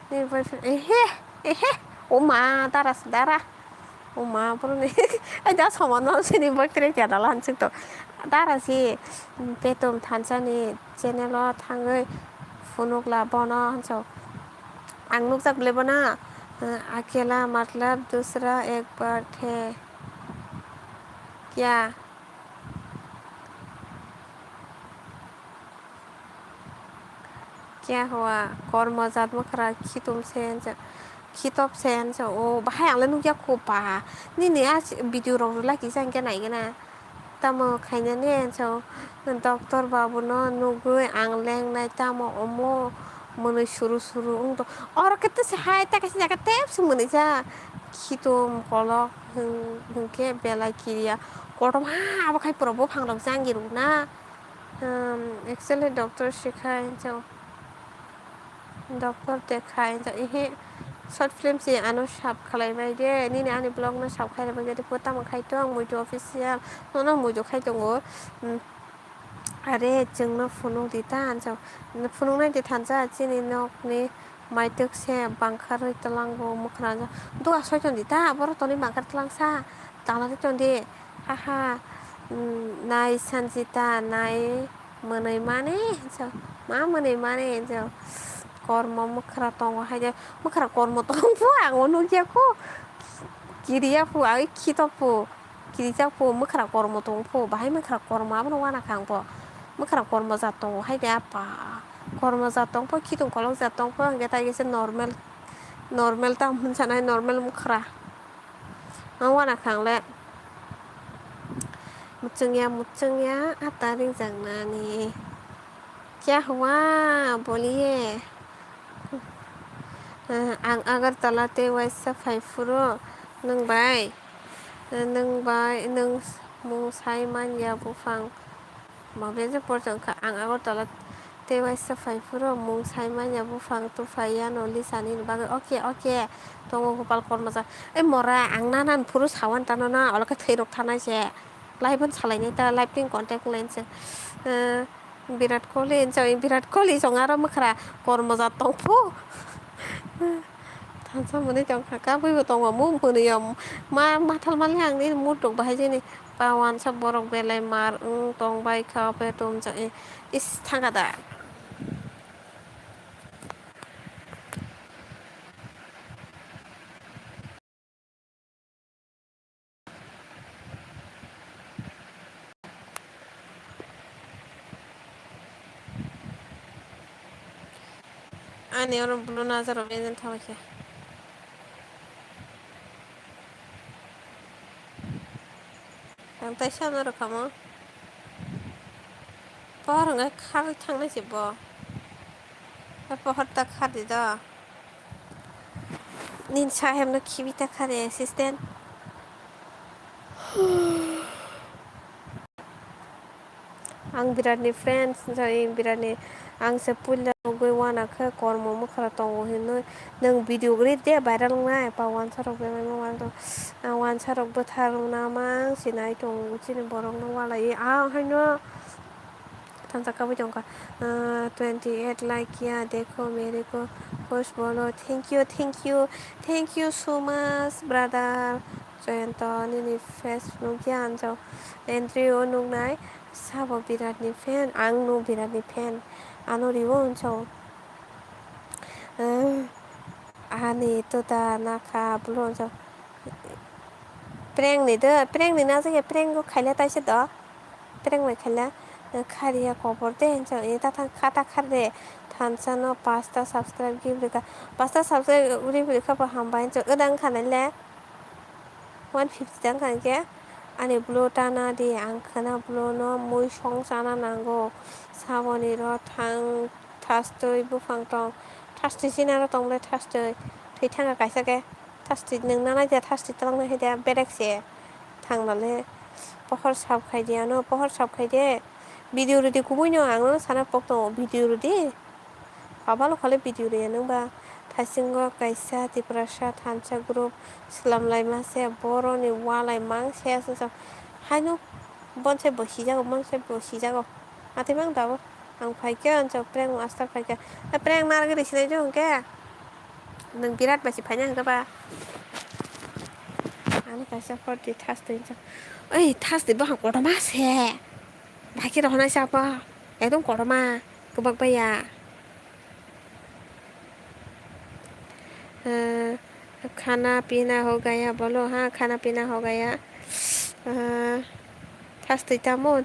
Nini boyfriend, ehe, ehe. O ma, dara se dara. O ma boroni. Ai da somono sini boi tere kya dala hanchuk to. Dara si betum thansani channel o thangwi phunukla bono hanchuk. Ang nukjak le bono, eh, akela matlab dusra ek baar the. Kya? Kya hua kormo jat mwkhra khitum se, khitom se, o bahai ang le nukya kho ba. Nini a video rok rwlai kisa hwnkhe naigwna. Tamo khainani so doctor babu no nugwi ang lengnai, tamo omo mwnwi suru suru wngtong. Oro khe tese hai ta kaisa jaga tepse mwnwijak. Khitum kolok hwnkhe belai kiriya kotom ha abo khai pura buphang rok jangi rwna. Hmm, actually doctor se khai hinsa, doctor de khai hinsa, ihi short film se ano sab khlai bai de, nini ani vlog no sab khai bai de, tamo khai tong muitu official, nono muitu khai tongo. Hmm, are chwngno phunuk di ta hinsa, phunuk nai di thansa chini nok ni. Maitwk se bangkharwi twlango mwkhra. Dua soi ton di ta, borok tonwi bangkhar twlangsa. Tala de ton di. Haha. Mm, nai Sanjita, nai mwnwi mani hinsa. Ma mwnwi mani hinsa. Kormo mwkhra tongo hai de. Mwkhra kormo tong phu ang o nukya kho. Kiriya phu, ai khito phu. Kirijak phu, mwkhra kormo tong phu, bahai mwkhra kormo abono uanakha ang pho. Mwkhra kormo jat tongo hai de apa. Kormo jat tong pho, khitung kolok jat tong pho, hwnkhe tai khe se normal, normal tamo hwnsanai, normal mwkhra. Ang uanakha ang le. Muchungya, muchungya, ata ringjak nani. Kya hua, boliye? Ang Agartala tei waisa phai phuru nwng bai. Nwng bai, nwng mung sai man ya buphang. Mabe je porjong kha, ang Agartala tei waisa phai phuru mung sai man ya buphang, tuphai ya no Lisa ni bagwi. Oke, oke. Tongo Gopal Kormojak. Ei mora, ang nanan phuru sawan tano na, olo khe thwi rok thanai se. Live on salai nai ta, live king contact line se. Eh, Virat Kohli, enjoy Virat Kohli, song aro mwkhra kormo jat tong phu. Thansa mwnwi tong kha, kabui bo tongo, mung mwnwi yo, ma, mathal mali ang ni muitu bahai jeni, pawan sa borok belai mar wng tong bai kha, ope tum cha, eh, is thanga da. Ani oro blue najar rok engine thangkhe. Ang tai sano rwkha mo. Pohor hwnkhai kharwi thangnai se bo. Pohor ta khardi do. Nini sahemno khibi ta khare assistant. Ang Biratni friends, jai Biratni, ang se puila nugwi uanakhe kormo mwkhra tongo hinwi. Nwng video ri de viral wngnai, pa wansa rok belai no uansa, ang wansa rok bwthar rwna mang sinai tongo chini borok no ualai. Ang haino. Thansa kabui tongkha, ah, twenty eight like kiya dekho mere ko khush bolo. Thank you, thank you, thank you so much, brother. Joyonto, nini face nukya anjao. Entry o nuknai, sabo Biratni fan, ang no Biratni fan. Ano riwo anjao. Ah, ani tota nakha blo anjao. Prank ni do, prank ni na jagya prank o khaila taisa do. Prank bai khaila, khariya kobor de hinsa, e ta thang kha ta khar de. Thansa no pasta subscribe gift rikha. Pasta subscribe uri rikha bo hambai hinsa, odang khanai le. One fifty tang khan khe. Ani blo tana di, ang khana blo no mui song chana nango. Saboni ro thang thastwi buphang tong. Thastwi sinaro tong le thastwi. Thwi thanga kaisa khe. Thastwi nwng nanai de, thastwi twlang nai de, berek se. Thangna le pohor sap khai di ano, pohor sap khai de. Video rwdi kubui no, ang no sana pok tongo, video rwdi. Kabalo khale video rwya nwng ba. Thaisingo kaisa Tiprasa thansa group swlam lai ma se, boroni walai mang se aswk. Haino bonse bo sijago, bonse bo sijago. Atwi mang dabo. Ang phaikhe, ang chok prank master phaikhe. Eh, prank narwgwi rwsinai chong khe. Nwng Birat bai se phaina hwnkhe ba. Ano kaisa forty thastwi hinsa. Oi, thastwi buphang kotorma se. Bahai khe rohornai se abo. Ekdom kotorma. Kwbak baiya. Ah, khana pina ho gaya bolo, ha, khana pina ho gaya. Ah, thastwi tamo,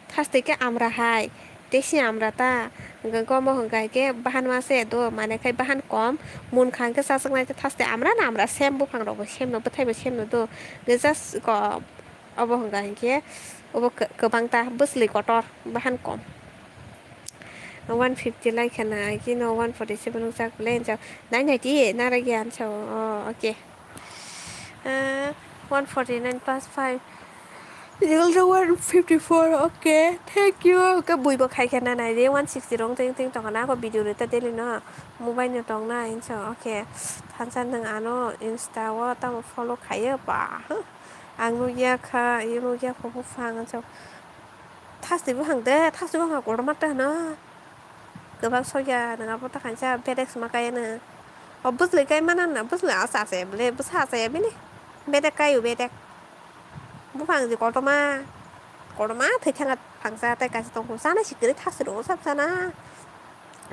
thastwi khe amra hai. Tei se amra ta, hwnkhe omo hwnkha khe bahan ma se do, mane khai bahan kom, munkha hwnkhe chachaknai tei thaste amra no amra sem buphang rok bo sem no bwthai bo sem no do, hwnkhe just ko obo hwnkha hinkhe obo kwbang ta bwsli kotor bahan kom. One fifty like khana, agino one forty seven wngchak le hinjak, nai nai di narwk ya hinsa o, okay. Ah, one forty nine plus five. Equal to one fifty four, okay. Thank you. Ke bui bo khai khe na nai di, one sixty rong ting ting tong na ko video rita daily no. Mobile no tong na inso, okay. Thansa nang ano Insta o tamo follow khaye ba. Ang nugya kha, yu nugya kho buphang so. Thastwi buphang de, thastwi buphang kotorma ta hwno. Kwbang sokya nang abo ta kaisa bedek sima kaya nang. O bwsli kai mana na, bwsli asa asa ya bwle, bwsa asa ya bini. Bedek kayu bedek. Buphang di kotorma, kotorma thwi thanga phangsa tei kaisa tongkhu sana sikiri thasiro sab sana.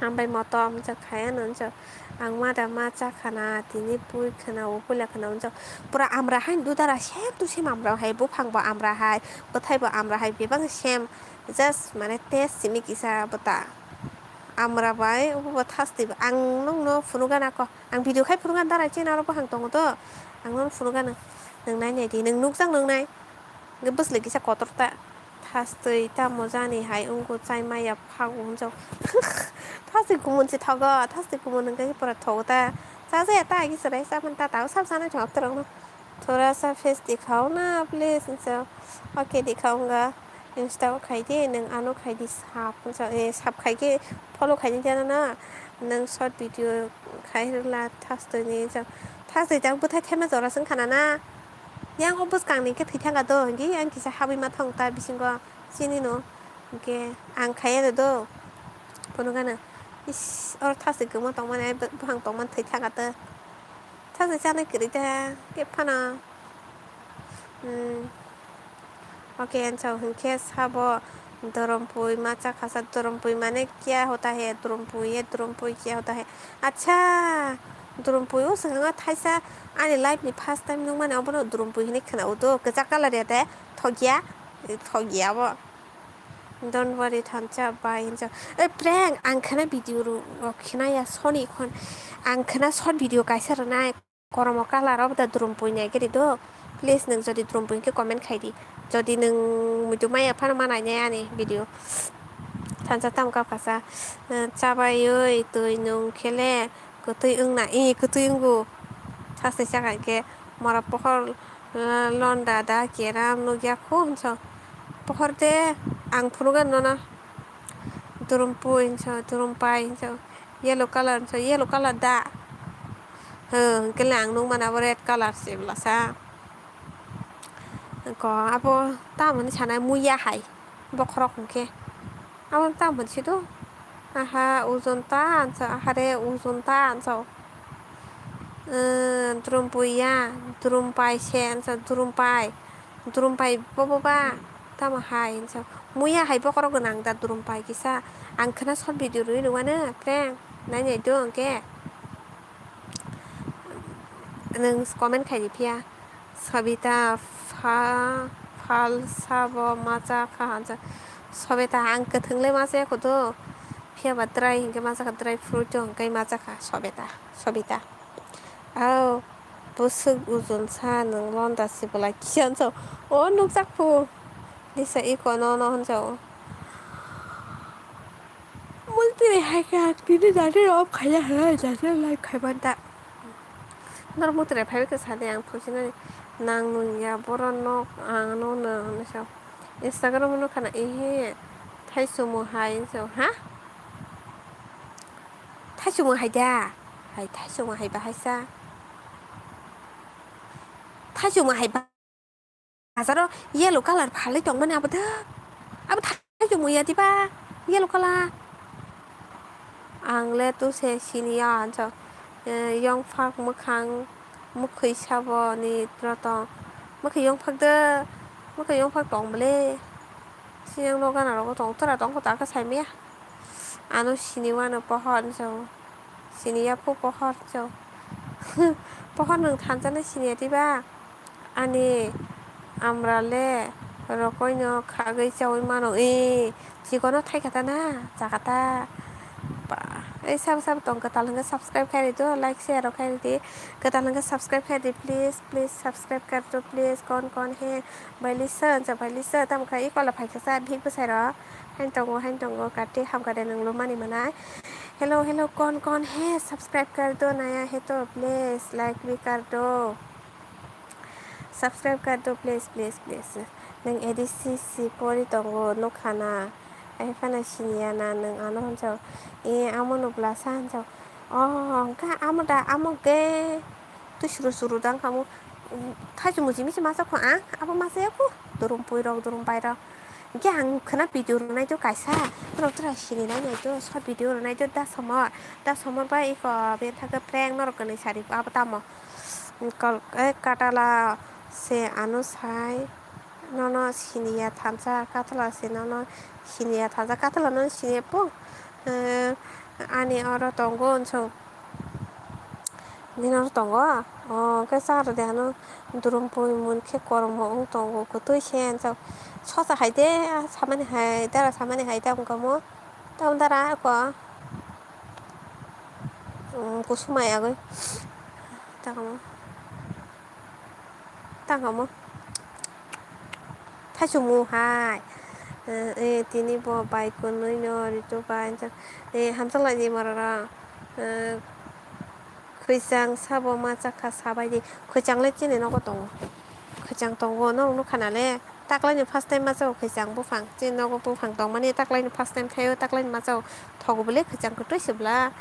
Ang bai motom hinsa khaya no hinsa. Ang ma da ma cha khana, tini pui khana, o puila khana hinsa. Pura amra hai dudara sem to sem amra hai, buphang bo amra hai, bwthai bo amra hai, bebak sem. Just mane test simi kisa bwta. Amra bai obo bo thastwi bo. Ang nokno phunukgana ko. Ang video khai phunukgana dara chini oro buphang tongo to. Ang nokno phunukgana. Nwng nai nai di. Nwng nukjak nwng nai. Hwnkhe bwsli kisa kotor ta. Thastwi tamo jani hai wngkhu chai maya phago hwnjak. Thastwi kumun se thogo. Thastwi kumun hwnkhe pura thogo ta. Chajaya ta agi chwrai chamani ta tabuk sab chanai thwng abtorokno. Thora sa face dikhao na please hinsa. Okay dikhao wngkha. Insta o khai di, nwng ano khai di sap hinsa. Eh, sap khai khe follow khai di jana na. Nwng short video khai rwla thastwi ni hinsa. Thastwi jang bwthai thema jora se wngkha na na. Yang o bwskang ni khe thwi thangkha do hingi yang kisa habwi ma thang ta bisingo chini no. Hinkhe ang khaiya do do. Phunukgana. Is, oro thastwi kwma tongmani, ai bw-, buphang tongmani thwi thangkha ta. Thajak chanai kwrwi ta, khe phano. Hmm. Okay, answer hinkhe sabo Dorompui ma chakha sa, Dorompui mane kya hota hai, Dorompui ye, Dorompui kya hota hai. Acha, Dorompui o swkang o thaisa ani life ni first time nukmani obono Dorompui hinwi khwna-o do, kwchak colour ya de, thokya, thokya bo. Don't worry, thansa bai hinsa. Eh, prank, ang khwna video ro, rok khwna ya, Sony khon. Ang khwna short video kaisa rwnai. Koromo colour obo da Dorompui nai khe ri do. Please, nwng jodi Dorompui khe comment khai di. Jodi nwng muitu maya phano ma nai nai ani video. Thansa tamo kap kasa. Eh, chabaiwi twi nwng khe le kwtwi wngna, i kwtwi wngo. Thasni chakha khe mora pohor, eh, londa da keram nukya kho hinsa. Pohor de ang phunukgani nono. Dorompui hinsa, Dorompai hinsa. Yellow colour hinsa, yellow colour da. Ho, hinkhe le ang nukmani abo red colour se bwlasa. Ko abo tamoni sanai muiya hai. Bokhorok hinkhe. Abo tamoni se do. Aha, ojon ta ansa, aha re ojon ta ansa. Emm, Dorompui ya, Dorompai se hinsa, Dorompai. Dorompai bobo ba, tamo hai hinsa. Muiya hai bokhorok gwnang da Dorompai kisa. Ang khwna short video rwui rwmano, prank. Nai nai do hwnkhe. Nwng comment khai di phiya. Sabita pha-, phalsa bo ma cha kha hinsa. Sabita ang kwthwng le ma cha ya kho do. Phiya ba dry hinkhe ma cha kha, dry fruit o hwnkhe ma cha kha Sabita. Sabita. Au, bwswk ojon sa nwng londa se bwlai kisa hinsa. O nukjak phu. Nisa iko no no hinsa o. Multiri hai khe ang tini jani off khaiya hai, jani live khaiman ta. Nor multiri phai khe sadi ang thusinani nang nung ya boro nok ang no no hinsa. Instagram no khana ehe thaichumung hai hinsa ha? Thaichumung hai da? Hai thaichumung hai bahai sa. Thaichumung hai ba-, bazaro yellow colour phalwi tongmani abo da? Abo thaichumung ya diba? Yellow colour. Ang le tuse siniya hinsa. Eh, yongphak mwkhang mwkhwi saboni rotong. Mwkhwiyung phak de, mwkhwiyung phak tong bwle. Siyang no gana rogo tong, tora tong kho ta khe sai maya. Ano sini wano pohor hinjo. Sini ya phu pohor hinjo. Pohor nwng thansa no sini ya diba? Ani amra le rokoi no khagwi chaui mano. E, chikono thai kha ta na, cha kha ta. Ba, ei sabo sabo tong kwtal hwnkhe subscribe khai rw di, like share rok khai rw di. Kwtal hwnkhe subscribe khai di, please, please subscribe kar do, please. Kon kon he, bai lisa, cha bai lisa, tamo kha i kola phai kha sa, bhik bwsai rok. Hain tongo, hain tongo, kati ham kade nang lo mani manai. Hello, hello, kon kon he, subscribe kar do, naya he to, please, like bhi kar do. Subscribe kar do, please, please, please. Nang A D C C pori tongo, nukha na. Ai phana siniya na, nang ano hanjao. E, amo no bwlasa hanjao. Oh, hwnkha amo da, amo ge. Tu suru suru dang kamo. Thaichung muji misi masa kho ang, abo masa ya kho. Durum pui rok, durum pai rok. Hwnkhe ang khwna video rwnai do kaisa. Norok tora sini nai nai do, short video rwnai do da somor. Da somor bai iko bini thangkhe prank norok kwnwi sari abo tamo. Kal-, eh, katala se ano sai, nono siniya thansa, katala se nono siniya thansa, katala nono siniya po, eh, ani oro tongo hinso, bini oro tongo, o, hwnkhe cha rwdi ano durum pui mun khe kormo wng tongo, kwtwi se hinso, sosa hai de, samani hai, dara samani hai tabuk kamo, tabuk dara eko. Kusumai agoi. Takamo. Takamo. Thaichung mu hai. Eh, eh, tini bo bai kunui no ritu bai. Eh, hamsa lai di morora. Eh, khwichang sabo ma chakha sabai di. Khwichang le chini nogo tongo. Khwichang tongo, norok nukha na le? Taklaini first time masa o khwichang buphang. Chini nogo buphang tongmani taklaini first time thaio, taklaini masa o thogo bwle khwichang kwtwi se bwla.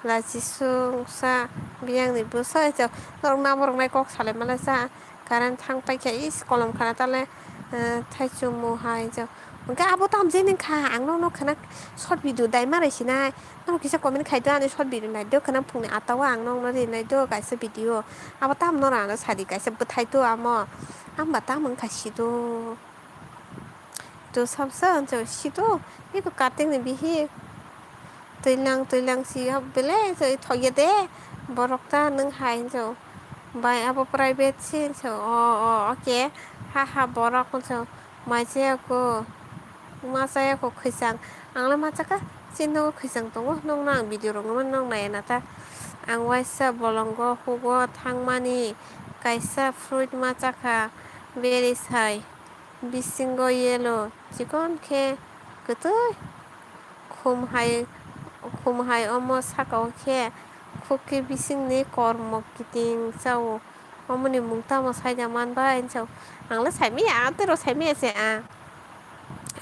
Lachi sungsa biyangni bwsa se norok nabo rwnai kok salai mala sa. Current thang paikha is kolom khana tale, eh, thaichung mu hai se. Hwnkhe abo tamo je nang kha, ang nokno khwna short video dai ma raisinai. Norok kisa comment khai do, ani short video nai do, khwna phungni ata o ang nokno rinai do kaisa video. Abo tamo norok ano sadi kaisa bwthai do amo. Ang ba tamo wngkha sido. To sabsa ang chao sido. Iko cutting ni bihi. Twilang, twilang si hap bele, so thok ya de. Borok ta nwng hai so. Bai abo private si so. O, o, okay. Ha, ha, borok so. Mai se ako. Ma chaya kho khwichang. Ang le ma chakha, chini nogo khwichang tongo. Nokno ang video rok nukmani, nok nai na ta. Ang waisa bolongo hugo thangmani kaisa fruit ma chakha, beri sai. Bisingo yellow, chikon khe kwtwi. Khum hai, khum hai omo saka o khe khukhi bisingni kormo kiting chao. Omoni mung tamo saida manbai hinso. Ang le saimaya, tei rw saimaya se a.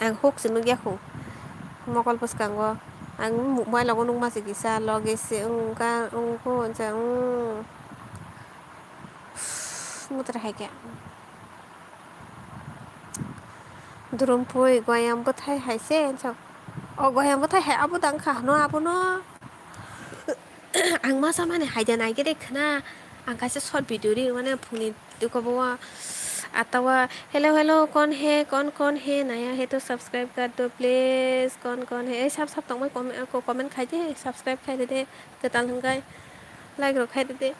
Ang huk se nukya khu. Mokol bwskango. Ang mu-, mobile o nukma se kisa loge se wngkha, wngkhu hinsa, wng. Mutra hai khe. Durum pui goyam bwthai hai se hinsa. O goyam bwthai hai abo dang kha hwno abono. Ang ma samani haida naigede khwna, ang kaisa short video ri mane phungni dukobo o atawa, "Hello, hello, kon he, kon, kon he, naya he to subscribe kar do, please, kon, kon he." Ei sab sab tongmai comment, ko comment khai de, subscribe khai de, kwtal hwnkhe like rok khai de.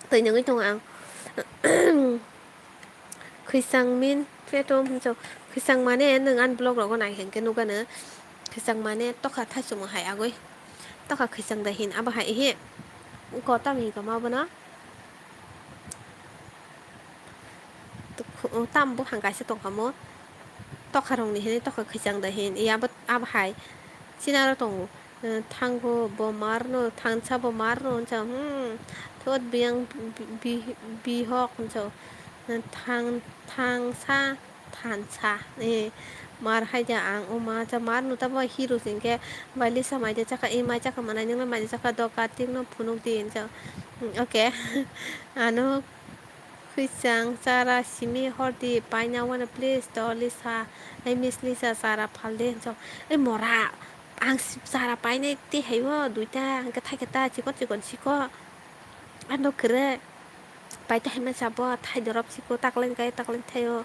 Twi nungwi tongo ang. Khwisang min petom hinso. Khwisang mane nwng ani vlog rogo nai hinkhe nukgano. Khwisang mane tokha thaichukma hai agoi. Tokha khwisang da hin abo hai ehe. Ko tamo hinkha ma bono. Tam buphang kaisa tongkha mo. Tokha rokni hinwi tokha khwisang da hin. Abo, abo hai. Chini aro tongo. Thango bo marno, thansa bo marno hinsa, hmm, thot biyang bi-, bi-, bihok hinsa, thang, thangsa, thansa, eh, mar haida ang o ma cha marno ta bo hero se hinkhe bai lisa mai de chakha, eh, mai chakha manai nungla mai de chakha doka tikno phunuk di hinsa, hmm, okay, ano khwisang chara simi hordi paina wano please to lisa, eh, miss lisa chara phaldi hinsa, eh, mora. ang si-, chara painai tei hai o duita, hwnkhe thaikhe ta chikon chikon siko. Ano kwrwi. Paita hai masa bo thai dorop siko, taklai kai taklai thaio.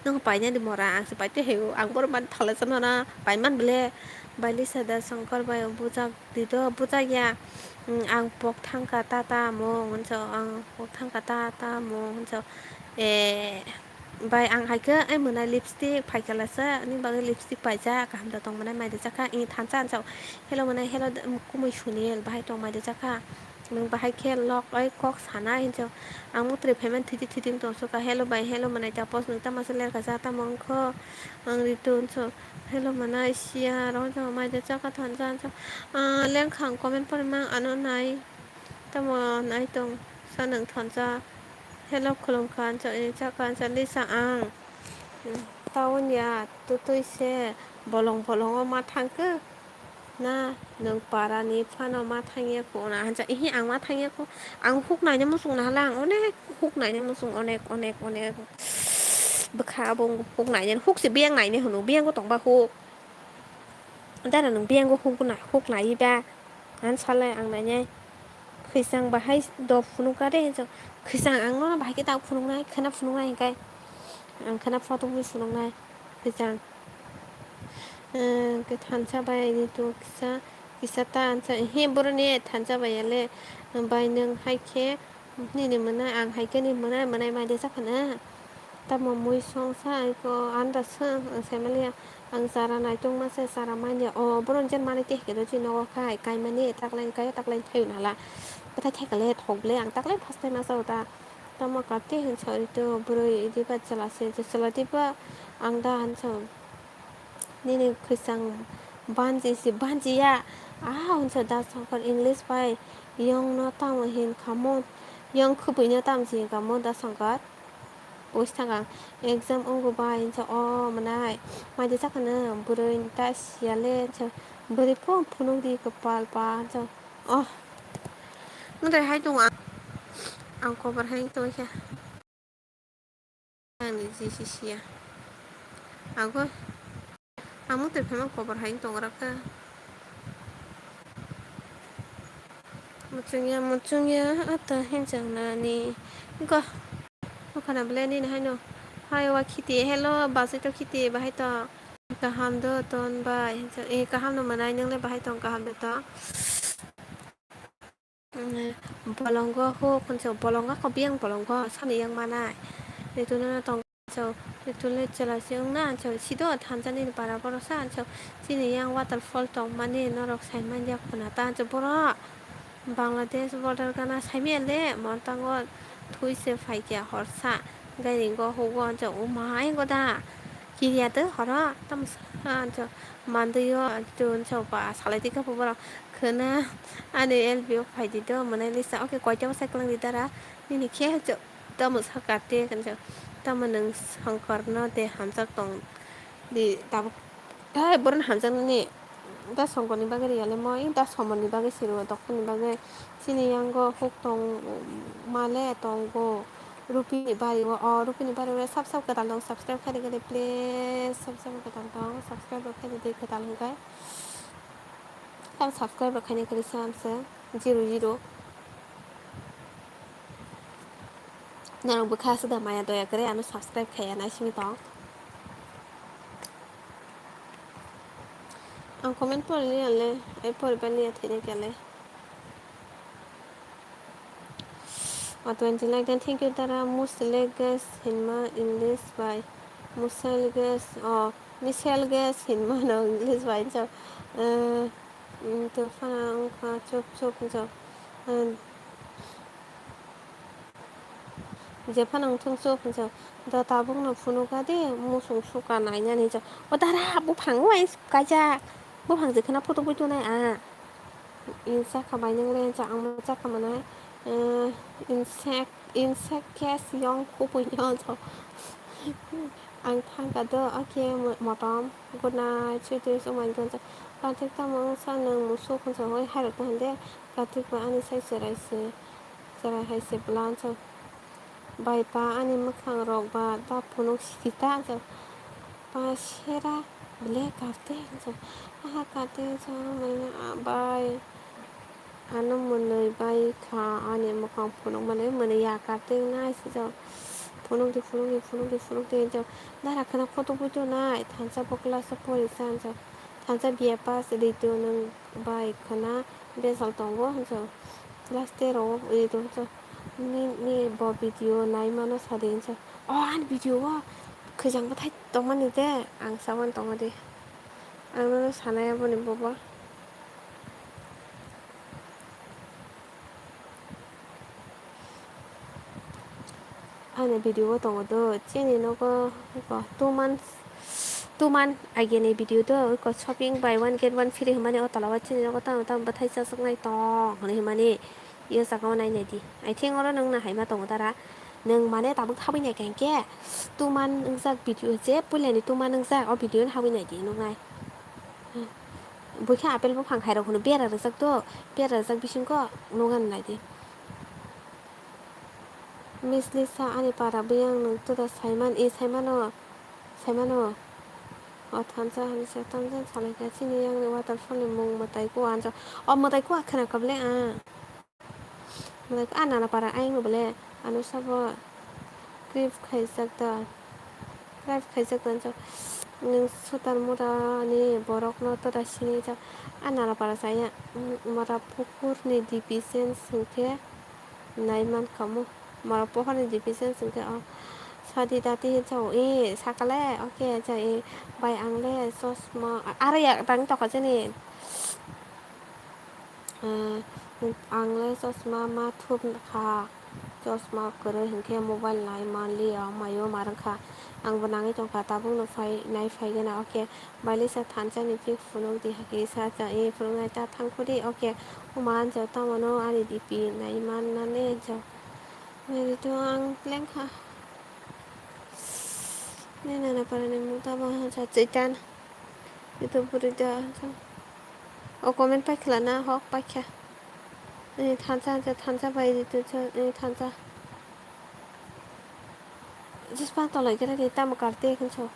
Nwng painani mora, ang se paitwi hai o, ang bohrok man phalai chano na, paiman bwle. Bailisa da Shankar bai bujak di do, bujak ya. Hmm, ang pok thangkha ta ta mung hwnso, ang pok thangkha ta ta mung hwnso. Eh, bai ang hai khe ai mwnai lipstick phaikhala se, ani bagwi lipstick paijak, kaham da tong mwnai mai da chakha, ini thansa hwnso. Hello mwnai, hello, kumui Sunil, bahai tong mai da chakha. Nwng bahai khe lok oi kok sana hinjo. Ang mutri phaimani thidi thidi wng tong suka. Hello bai, hello mwnai tapos nwng tamo se lerka ja tamo wngkho. Ang Ritu wngso. Hello mwnai siya rok jama mai de chaka thansa wngso. Ah, lengkha ang comment pori mang ano nai. Tamo nai tong sa nwng thansa. Hello khulumkha wngso, eh, chaka wngso Lisa ang. Hmm, taun ya tutui se bolong bolongo ma thangkhe. Na, nwng para ni phano ma thangya kho na? Hansa, ihi, ang ma thangya kho. Ang huk naina muchung na hala, ang onek huk naina muchung, onek, onek, onek. Bwkha abo huk naina, huk se biyang naina hwno, biyango tongba huk. Dara nwng biyango huk na, huk naiba? Ang salai ang nainai. Khwisang bahai do phunukha de, hinsa. Khwisang ang no bahai khe ta phunuknai, khwna phunuknai hinkai. Ang khwna photo bui phunuknai. Khwisang. Eh, khe thansa bai ni tu kisa, kisa ta ansa. He, boroni thansa bai ya le. Bai nwng hai khe nini mwnai, ang hai khe ni mwnai, mwnai mai de sa khana. Tamo mui song sa ai ko anda se, ang sai mali ya. Ang chara naitung ma se, chara manya. O, boroni jen mani te hike do chi nogo khai, kai mani, taklai kai, taklai thayo nala. Bwthai thai kale thok ble, ang taklai first time asa uta. Tamo kate hinsa ori to, boroi idi ba chwla se, chwla di ba ang da hinsa. Nini khwisang banji si banji ya. Ah, hinsa da Shankar English bai. Yong no tamo hin kamo. Yong khubui no tamo si hin kamo da Shankar. Buis thang ang. Exam wngbo bai hinsa o mwnai. Mai de sakha no boroi ta siya le hinsa. Boroi pho phunuk di kwpal pa hinsa. Oh. Nwng hai tongo ang. Ang kobar hai tongkha. Ang ni G C C ya. Ago. Ang mutwi phaima kobar hai tong rakha. Muchungya, muchungya, ata hinjang nani. Go. Okhana bwle nini haino. Hai wa khiti, hello, basai to khiti, bahai to. Kaham do ton bai. Eh, kaham no mwnai, nwngle bahai tong kaham do to. Mm, bolongo huk, hwnso bolongo ko biyang bolongo, sani yang manai. Rituna no tong, so, rituna chwla se wngna, so, sido thansa nini para boro sa, so, chini yang waterfall tong mani norok sai manya khuna ta, so, boro Bangladesh border gana sai manya le, montango thui se phai kya horsa, gari go hugo, so, o mai go da, kiriya de horo, tam sa, so, mandui yo, tun so ba salai di ka borok. Khwna ani L B o phaidi do, mwnai lisa. Okay, koita bwsai kwlwng di dara? Nini khe hachwk tamo sakha te, kanjak tamo nwng Shankar no de hamjak tong di tabuk. Hai, borok hamjaknani da Shankar ni bagwi riyale mo, da Somon ni bagwi siro, doktor ni bagwi. Chini yango huk tong male tongo. Rupini bari o, o Rupini bari o sab sab kwtal tong, subscribe khaidi khaidi please, sab sab kwtal tong, subscribe rok khaidi kwtal hwnkhe. Ang subscribe rok khaina kwrwi se, ang se zero zero. Norok bwkha aswk da maya doya kwrwi ano subscribe khaiya naisingwi tong. Ang comment pori liya le, ai pori ba liya thwina khe le. O twenty like dan, thank you dara. Museleges hinma English bai. Museleges, o, miseleges hinma no English bai. So, eh, mm, to phana wngkha chup chup, so, eh, je phana wngthung chup, so, da tabuk no phunukha de, musung suka nainani, so, o dara, buphang o, ai kaijak, buphang je khwna photo bui tongnai, ah. Insa kha bai nang le, ang ma chakha mwnai. Eh, insect, insect case yong khubui yong so. Ang thang ka do, okay, mo-, motom. Good night, sweet dreams, oh my God. Kartik tamo wngsa nwng musuk hwnsa hoi hai rok hwn de. Kartik ba ani sai chwrai se, chwrai hai se bwla hwnsa. Bai pa ani mwkhang rok ba ta phunuk sidi ta hwnsa. Pa sera. Bele Kartik hinjak. Aha Kartik hinjak mane bai. Ano mwnwi bai kha ani mwkhang phunukmani mwnwi ya Kartik nai sijak. Phunukdi phunukdi phunukdi phunukdi hinjak. Dara khwna photo buitu nai thansa bo class o pori sa hinjak. Thansa B A pass ritu nwng bai khwna besal tongo hinjak. Class ten o ritu hinjak. Nini bo video naimano sadi hinjak. O ani video o khwijang bwthai tongmani de ang sawan tongo de. Ang nono sanai aboni bobo. Ani video o tongo do chini nogo iko two months two month agini video do iko shopping buy one get one free hwnmani o tola o chini nogo tamo tamo bwthai chasaknai tong hwnwi hwnmani. Iyo jaga o nai nai di. I think oro nwng no hai ma tongo dara. Nwng mane tabuk habwi nai kha hinkhe two month wngjak video je puilani two month wngjak o video no habwi nai di nuknai. Buikha apple buphang hai rok hwnwi bera rwjak do, bera rwjak bisingo nukna nai di. Miss Lisa ani para biyang nwng tuda saiman i saimano saimano. O thansa hinwi se thansa salai kha chini yang ni waterfall ni mung mwtai kua ansa. O mwtai kua khwna kha bole a. Mwtai kua a nana para ayang no bole ano sabo. Clip khaijak da. Clip khaijak da ansa. Nwng sutar mura ni borok no toda sini jak. A nana para saya. Mura pukur ni D P sense hinkhe nai man kha mo. Mura pohor ni D P sense hinkhe o. Sadi dati hinsa o e sakale oke ja e bai ang le chosma aro ya tang tokha jani. Ang le chosma ma thup kha. Chosma kwrwi hinkhe mobile nai manliya maio ma rwngkha. Ang bo nangwi tongkha tabukno phai nai phaigena oke. Bailisa thansa ni pic phunuk di haki sa cha e phunuknai ta thangkhu di oke. O ma anjao tamo no ani D P nai man nani anjao. Nai di to ang lengkha. Nini nana para ni mung tamo ha cha Chaitan. Ito bwrwi da ha cha. O comment paikha na hok paikha. Nini thansa ha cha thansa bai di to cha nini thansa. Jispa tolai khe nini tamo karte khinso.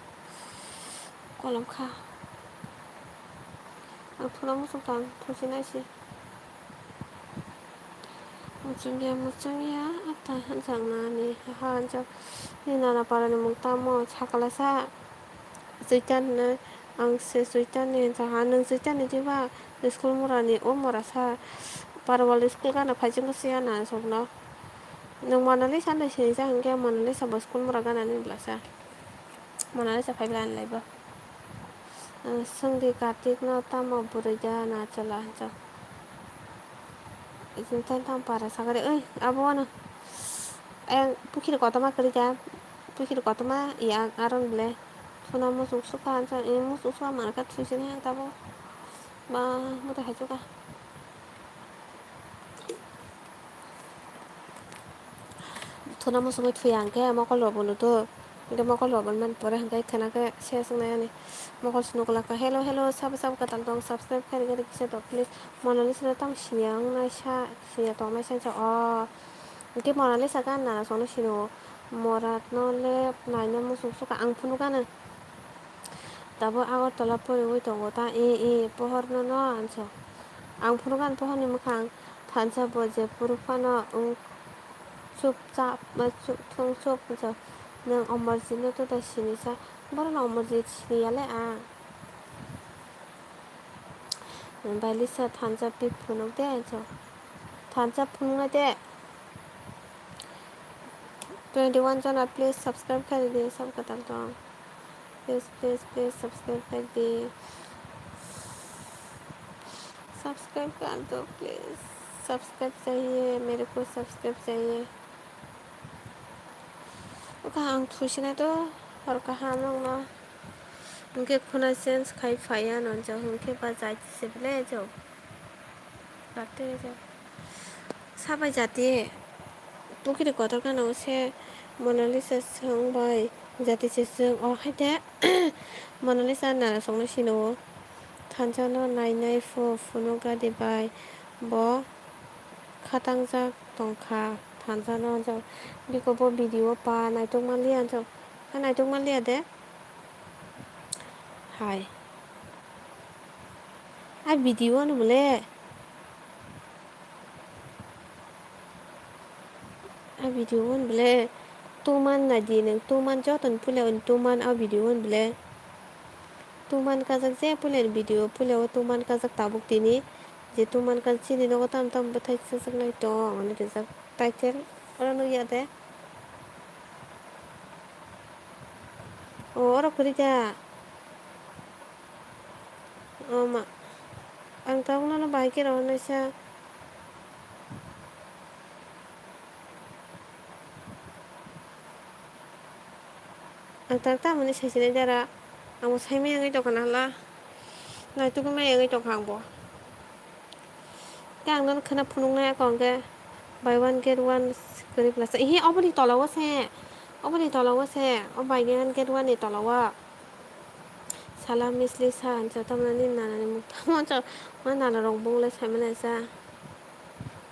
Kolom kha. Ang thuna muchung tang thusi naisi. Muchungya muchungya ata hanjaknani ha hanjak ni nana parani mung tamo sakala sa Suitan hinwi ang se Suitan ni hinsa ha nwng Suitan ni diba school mura ni o mura sa Parwal school gana phai chwng siya na sokno nwng Monalisa hinwi sinijak hinkhe Monalisa bo school mura gana ni bwlasa. Monalisa phai bwlai ani laibo. Swngdi Kartik no tamo bwrwi da na chwla hinsa. Isin tang tang para sagari oi abo wano. Ayang pukhiri kotorma kwrwi da. Pukhiri kotorma ya aron bwle. Thuna muchung suka hinsa. Muchung suka manka thwisini yang tabo. Ba mutai hai suka. Thuna muchungwi thuya hwnkhe mokol rok bo nudo. Hwnkhe mokol rok bo nani pore hwnkhe khwna khe se swngnai ani. Mokol se nuklaka hello hello sabo sabo kwtal tong subscribe khairigwi kisa tok please. Monalisa no tamo siniya wngnai sa siniya tongnai sa o. Hwnkhe Monalisa gana songno sino. Morat no le naina muchung suka ang phunukgana. Tabuk Agartala poriwi tongo ta e e pohor no no anso. Ang phunukgana pohor ni mwkhang thansa bo je phuru phano wng chupchap thung chup anso. Nwng Amarjit no to da sini sa. Borok no Amarjit sini ya le ang. Bailisa thansa pic phunuk de anso. Thansa phunuknai de. Twenty one jona please subscribe khaidi sab kwtal tong. Please please please subscribe khaidi. Subscribe kar do please. Subscribe chahiye mere ko subscribe chahiye. Oka ang thusinai to hor kaham nokno. Hwnkhe khuna change khai phaiya nonjak hwnkhe ba jai se bele jok. Kate jok. Sabai jati pukhiri kotor gana o se Monalisa swng bai jati se swng o haide Monalisa nana songno sino o thansa no nai nai phu phunuk gadi bai bo khatangjak tongkha thansa no jok biko bo video pa naitok manliya jok naitok manliya de. Hai. A video ano bole. A video ano bole. Tuman na di nang tuman joto ni pule on tuman a video ano bole. Tuman kajak je pule video pule o tuman kajak tabuk tini. Je tuman kajak chini nogo tam tam bwthai sajak nai tong ani rijak title oro nukya de. O oro kwrwi da. O ma. Ang tabuk nono bahai khe rohornaisa. Ang tabuk tamoni saisinai dara. Ang bo saimaya wngwi tongkha na hala. Naitugwi maya wngwi tongkha ang bo. Tei ang nono khwna phunuknai ako hwnkhe buy one get one kwrwi plastic. Ihi oboni tola o se, oboni tola o se, o buy one get one ni tola o. Sala misli sa hinsa tamnani nanani muk tamo hinsa ma nana rok bung le saimani sa.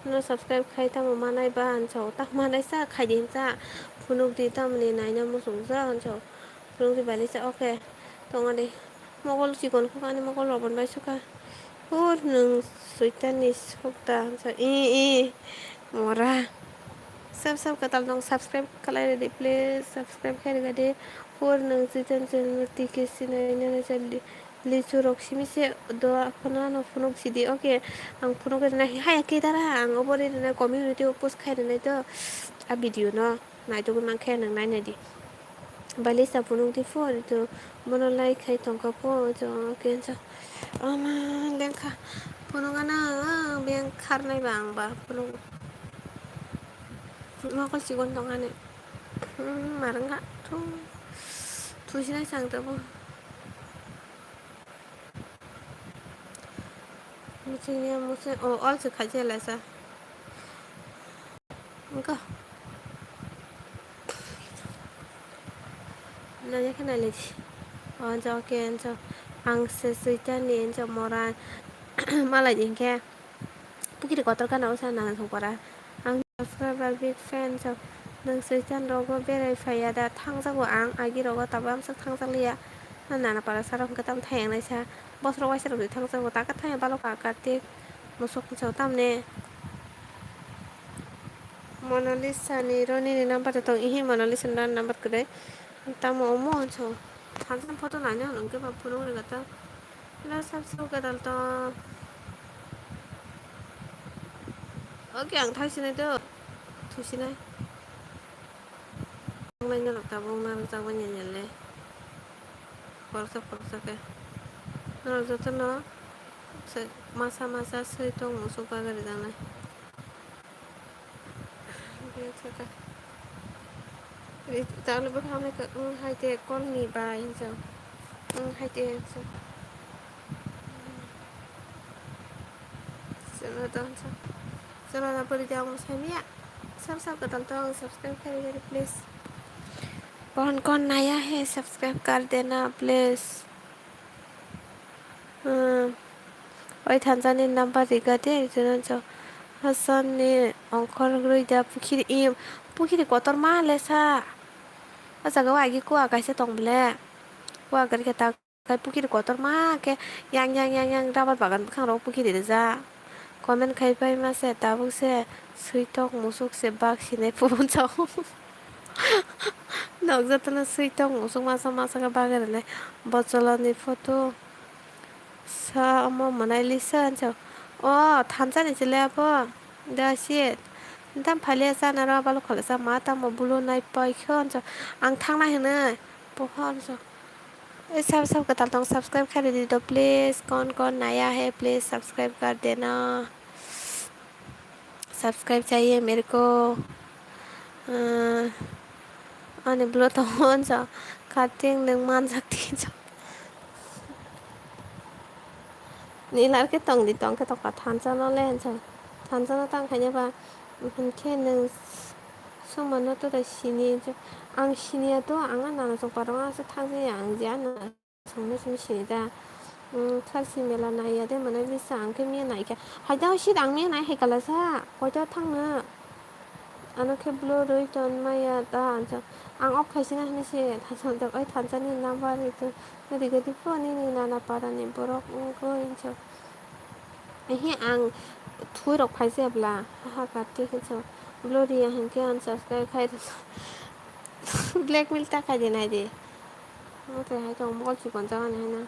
No subscribe khai tamo manai ba hinsa tamo manai sa khai di hinsa. Phunuk di tamoni naina muchung sa hinsa. Phunuk di bali sa okay. Tongo di. Mokol chikon khe ani mokol rok bon bai sukha. Hur nwng soitan ni sokda hinsa i i mora. Sab sab kwtal tong subscribe khlai rwdi please subscribe khai rwdi. Hur nwng soitan channel tiki sinai nani chali lichu rok simi se do aphano ano phunuk sidi okay ang phunuk rwna haya khe dara ang obo rwna community o post khai rwnai to a video no. Naitugwi mankhe nwng nainai di. Balisa phunuk di pho, to bono like khai tongkha pho, to kensa. Ama lengkha phunuk ano beng kharnai ba ang ba phunuk. Mokol chikon tong ani. Hmm, marwngkha. Thu. Thusinai chang tabo. Muchungya muchung, o, all se khaijak laisa. Wngkha. Nanya khe nailai di. O, wngkha, okay, wngkha. Ang se soitan ni, wngkha, mora. Malai di hinkhe. Pukiri kotor gana o sa nang songpara. Ang subscriber big fan so. Nwng soitan rogo berai phaiya da thangjago ang agi rogo tabuk amswk thangjak liya. Nana para sarok hwnkhe tam thayang naisa. Bosrok waisa rok thangjago taka thaya balok ka Kartik. Musuk so tamne. Monalisa ni Roni ni number tong ihi Monalisa ni number kwrwi. Tamo omo so. Thansa photo nanya hwnke ba phunuk rega ta. Ila sab sab gadal to. Oke, ang thai sinai to. Thu sinai. Ang nai norok tabuk narwk jak bai nanya le. Khoroksa khoroksa khe. Norok jotono se masa masa swi tong musuk bagwi rijak nai. Talo bo hamle ka wng hai te call ni bai hinsa. Wng hai te hinsa. Chwla da hinsa. Chwla da bwrwi da ang sai maya. Sab sab gadal to ang subscribe khai rwdi please. कौन कौन नया है सब्सक्राइब कर देना please. Hmm. Oi thansa ni number riga de, ito na jo. Hasan ni ongkhor rwi da pukhiri, i, pukhiri kotorma le sa. O jaga o agi kua kaisa tong ble. Kua gari khe ta kai pukhiri kotorma khe yang, yang, yang, yang rubber bagan bwkhang rok pukhiri rijak. Comment khai pai ma se tabuk se switok musuk se bak sinai phunuk jao. Nok jotono switok musuk masa masa khe bagwi rwnai. Bocholoni photo. Sa omo Monalisa hinsa. O thansa ni chwla abo. Da si. Tam phalia chana rw balok khala sa ma tamo bulo nai pai khe hinsa. Ang thangna hinwi. Poha hinsa. Ei sab sab kwtal tong subscribe khai rwdi do please. कौन कौन नया है please subscribe कर देना। सब्सक्राइब चाहिए मेरे को। Ani blo tongo hinsa. Kartik nwng manjak di hinsa. Nilar khe tong di tong khe tongkha thansa no le hinsa. Thansa no tang khaina ba hinkhe nwng songma no to da sini hinsa. Ang siniya to ang nana song parong asa thang jaya ang je ano. Songno simi sini da. Tharsi mela naiya de mane lisa ang khe miya naikha. Haida sit ang miya nai hai kala sa. Koito thangno. Ano khe blo rwi ton maya da ansa. Ang off khaisina hinwi se thansa oi thansani number ritu rigadi pho nini nana parani borok wngkhe hinsa. Ehe ang thui rok phaisa bla ha kati hinsa. Gloria hinkhe unsubscribe khai rw. Blackmail ta khai de nai de. Ote hai tong mokol chikon jagani hai na.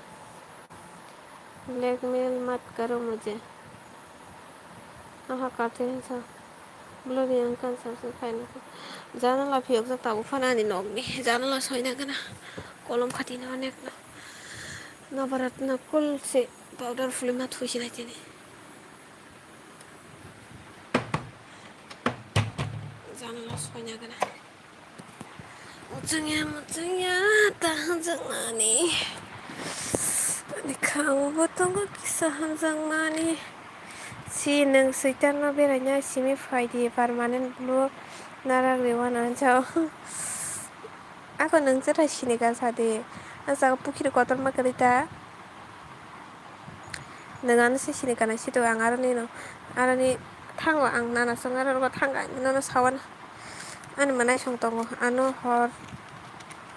Blackmail mat karo mujhe. Aha kate hinsa. Gloria ang kan sa sa khai na. Janala phiyok jak tabuk phana ani nokni. Janala soina gana. Kolom khati na onek na. Nabaratna kul se powder phulima thuisi lai tini. Janala soina gana. Muchungya, muchungya, ta hanjakmani. Ani khango bo tongo kisa hanjakmani. Si nwng soitanno beraina simi phaidi permanent blue narak rewan anjao. Ako nwng chwrai sini ka sadi. Ang saka pukhiri kotorma kwrwi ta. Nwng ano se sini kanai sido ang aroni no. Aroni thango ang nana song aro rogo thango ang nono sawana. Ani manai song tongo. Ano hor,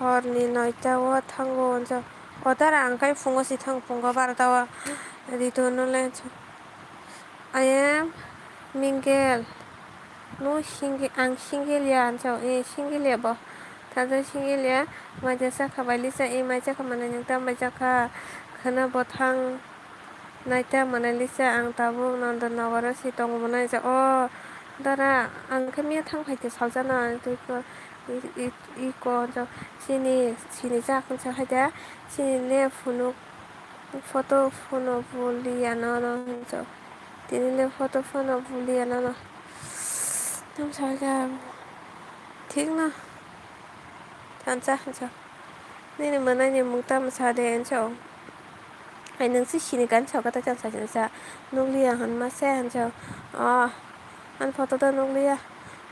horni noita o thango onjo. O dara ang kai phungo si thang phungo barota o. Ritu no le. I am mingle. No single, ang single ya, ansa, eh, single ya bo. Thansa single ya, mai jasa kha bai lisa, eh, mai jasa kha manai nung ta mai jasa kha khana bo thang nai ta manai lisa, ang tabuk Nandon Nogoro si tongo bo nai ja. O dara, ang khe miya thang phai te saljana, tei ko, i, i, i ko, ansa, chini, chini jak, ansa, hai da, chini le phunuk. Photo phano buliya nono hinjo. Tini le photo phano buliya nono. Tamo salka thik no. Thansa hinjo. Nini mwnai ni mung tamo sa de hinjo. Ai nwng si sini kan sa kata tamo sa hinjo. Nukliya hwn ma se hinjo. Oh. Ani photo do nukliya.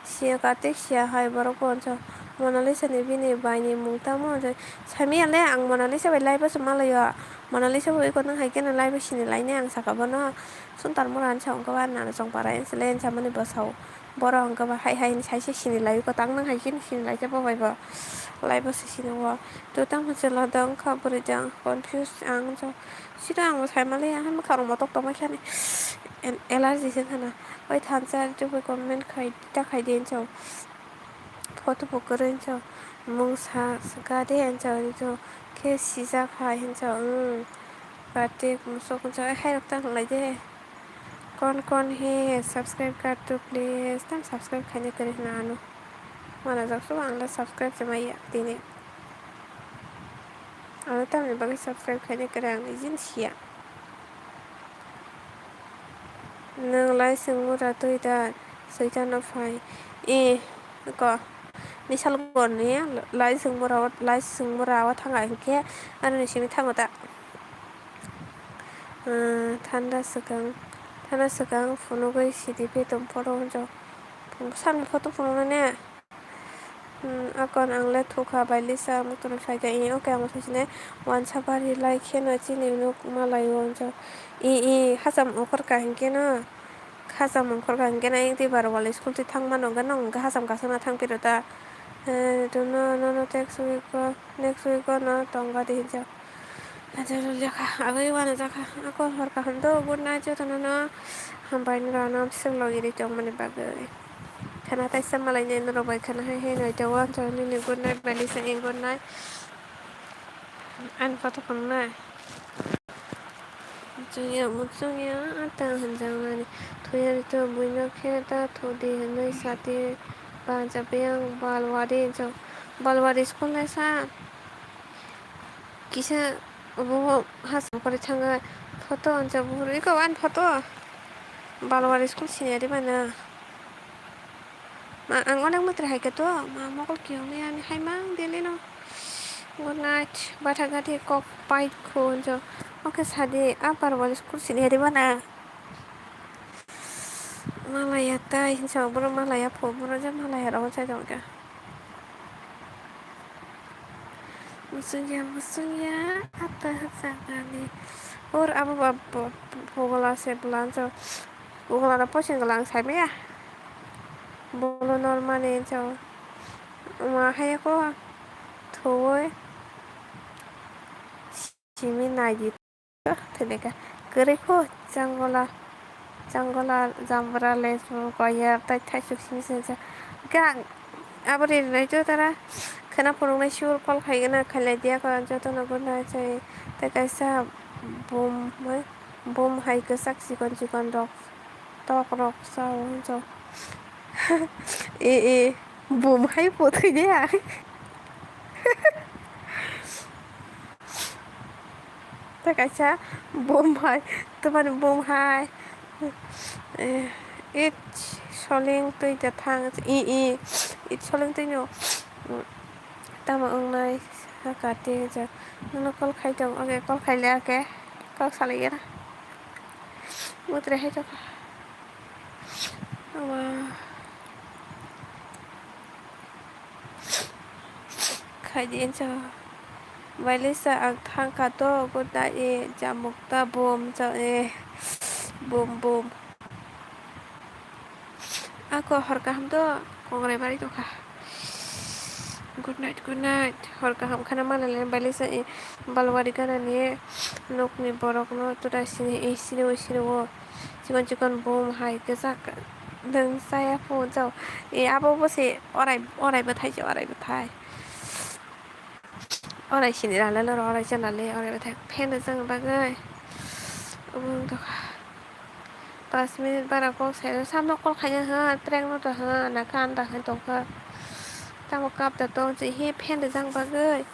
Siya Kartik, siya hai borok bo hinjo. Monalisa ni bini bai ni mung tamo hinjo. Saimaya le ang Monalisa bai live o se malaio. Monalisa bo iko nang hai khe no live o sini lai nai ang saka bono. Suntar mora hinjo hwnkhe ba nana chong para hinjo le hinjo mani bwsao. Borok hwnkhe ba hai hai hinwi sai se sini lai iko tang nang hai khe no sini lai khe bo bai bo. Live o se sini o. To tamo se la dong kha bwrwi jang confuse ang hinjo. Sida ang bo sai maliya, hai mwkhang rok motok tongma khe ani allergy se khana. Oi thansa tubui comment khai ta khai di hinjo. Photo bo kwrwi hinjo. Mungsa swkha de hinjo, hinjo khe sijak hai hinjo. Hmm. Kartik musuk hinjo, hai rok ta hinlai de. Kon kon he subscribe kar tu please. Tam subscribe khaina kwrwi hwna ano. Mana jak su ang le subscribe se maya tini. Ano tamni bagwi subscribe khaina kwrwi ang nijin siya. Nwng lai swngmura twi da soitano phai. E ko misal gorni lai swngmura o, lai swngmura o thanga hinkhe ano ni simi thango da. Thanda swkang, thanda swkang phunugwi sidi betom photo hwnjak. Samni photo phunuknani. Hmm, akon ang le thukha bai lisa muktwrwi phaikha, i, okay, ang sachine wansa bari lai kheno chini nuk malaio, hwnjak. I, i, hacham ongkhorkha hinkhe no, hacham ongkhorkha hinkhe no, ayang twi bar wali school twi thang mano, hwnkhe nwng hacham kasana thang phiro ta? Eh, to no, no, no, next week o, next week o no tongkha di hinjak. Ajar lekha agwi uanajakha. Ako hor kaham do, good night jotono no. Hambai norok ano bwswk logi ri tongmani bagwi. Khana taisa malai nai norok bai khana hai hai nai tongo, jotono ni good night bai lisa, good night. Ani photo phunuknai. Muchungya, muchungya, ata hwnjaknani. Thuyari to buino khe ta thudi hwnwi sati ba japyang balwari hinjak. Balwari school nai sa. Kisa obo hacham kori thangwi photo hwnjak buphuru eko ani photo. Balwari school senior mano. Ma ang onek meter hai khe to ma mokol kiyong ani hai mang delino. Good night. Batha gati kok pai khunjo. Oke sadi a Balwari school senior mano. Malaya tai hinsa boro malaya pho boro je malaya ro chai jong kha. Musungya, musungya, ata hachakani. Or abo ba bo-, bo-, bogola se bwla hinsa. Bogola no poising gola ang sai maya. Bolo normani hinsa. ma hayako thuwi simi naidi. Thwleka kwrwi kho changola, changola, jambra, lesu, koya, tai thaisuk simi sini sa. Ga aboni rwnai to tara khwna phunuknai sur call khaigwna khailai diya ko jotono gwnai chai. Tai kaisa bum, bum hai kwchak chikon chikon rok. Tok rok sao hwnjao. E, e, bum hai bo thwi de ang. Tei kaisa bum hai, twmani bum hai. E, it soling twi da thang, e, e, it soling twi no. Tamo wngnai saka tei ja. Nono call khai tong, oke, call khai le, oke. Kok salai ya. Mutre hai tokha. Ama. Khai di encho. Bailisa ang thangkha to, good night e, jamuk ta bum, ja e, bum, bum. Ako hor kaham to, kongrai bari tokha. Good night, good night. Hor kaham khana malai le, bailisa e, balwari gana ni nokni borok no, tuda sini e, sini o, sini o. Chikon chikon bum hai kwchak nwng chaya phu jao. E abo bo se orai, orai bwthai se orai bwthai. Orai sini rale loro orai chana le orai bwthai fan rwchang bagwi. Omo wng tokha. Pas minute bara kok sai samno call khaina ha prank no to ha na kan da hai tongkha. Tamo kap da tong se he fan rwchang bagwi.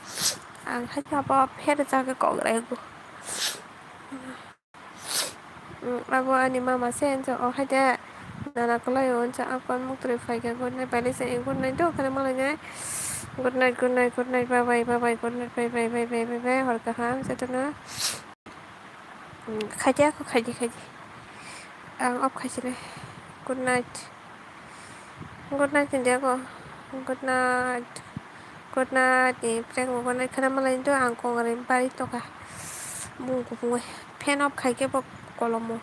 Ang hai kabo fan rwchagwi kok raigo. Mm, abo ani mama se, ensa o hai de nana kwlai o, ensa akon muktwi phai khe, good night, bailai se, good night do, khana malai nai, good night, good night, good night, bye bye, bye bye, good night, bye bye, bye bye, bye bye, hor kaham, jotono. Mm, khaidi ako, khaidi, khaidi. Ang off khaisini. Good night. Good night ni dego. Good night. Good night ni prank bo good night khana malai do ang kong rai bari toka. Bung kupung fan off khai khe bo kolomo.